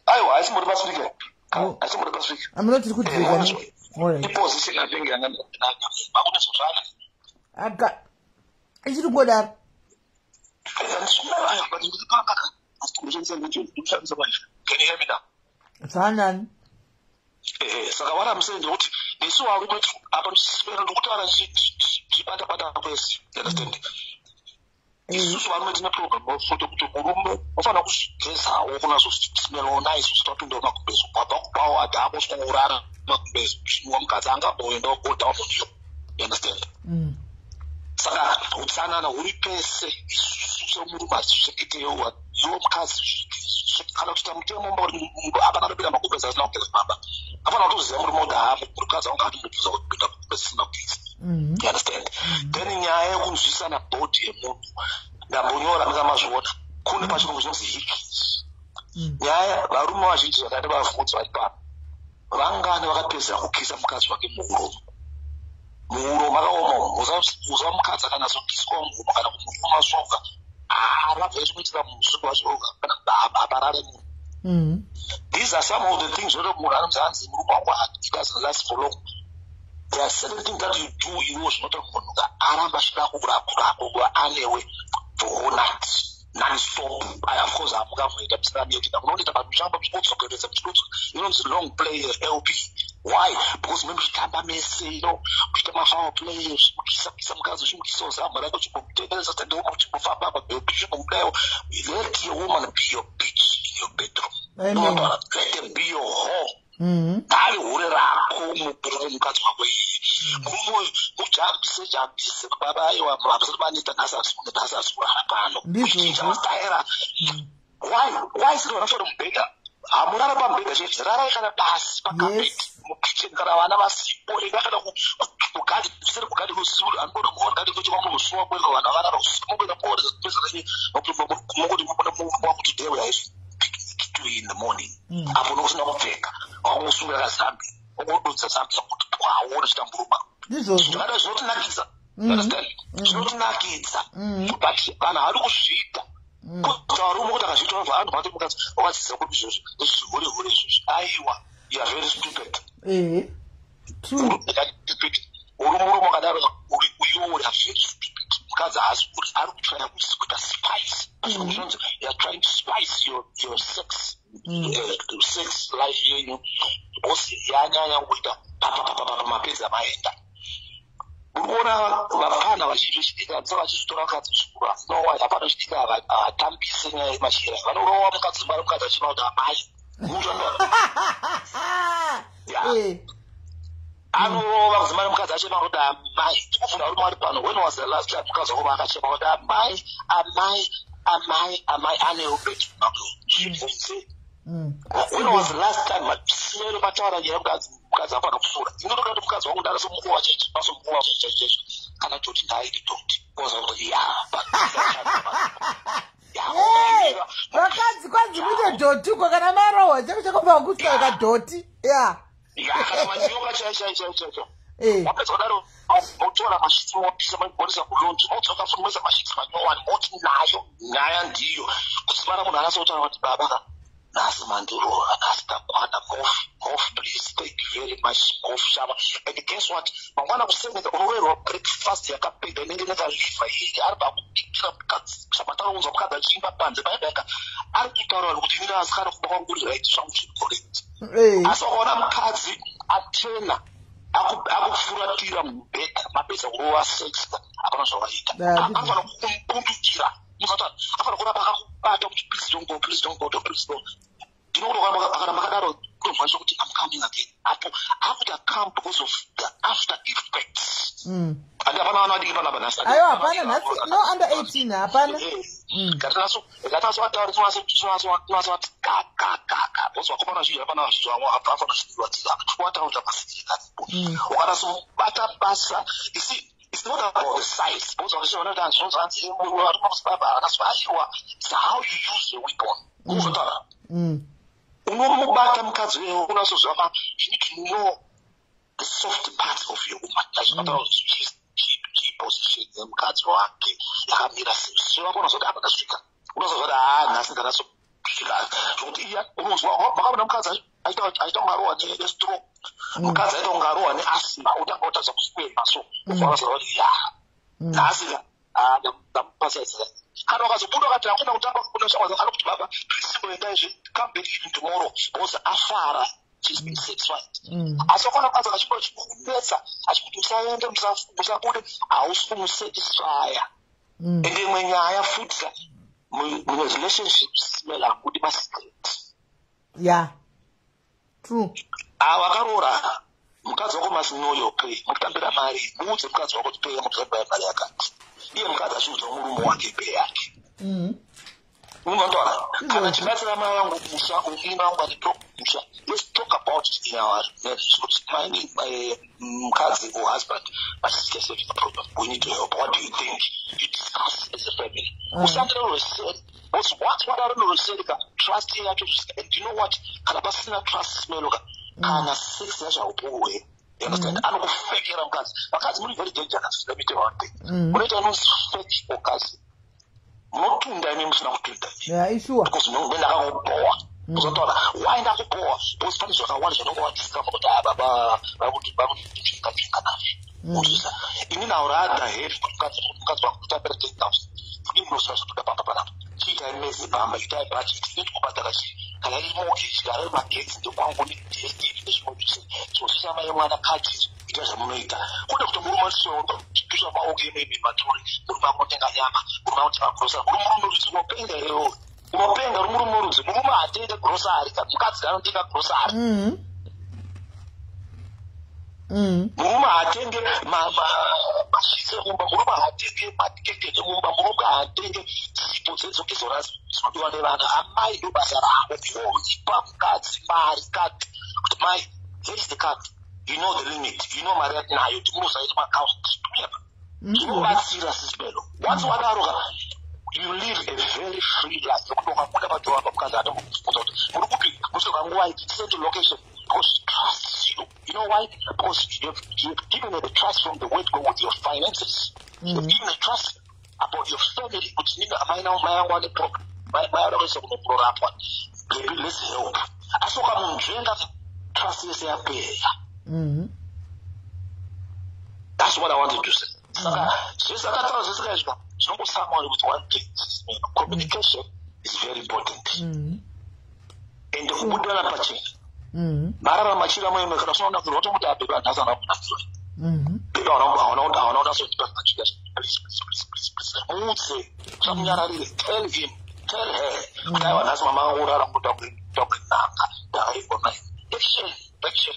[SPEAKER 2] Aiwa, haisimbori paspeaker.
[SPEAKER 1] Oh.
[SPEAKER 2] Haisimbori paspeaker.
[SPEAKER 1] Amuna tiri kudhirika ne, alright.
[SPEAKER 2] Iposition atenge yanga makunezozvana.
[SPEAKER 1] Aka ichiri kungodaro.
[SPEAKER 2] Can you hear me now?
[SPEAKER 1] Zvanani.
[SPEAKER 2] Saka what I'm saying ndekuti nesu varume apa ndikutaura chibata-bata kwese, you understand? Isusu varume tine program futi kuti murume unofanira kuzvigezawo kunazosmelona nice usati wapinda mumagumbezi. Wabva kubawa dhako, urara mumagumbezi, mukadzi angamboenda go down on you, you understand? Saka utsanana huri pese. Isusu semurume hatizvicheketewo, iwo mukadzi kana kuita mutemo mba kuti hapana anopinda magumbezi asina kugeza. Baba hapana kutoziva murume kuti haa, mukadzi wangu atombobvisa kupinda magumbezi asina kugeza. You understand? Then nyaya yekunzwisana body yemunhu, ndambonyora mungamazviona, kune pachirungu chinonzi hickeys. Nyaya varume vazhinji zvakaita vavhudzi vari pano, vangani vakapedzera kukisa mukadzi wake muhuromo? Muhuro makaoma. Uza mukadzi akanyatsokiswa muhumo kana kumuruma soka, arabva chikuitira musiko wacho kana haparare munhu. These are some of the things zvoti munhu anonzi hanzi murume wangu, it doesn't last for long. There are certain things that you do iwo zvinoita kuti munhu aramba achida kuva anewe the whole night, non-stop. Of course hamungamuita musingamuita, munoita pamuchamba muchidzokeredza, muchidodzoka, inonzi long play, LP. Why? Because munenge muchitamba mese, muchiita mafoul play, muchikisa mukadzi, uchimukisawo zamba rake, uchimbomutenderesa tendeuka, uchimbofamba apa, uchimbomudaiwo. Let your woman be your bitch in your bedroom.
[SPEAKER 1] Amen.
[SPEAKER 2] Unotaura, let her be your hoe. Ngaave hure rako mukadzi wako iye. Murume uyu mujambise jambise, baba aiwa, hapasati maneta nhasi, nhasi asi kurara pano.
[SPEAKER 1] Ndizvozvo.
[SPEAKER 2] Kuchinja mastaira. Why siri vanofanira mubhedha? Hamurara pamubhedha chete, rarai kana pasi pacarpet, mukitchen kana vana vasipo, enda kana kugarden, kuseri kugarden usiku, anoda kuona garden kuti vamunosuwa kuenda vana varara usiku, mokuenda mooreza kupedza renyu, mokuti wakuti day we are picnic 2 in the morning. Apo nokusina kupfeka, wakungosungira kazambi, wangodudza zambi kuti waona chitamburuma.
[SPEAKER 1] Ndizvozvo.
[SPEAKER 2] Zvakadai zvinotinakidza. You understand? Zvinotinakidza, but vanhu havari kuzviita. Kuti varume kuti akazviita vanhu vati mukadzi wakadzidza kuti izvozvo zvihure hure izvozvi, aiwa, you are very stupid.
[SPEAKER 1] Ehe, true.
[SPEAKER 2] Uri murume wakadaro, uri iwe uri very stupid. Mukadzi haasi uri ari kutraya kuita spice. Zvinonzi you are trying to spice your sex, sex life yenyu, because yanyanya kuita papapapapa, mapedza maenda. Uri kuona vapfana vazhinji vechidiki handisa vachizvitora vakadzi zvikuru. No, hapana vechidiki havatambise nyaya yemachira, vanorova mukadzi mari, mukadzi achima kuti amai munhu Yeah. Anorova kudzimara mukadzi achema kuti amai. Ndikubvunza varume vari pano, when was the last time mukadzi wako vaakachema kuti amai, amai, amai, amai anewo bedroom mako? Zvibvunze. When was the last time simero mataura nyaya mukadzi mukadzi afana kupfuura? Inotoda kuti mukadzi wangu ndara somukuwa cheche pasomukuwa cheche cheche kana toti ndaidi toti oza kuti ya.
[SPEAKER 1] Hey, vakadzi kwanzi muite dhoti uko kana marohwa chako chakobva kusvika kadhoti ya.
[SPEAKER 2] Ya, kana manyoka chai chai chai chai. Wapedza kudaro motora masheets, mopisa, mogonesa kulaundry, modzoka futi moisa masheets manyowani, moti nayo nyaya ndiyo kudzimara munhu anatsotaura kuti baba ka, nhasi mandirova, nhasi takwana mof mof, please, thank you very much, mof shava. And guess what? Mangwana kuseneta unowerwa breakfast yakapedza inenge nekaliva iyi ari pakubikira mukadzi zvamataunzwa, mukadzi achiimba panze paibeka ari kutaura vanhu kuti inini asikana kumba kwangu kuri right, zvangu zviri correct. Asi wakaona mukadzi atena akufuratira mubhedha, mapedza kurova sex, hapana zvavaita. Anofanira kumbundukira, afana kuramba akakubata kuti please don't go, please don't go, please don't. Ndinokuti akaramba akadaro kunozwa kuti I'm coming again, apo akuti acome because of the after effects. Hapana vana vadiki panapa nhasi.
[SPEAKER 1] Aiwa, hapana nhasi, no under 18, hapana.
[SPEAKER 2] Ngatinasovatauri, tinasovati ga ga ga ga, because vakomana vazhinji hapana, vazhinji vamwe hapafana zvichibatsira wataura masiri karipo. Ukanasobata basa, you see, it's not about the size, because vazhinji vanoita zvinonzi varume muZimbabwe akaswa. It's how you use the weapon. Uzotaura, unomubata mukadzi wewe, unasoziva, you need to know the soft parts of your woman. Azvinotaura position yemukadzi wake yakamira sei. Zvivako unozoti apa ndasvika, unozozoti haa, nhasi ndanasosvika, zvokuti iya unonzwa makaona mukadzi achiita kunge arohwa nestroke, mukadzi aita kunge arohwa neasthma, utanga kutadza kufema. So unozoona kuti ya, nhasi ndamupasaidzira. Kana ukazobuda ukati hakuna kutamba kuna shamwari, anokuti, "Baba, please simboendaizve, come back even tomorrow," because afara, she's been satisfied. Asi wakona mukadzi akachimbo chikunetsa, achikuti musaende, musabude, hausi kumusatisfya. Ende imwe nyaya futi, murelationships hakudi masecret.
[SPEAKER 1] Yeah, true.
[SPEAKER 2] Ava akaroora, mukadzi wako must know your pay. Mutambira mari, muudze mukadzi wako kuti pay yamutambira mari yakati, iye mukadzi achiudza murume wake pay yake. Unotaura, kana chibatsira mai vangu musha, ini vangu ane musha, let's talk about it in our marriage, kuti maini mukadzi or husband, my sister is having a problem, we need to help, what do you think? You discuss as a family. Usandira rweseri, because what wadaro nerweseri ka, trust yacho. And you know what? Kana pasina trust, smeloka, kana sex yacho haupuwe. You understand? Anokufekera mukadzi. Vakadzi muri very dangerous. Let me tell you one thing. Munoita inonzi fake orgasm. Munotunda imi musina kutunda.
[SPEAKER 1] Yeah, isure.
[SPEAKER 2] Because munenge ndakakubhowa. Uzotaura, why ndakubhowa? Because pane zvakawanda zvanonga wadiscover kuti ah, baba vakuti vakutsvinga tsvinga nazvo. Uzvisa. Inini I would rather have mukadzi wangu kutambira 10,000. Inini ndinoziva zvatoda pamba panapa. Chiitai mese pamba, itai budget. Inini kubhadhara chii? Kana iri mortgage, kana iri magetsi, ndokwangu neDSTV nezvimwe zvese. Chosisa mai mwana kati, ita zvamunoita. Kwete kuti murume achipisha maoko imi matori, murume anotenga nyama, murume anotenga grocery. Murume rudzi unopenga here iwewe? Unopenga uri murume rudzi. Murume haatenge grocery, mukadzi anotenga grocery. Murume haatenge masheets emumba, murume haatenge makeke emumba, murume haatenge sipo dzedzokizora dzinodiwa nevana. Amai ndo basa ravo. Ipa mukadzi mari kati kuti, "Mai, here is the card, you know the limit, you know mari yatinayo, tikunosaita maaccount." Zvinobatsira, sisibelo. Once wadaro ka, you live a very free life, yekuti ukabuda padhorobha, mukadzi atombokubvunza kuti muri kupi, musvika nguvai, send location, because she trusts you. You know why? Because you've given her the trust from the word go with your finances. You've given her trust about your family, kuti nini mai mai yangu ane problem, mai mai anokuisa kunorapwa, baby, let's help. Asi ukamunzvenga, trust yese yapera. That's what I wanted to say. Saka zvese akataura zvese kaizvika zvinongosamwa with one thing: communication is very important. And kubudirana pachena. Mararama machira moimwe, kana usina kunakirwa, utomuti, "Abebe, nhasi hauna kunakirwa. Bebe, hauna kunatsotipa zvachida. Please, please, please, please, please." Muudze, usamunyararire. Tell him, tell her kuti, "Aiwa, nhasi mama vangu urara kuda kuinanga, ndakaigwa mai." Action, action.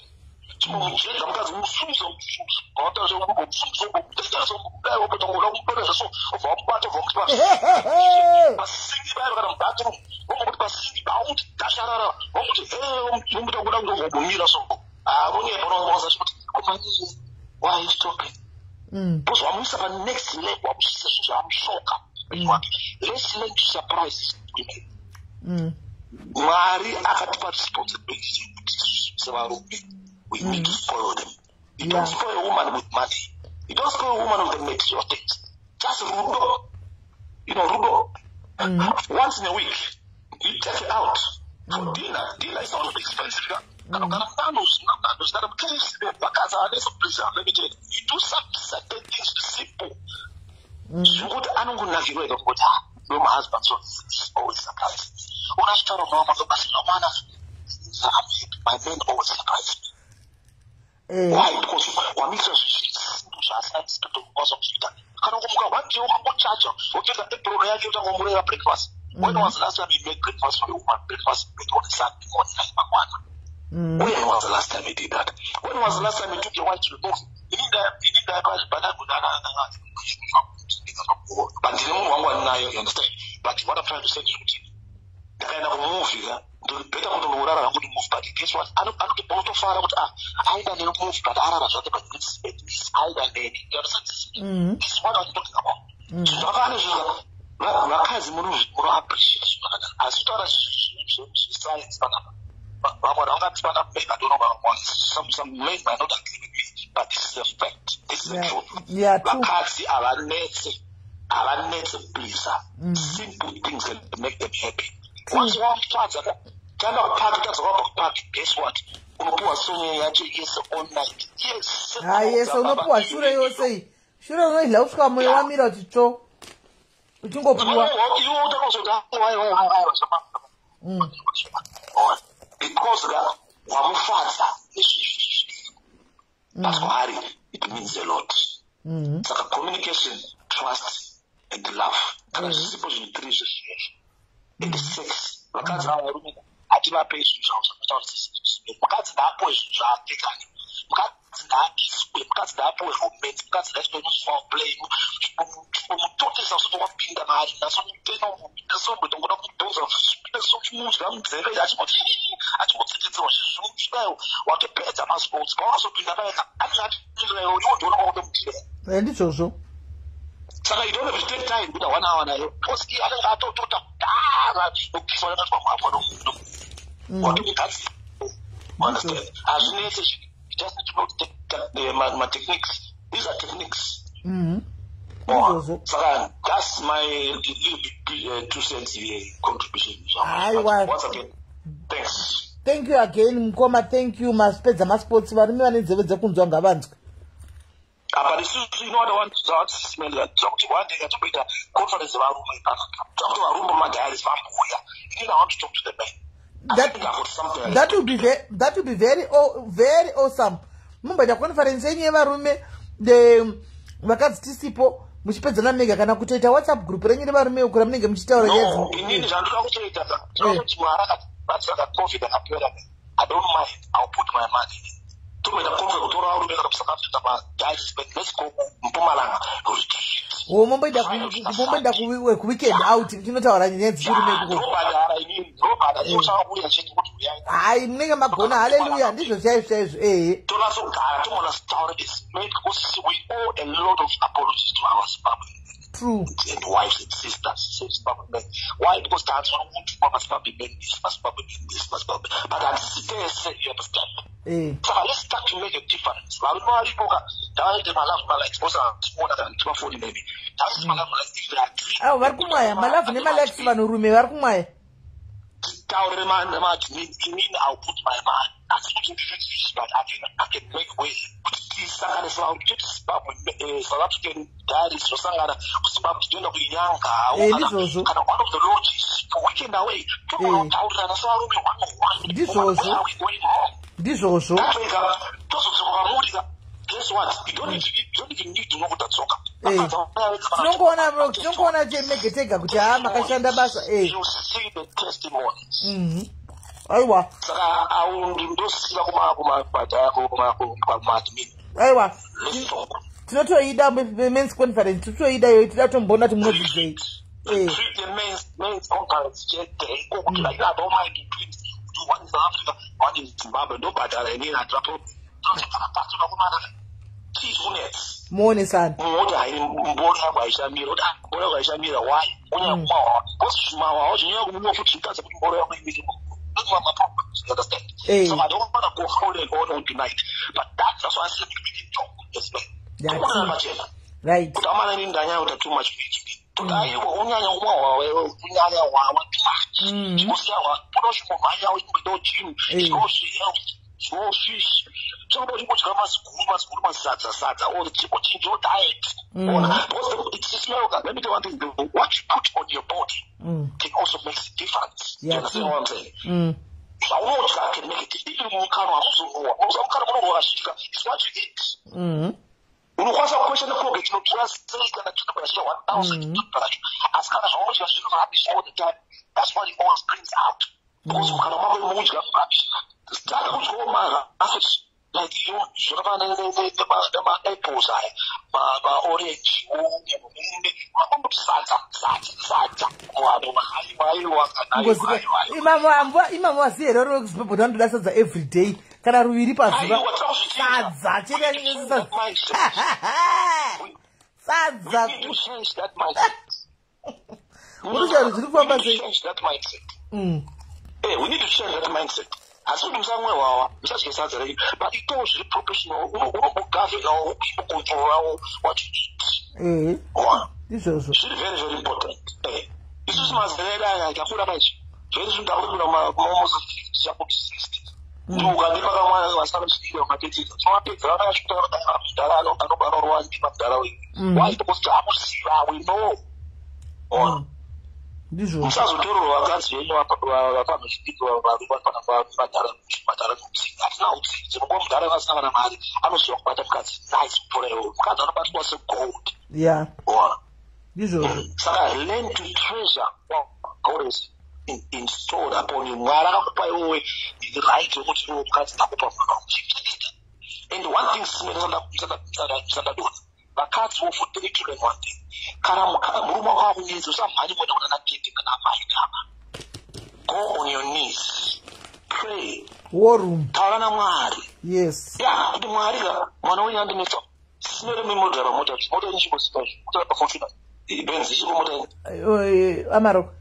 [SPEAKER 2] Chimomuzvenga mukadzi, musunze, musunze, so obva wamubata, obva wamuti pasinki bairo kana mubathroom, vomuti pasinki, bauti dasharara, vomuti he, vomuti kuda kungomira so vonyepa, unoza kuti komanyii, why are you stopping? Because wamuisa panext level, wamusvisa zvinhu zvamushoka wake. Let's learn to surprise women. Mwari akatipa responsibility yekuti sevarume we need to spoil them. You don't spoil a woman with money, you don't spoil a woman with the material things. Just rudo, rudo. Once in a week you take her out for dinner. Dinner is not expensive. Kana kana Nando's, Nando's, kana KFC, vakadzi vanesa. Please, let me tell you, you do some certain things simple zvekuti anongonakirwa ega kungoti, "Ah, no, my husband so always surprise me." Unachitaura mama basi mwana, "I'm happy my man always surprise me." Why? Because wamuitira zvinhu zvaasina expect kukwanisa kuzviita. Kana kumuka one day ukangochacha, wopfeka apron yake, utangomurera breakfast. When was the last time you made breakfast for a woman? Breakfast made on a Sunday morning, like mangwana. When was the last time you did that? When was the last time you took your wife to the movie? Ini But ndine munhu wangu andinayo, you understand? But what I'm trying to say is kuti ndakaenda kumovie ka, better kuti unorara hangu kuti movie, but guess what, unotofara kuti, ah, aenda neni kumovie, but arara zvake, but at least aenda neni, you understand? This is what I'm talking about. Zvakane zvinhu, vakadzi munoappreciate zvakadaro, asi kutaura zviscience panapa, vamwe vangati pana, maybe, I don't know, some men might not agree with me, but this is a fact, this is the truth. Vakadzi havanetse, havanetse kupleasa. Simple things can make them happy. Once wamufadza, tanda kupaki, tadzoka kubva kupaki, guess what, unopiwa sonye yacho yese all night, yes.
[SPEAKER 1] Ha, yese unopiwa shure yose iyi, shure unoidya kusvika mwoyo wamira kuti tsvo, uchingopiwa.
[SPEAKER 2] Iwe utakazoti because ka wamufadza nezvizvi, but kwaari it means a lot. Saka communication, trust and love, kana zvisipo zvinhu three zvezvizvo, and sex. Vakadzi ava, varume hativapei zvinhu zvavo zvakataura. Mukadzi ngaapuwe zvinhu zvake kani, mukadzi ngaakiswe, mukadzi ngaapuwe romance, mukadzi ngaitwe foreplay, mutotesa usati wapinda maari, nasomutena kudhonza mudya munzeve, achimboti achimbotsetedzerwa zvidayo, watopedza masports, paunozopinda paeka anenge atiiwe ndiona kwakutomutira.
[SPEAKER 1] Ndizvozvo.
[SPEAKER 2] Saka you don't have to take time kuita one hour nayo, because iye anenge atotota kudhara nokukiswa nakatwa mwapwa watomugadzira, understand? Hazvinetse, you just need to know the matechniques. These are techniques.
[SPEAKER 1] Ndizvozvo.
[SPEAKER 2] Saka that's my little bit, 2 cents contribution.
[SPEAKER 1] Aiwa.
[SPEAKER 2] Once again, thanks.
[SPEAKER 1] Thank you again, mukoma, thank you. Masipedza masports, varume vane nzeve dzekunzwa ngavanzwe.
[SPEAKER 2] Apa isusu, you know what I want to smell that kuti one day atomboita conference yevarume, takuti varume madiaries vambuya. Inini I want to talk to the men. I think I've got something.
[SPEAKER 1] That will be very, oh, very awesome. Mumboita conference yenyu yevarume, the vakadzi tisipo, muchipedzana mega, kana kutoita WhatsApp group renyu revarume uko ramunenge muchitaura.
[SPEAKER 2] No, inini zvandoda kutoita, ndinoda kuti Mwari akati ka COVID akapera, I don't mind, I'll put my money in, tomboita conference kutora varume kana kuSouth Africa, madiaries, but let's go Mpumalanga retreat.
[SPEAKER 1] O, momboenda kuweekend out, tinotaura nyaya dzichirume ikoko.
[SPEAKER 2] Ndobhadhara inini, ndobhadhara, inosava kuuya chete kuti uyai.
[SPEAKER 1] Hai, munenge magona, haleluya, ndizvo chaizvo chaizvo, ehe.
[SPEAKER 2] Tonasogara tombonasotaura this men, because we owe a lot of apologies to our Zimbabwe and wives and sisters, say Zimbabwe men. Why? Because tanzwa nomuntu maZimbabwe men this, maZimbabwe men this, maZimbabwe, but handisi tese, you understand? Saka let's start to make a difference. Varume varipo ka, ngavaite malove malikes, because hatikuona kana timafoni, maybe ngavaite malove malikes if they agree.
[SPEAKER 1] Avo vari kumwaya malove nemalikes, vanhurume vari kumwaya.
[SPEAKER 2] Titaurire maadmin, inini I'll put my money, asi kuti ndizvizvi, but I can make way kuti tisangane sevarume, toti Zimbabwe, South African diaries zvosangana kuZimbabwe, tinoenda kuinyanga.
[SPEAKER 1] Ndizvozvo.
[SPEAKER 2] Kana one of the lodges for weekend away, togona kutaurirana sevarume one on one.
[SPEAKER 1] Ndizvozvo.
[SPEAKER 2] Where are we going wrong?
[SPEAKER 1] Ndizvozvo.
[SPEAKER 2] That way ka, tozodzoka pamuri ka, guess what, you don't even need to know kuti tadzoka.
[SPEAKER 1] Tinongoona chemege tega kuti haa, makashanda basa.
[SPEAKER 2] You see the testimonies.
[SPEAKER 1] Aiwa.
[SPEAKER 2] Saka au ndosira kumaadmin.
[SPEAKER 1] Aiwa.
[SPEAKER 2] Let's talk.
[SPEAKER 1] Tinotoida men's conference, tinotoida iyo, tida tomboona kuti munodzidzei.
[SPEAKER 2] Treat the men's conference chete ikoko, kuti like, I don't mind doing do one in South Africa, one in Zimbabwe, ndobhadhara inini, handina problem. Tinozogara pasi vakomana, tikunetsi.
[SPEAKER 1] Muonesana.
[SPEAKER 2] Moti hai, mboro yangu haichamira, kuti, ah, mboro yangu haichamira, why? Unyanya kumwa, because zvimawawa zvinyanya kumwiwa futi, zvikadza kuti mboro yangu imire. Those are my problems, you understand? So I don't want to go on and on all tonight, but that's why I said we can talk as men. Tomonana pachena kuti amana, inini ndanyanya kuita too much PhD, kuti aiwa, unyanya kumwa hwawa iwe, unyanya hwawa too much, chingosiya hwawa, poda uchingomhanya, uchimboitawo gym, health, small fish, chinoda uchingodya maziguru maziguru, masadza sadza, or chimbochinjawo diet. Ona, because it's like, let me tell you one thing, what you put on your body can also make a difference. Do you understand what I'm saying? Zvaunodya can make it. Even mukanwa hamuzonuwa, mukanwa munonhuwa kazhinji, it's what you eat. Unokwanisa kukwesha neColgate inotora sei, kana toothbrush ya 1000 toothbrush, asi kana zvaunodya zviri rubbish all the time, that's what it always brings out, because mukanwa mako mudya rubbish. Tanga kudyawo marubbish. Like you, zvakafanana nemaapples aya, maorange, makomboti, sadza, sadza, sadza. Vanhu, aiwa, aiwa.
[SPEAKER 1] Imamo waziva here uri wekuZimbabwe vanotoda sadza every day kana ruviri pazuva? Sadza chete, sadza. Uri zviri kufamba sei?
[SPEAKER 2] We need to change that mindset. Asi kuti musamwe hwawa, musadye sadza renyu, but itawo zviri professional. Unogovernawo, unocontrolawo what you eat.
[SPEAKER 1] Izvozvo.
[SPEAKER 2] Zviri very, very important. Isusu mazera edu aya takura paizvi, very soon takupinda almost 60. Ukandipa kamwana vasina chidiki vakatetedza, tinovapedzera vakasvika mudhara anobarorwa ndimamudhara wenyu. Why? Because taakuziva, we know.
[SPEAKER 1] Ndizvo.
[SPEAKER 2] Musazotorerwa vakadzi venyu vapamwe chidiki madhara neutsinye. Hatina utsinye. Dzinonguva mudhara vasina kana mari anoziva kubata mukadzi nice kupfuura iwewe. Mukadzi anobatwa segold.
[SPEAKER 1] Ya, ndizvozvo.
[SPEAKER 2] Saka learn to treasure what God has installed upon you. Mwari akakupa iwewe the right yekuti iwe mukadzi ndakupa mwana wakuchichengeta. And one thing musadadona, vakadzi wo for three children, one thing, kana murume wako akunetsa, usamhanye kuenda kuna natete kana amai nama. Go on your knees, pray.
[SPEAKER 1] War room.
[SPEAKER 2] Taura naMwari. Ya, kuti Mwari ka, mwana wenyu andinetsa. Sinere mimodhara mota, mota yenyu chingosika, mota paFortuner, Benz ichiko, mota yenyu?
[SPEAKER 1] Amarok.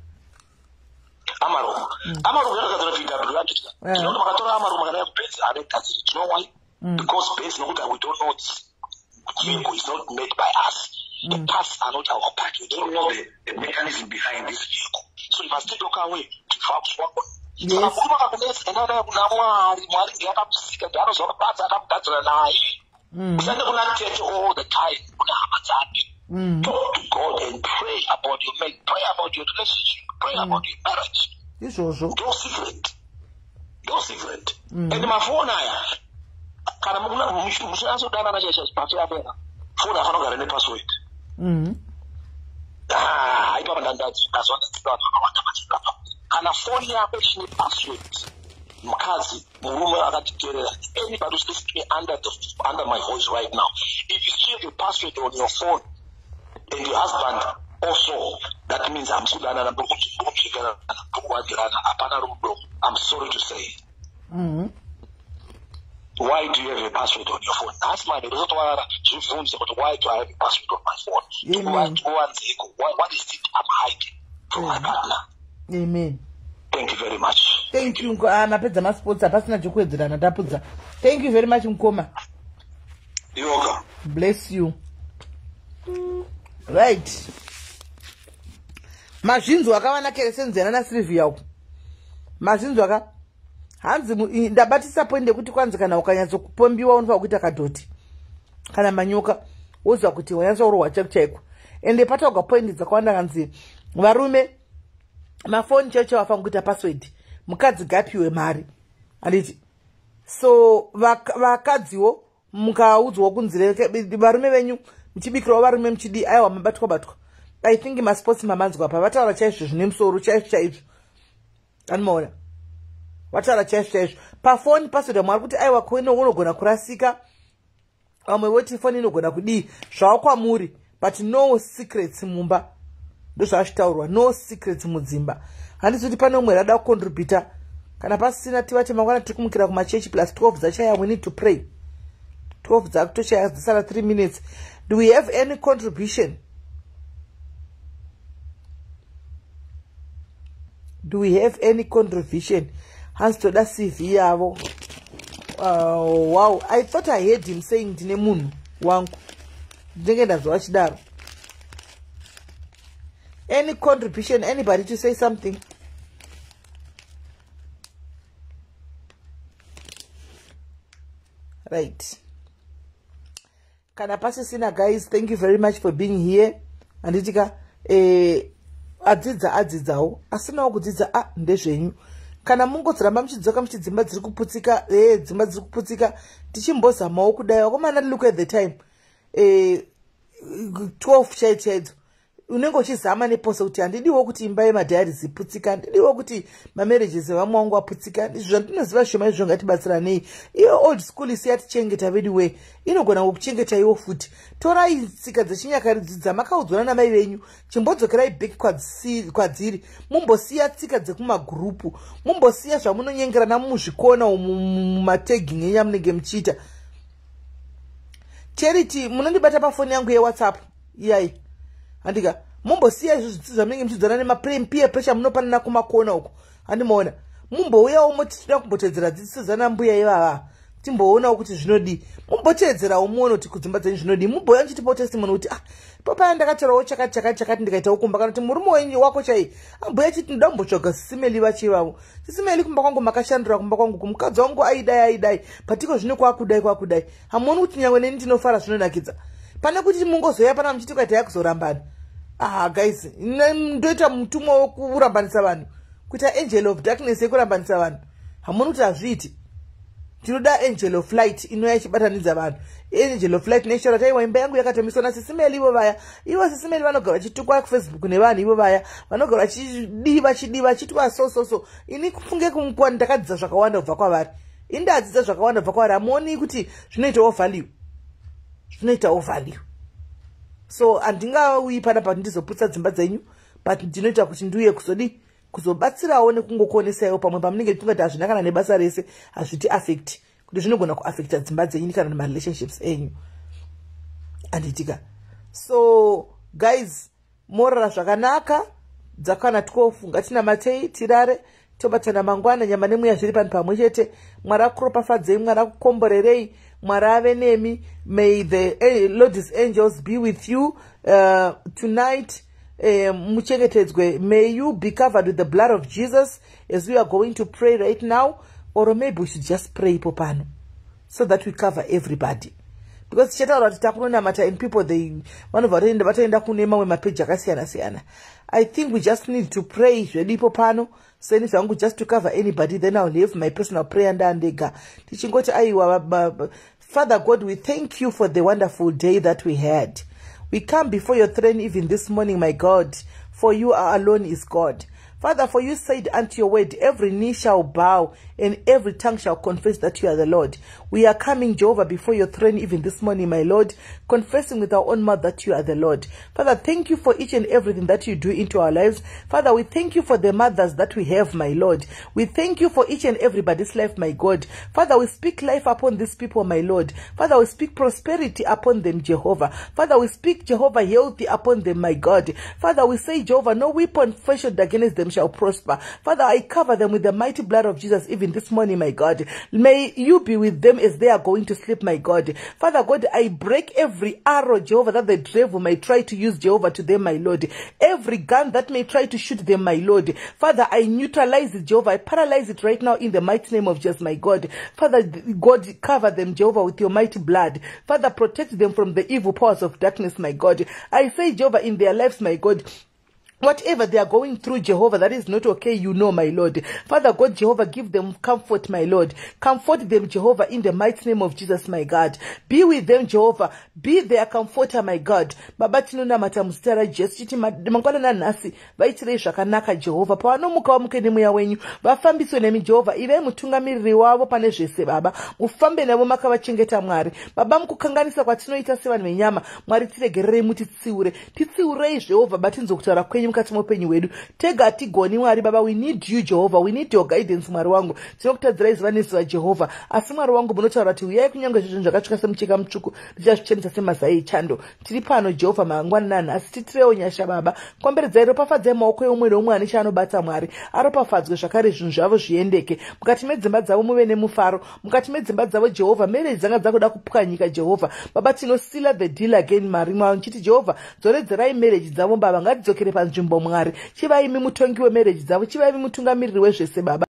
[SPEAKER 2] Amarok, Amarok yakagadzira VW, anditika? Tinoona makatora Amarok makadai kuBenz, anegadziri. Do you know why? Because Benz, nokuti we don't know, this vehicle is not made by us. The parts are not our part. We don't know the mechanism behind this vehicle, so you must take your car away to Volkswagen. Saka murume akakunetsa, enda naye kuna Mwari. Mwari ndiye akamusika, ndiye anoziva mabasa akamugadzira naye. Usaende kuna tete all the time, kuna hama dzake. Talk to God and pray about your mate, pray about your relationship, pray about your marriage.
[SPEAKER 1] Izvozvo.
[SPEAKER 2] No secret, no secret. And mafoni aya, kana muchinatsodanana chaizvo, pacho yapera, foni afana kugara nepassword. Ah, ipapa ndazwa ndadzidza vanhu vakawanda machikapa. Kana foni yako ichine password, mukadzi, murume akatiteerera, anybody who's listening to me under my voice right now, if you see the password on your phone and your husband also, that means hamusi kudanana, muri kuchekerana, muri kuwadzirana, hapana rudo. I'm sorry to say. Why do you have a password on your phone? Nhasi manheru usotovarara, zvibvunze kuti, "Why do I have a password on my phone?"
[SPEAKER 1] Amen.
[SPEAKER 2] Tikuvanzeiko? What is it I'm hiding from my partner?
[SPEAKER 1] Amen.
[SPEAKER 2] Thank you very much.
[SPEAKER 1] Thank you. Ah, mapedza masports, hapasina chokuwedzerana, tapudza. Thank you very much, mukoma.
[SPEAKER 2] Yoga.
[SPEAKER 1] Bless you. Right, mazvinzwa akava nakeresenzena naSilvia uku, mazvinzwa ka. Hanzi ndabatisa point yekuti kwanzi kana ukanyatsokupombiwa unofanira kuita kadhoti kana manyoka, woziva kuti wanyatsoorohwa chaiko chaiko. Ende pataugwa point dzakawanda. Kanzi varume, mafoni chaicho chaivo afanira kuita password, mukadzi gapiwe mari, handiti? So vakadziwo mukaudzwa kunzi varume venyu muchibikirawo varume, muchidi, aiwa, mabatwa batwa. I think masports mamanzwa pa vataura chaizvo zvine musoro, chaizvo chaizvo. Anomaona vataura chaizvo chaizvo. Pafoni password, vamwe vari kuti aiwa, koino unogona kurasika, vamwe voti foni inogona kudii. Zvava kwamuri, but no secrets mumba, ndozvazvitaurwa. No secrets mudzimba. Handisi kuti pane umwe rada kucontributa. Kana pasina, tivati mangwana tiri kumukira kumachechi, plus 12 dzachaya, we need to pray. 12 dzakutochaya, dzisara 3 minutes. Do we have any contribution? Do we have any contribution? Hanzi toda CV yavo. Wow, I thought I heard him saying ndine munhu wangu, ndinenge ndazova chidaro. Any contribution? Anybody to say something? Right, kana pasisina, guys, thank you very much for being here. Handitika adzidza adzidzawo, asinawo kudzidza a ndezvenyu. Kana mungodziramba muchidzoka muchiti dzimba dziri kuputsika, dzimba dziri kuputsika, tichimbozamawo kudai. Vakomana, look at the time, 12 chaidzo chaidzo. Unenge uchizama nepose kuti handidiwo kuti imba yemadiaries iputsika, handidiwo kuti mamarriages evamwe vangu aputsika. Zvandinoziva zvishoma izvo, ngatibatsiranei. Iyo old school isi yatichengeta vedu we, inogona kukuchengetaiwo futi. Torai tsika dzechinyakare dzamakaudzwa namai venyu, chimbodzokerai back kwadziri. Mumbosiya tsika dzekumagurupu, mumbosiya zvamunonyengerana muzvikona umu, mumatagging enyu amunenge muchiita. Charity, munondibata pafoni yangu yeWhatsApp iyai, handika? Mumbosiya izvo zvitsi zvamunenge muchidzana nemapeer pressure munopanana kumakona uko, handimaona? Mumbouyawo moti toda kumbotedzera dzidziso dzanambuya ivava, timboonawo kuti zvinodii. Mumboteedzerawo muone kuti kudzimba dzenyu zvinodii. Mumbouya muchitipawo testimony kuti, "Ah, papaya ndakatorawo chakati chakati chakati, ndikaitawo kumba." Kana kuti murume wenyu wako chai ambuya chiti, "Ndoda kumbotsvaga Sis Melly vacho ivavo. Sis Melly, kumba kwangu makashandura kumba kwangu, kumukadzi wangu aidai aidai, patiko zvino kwakudai kwakudai. Hamuoni kuti nyangwe neni ndinofara, zvinonakidza?" Pane kuti mungozoya pana muchiti kwaita yakuzorambana. Ah guys, ndoita mutumwa wekurambanisa vanhu, kuita angel of darkness yekurambanisa vanhu? Hamuoni kuti hazviiti? Tinoda angel of light inouya ichibatanidza vanhu, angel of light neshora. Taiwa imba yangu yakatomiswa naSis Melly ivo vaya. Ivo Sis Melly vanogara vachitukwa kuFacebook nevanhu, ivo vaya vanogara vachidii vachidii vachitwa so so so. Ini kufunge kunguva ndakadzidza zvakawanda kubva kwavari. Ini ndadzidza zvakawanda kubva kwavari. Hamuoni kuti zvinoitawo value? Zvinoitawo value. So handingauyi panapa ndizoputsa dzimba dzenyu, but ndinoita kuti ndiuye kuzodii, kuzobatsirawo nekungokuonesaiwo pamwe pamunenge tingati hazvina kana nebasa rese, hazviti affect, kuti zvinogona kuaffecta dzimba dzenyu kana marelationships enyu, handitika? So guys, morara zvakanaka. Dzakwana 12, ngatinamatei tirare, tobatana mangwana. Nyama nemweya zviri pano pamwe chete. Mwari akuropafadzei, Mwari akukomborerei, Mwari ave nemi. May the Lord's angels be with you tonight. Muchengetedzwe. May you be covered with the blood of Jesus as we are going to pray right now. Or maybe we should just pray ipo pano so that we cover everybody, because tichataura kuti takunonamata and people, they vanobva vatoenda kune mamwe mapeji akasiyana siyana. I think we just need to pray zvedu ipo pano seni zvangu, just to cover anybody. Then I will have my personal prayer ndandega, tichingoti aiwa. Father God, we thank you for the wonderful day that we had. We come before your throne even this morning, my God, for you are alone is God. Father, for you said unto your word, every knee shall bow and every tongue shall confess that you are the Lord. We are coming, Jehovah, before your throne even this morning, my Lord, confessing with our own mouth that you are the Lord. Father, thank you for each and everything that you do into our lives. Father, we thank you for the mothers that we have, my Lord. We thank you for each and everybody's life, my God. Father, we speak life upon these people, my Lord. Father, we speak prosperity upon them, Jehovah. Father, we speak, Jehovah, healthy upon them, my God. Father, we say, Jehovah, no weapon fashioned against them shall prosper. Father, I cover them with the mighty blood of Jesus even this morning, my God. May you be with them as they are going to sleep, my God. Father God, I break every arrow, Jehovah, that the devil may try to use, Jehovah, to them, my Lord. Every gun that may try to shoot them, my Lord. Father, I neutralize it, Jehovah. I paralyze it right now in the mighty name of Jesus, my God. Father God, cover them, Jehovah, with your mighty blood. Father, protect them from the evil powers of darkness, my God. I say, Jehovah, in their lives, my God, whatever they are going through, Jehovah, that is not okay, you know, my Lord. Father God, Jehovah, give them comfort, my Lord. Comfort them, Jehovah, in the mighty name of Jesus, my God. Be with them, Jehovah. Be their comforter, my God. Baba, tinonamata muzita raJesu chiti mangwana nanhasi vaitirei zvakanaka, Jehovha. Pavanomuka, vamuke nemweya wenyu, vafambiswe nemi, Jehovha. Ivai mutungamiriri wavo pane zvese, Baba. Mufambe navo makavachengeta, Mwari. Baba, mukukanganisa kwatinoita sevanhu venyama, Mwari, tiregererei, mutitsiure. Titsiurei, Jehovha, batinzwe kutaura kwenyu mukati meupenyu hwedu. Tega hatigoni, Mwari Baba. We need you, Jehovha. We need your guidance. Mwari wangu, tinokutadzirai zuva nezuva, Jehovha, asi Mwari wangu, munotaura kuti uyai, kunyange zvezvinhu zvakatsvuka semucheka mutsvuku, ndichazvichenesa semazai echando. Tiri pano, Jehovha, mangwanani nanhasi. Titirewo nyasha, Baba. Komberedzai, ropafadzai maoko eumwe neumwe ane chaanobata. Mwari aropafadzwe zvakare, zvinhu zvavo zviendeke mukati medzimba dzavo, muve nemufaro mukati medzimba dzavo, Jehovha. Marriage dzanga dzakuda kupwanyika, Jehovha, Baba, tinoseala the deal again, Mwari mwavo, nchiti, Jehovha, dzoredzerai marriage dzavo, Baba, ngatidzokere panzvimbo. Mwari, chivaimi mutongi wemarriage dzavo, chivaimi mutungamiriri wezvese, Baba.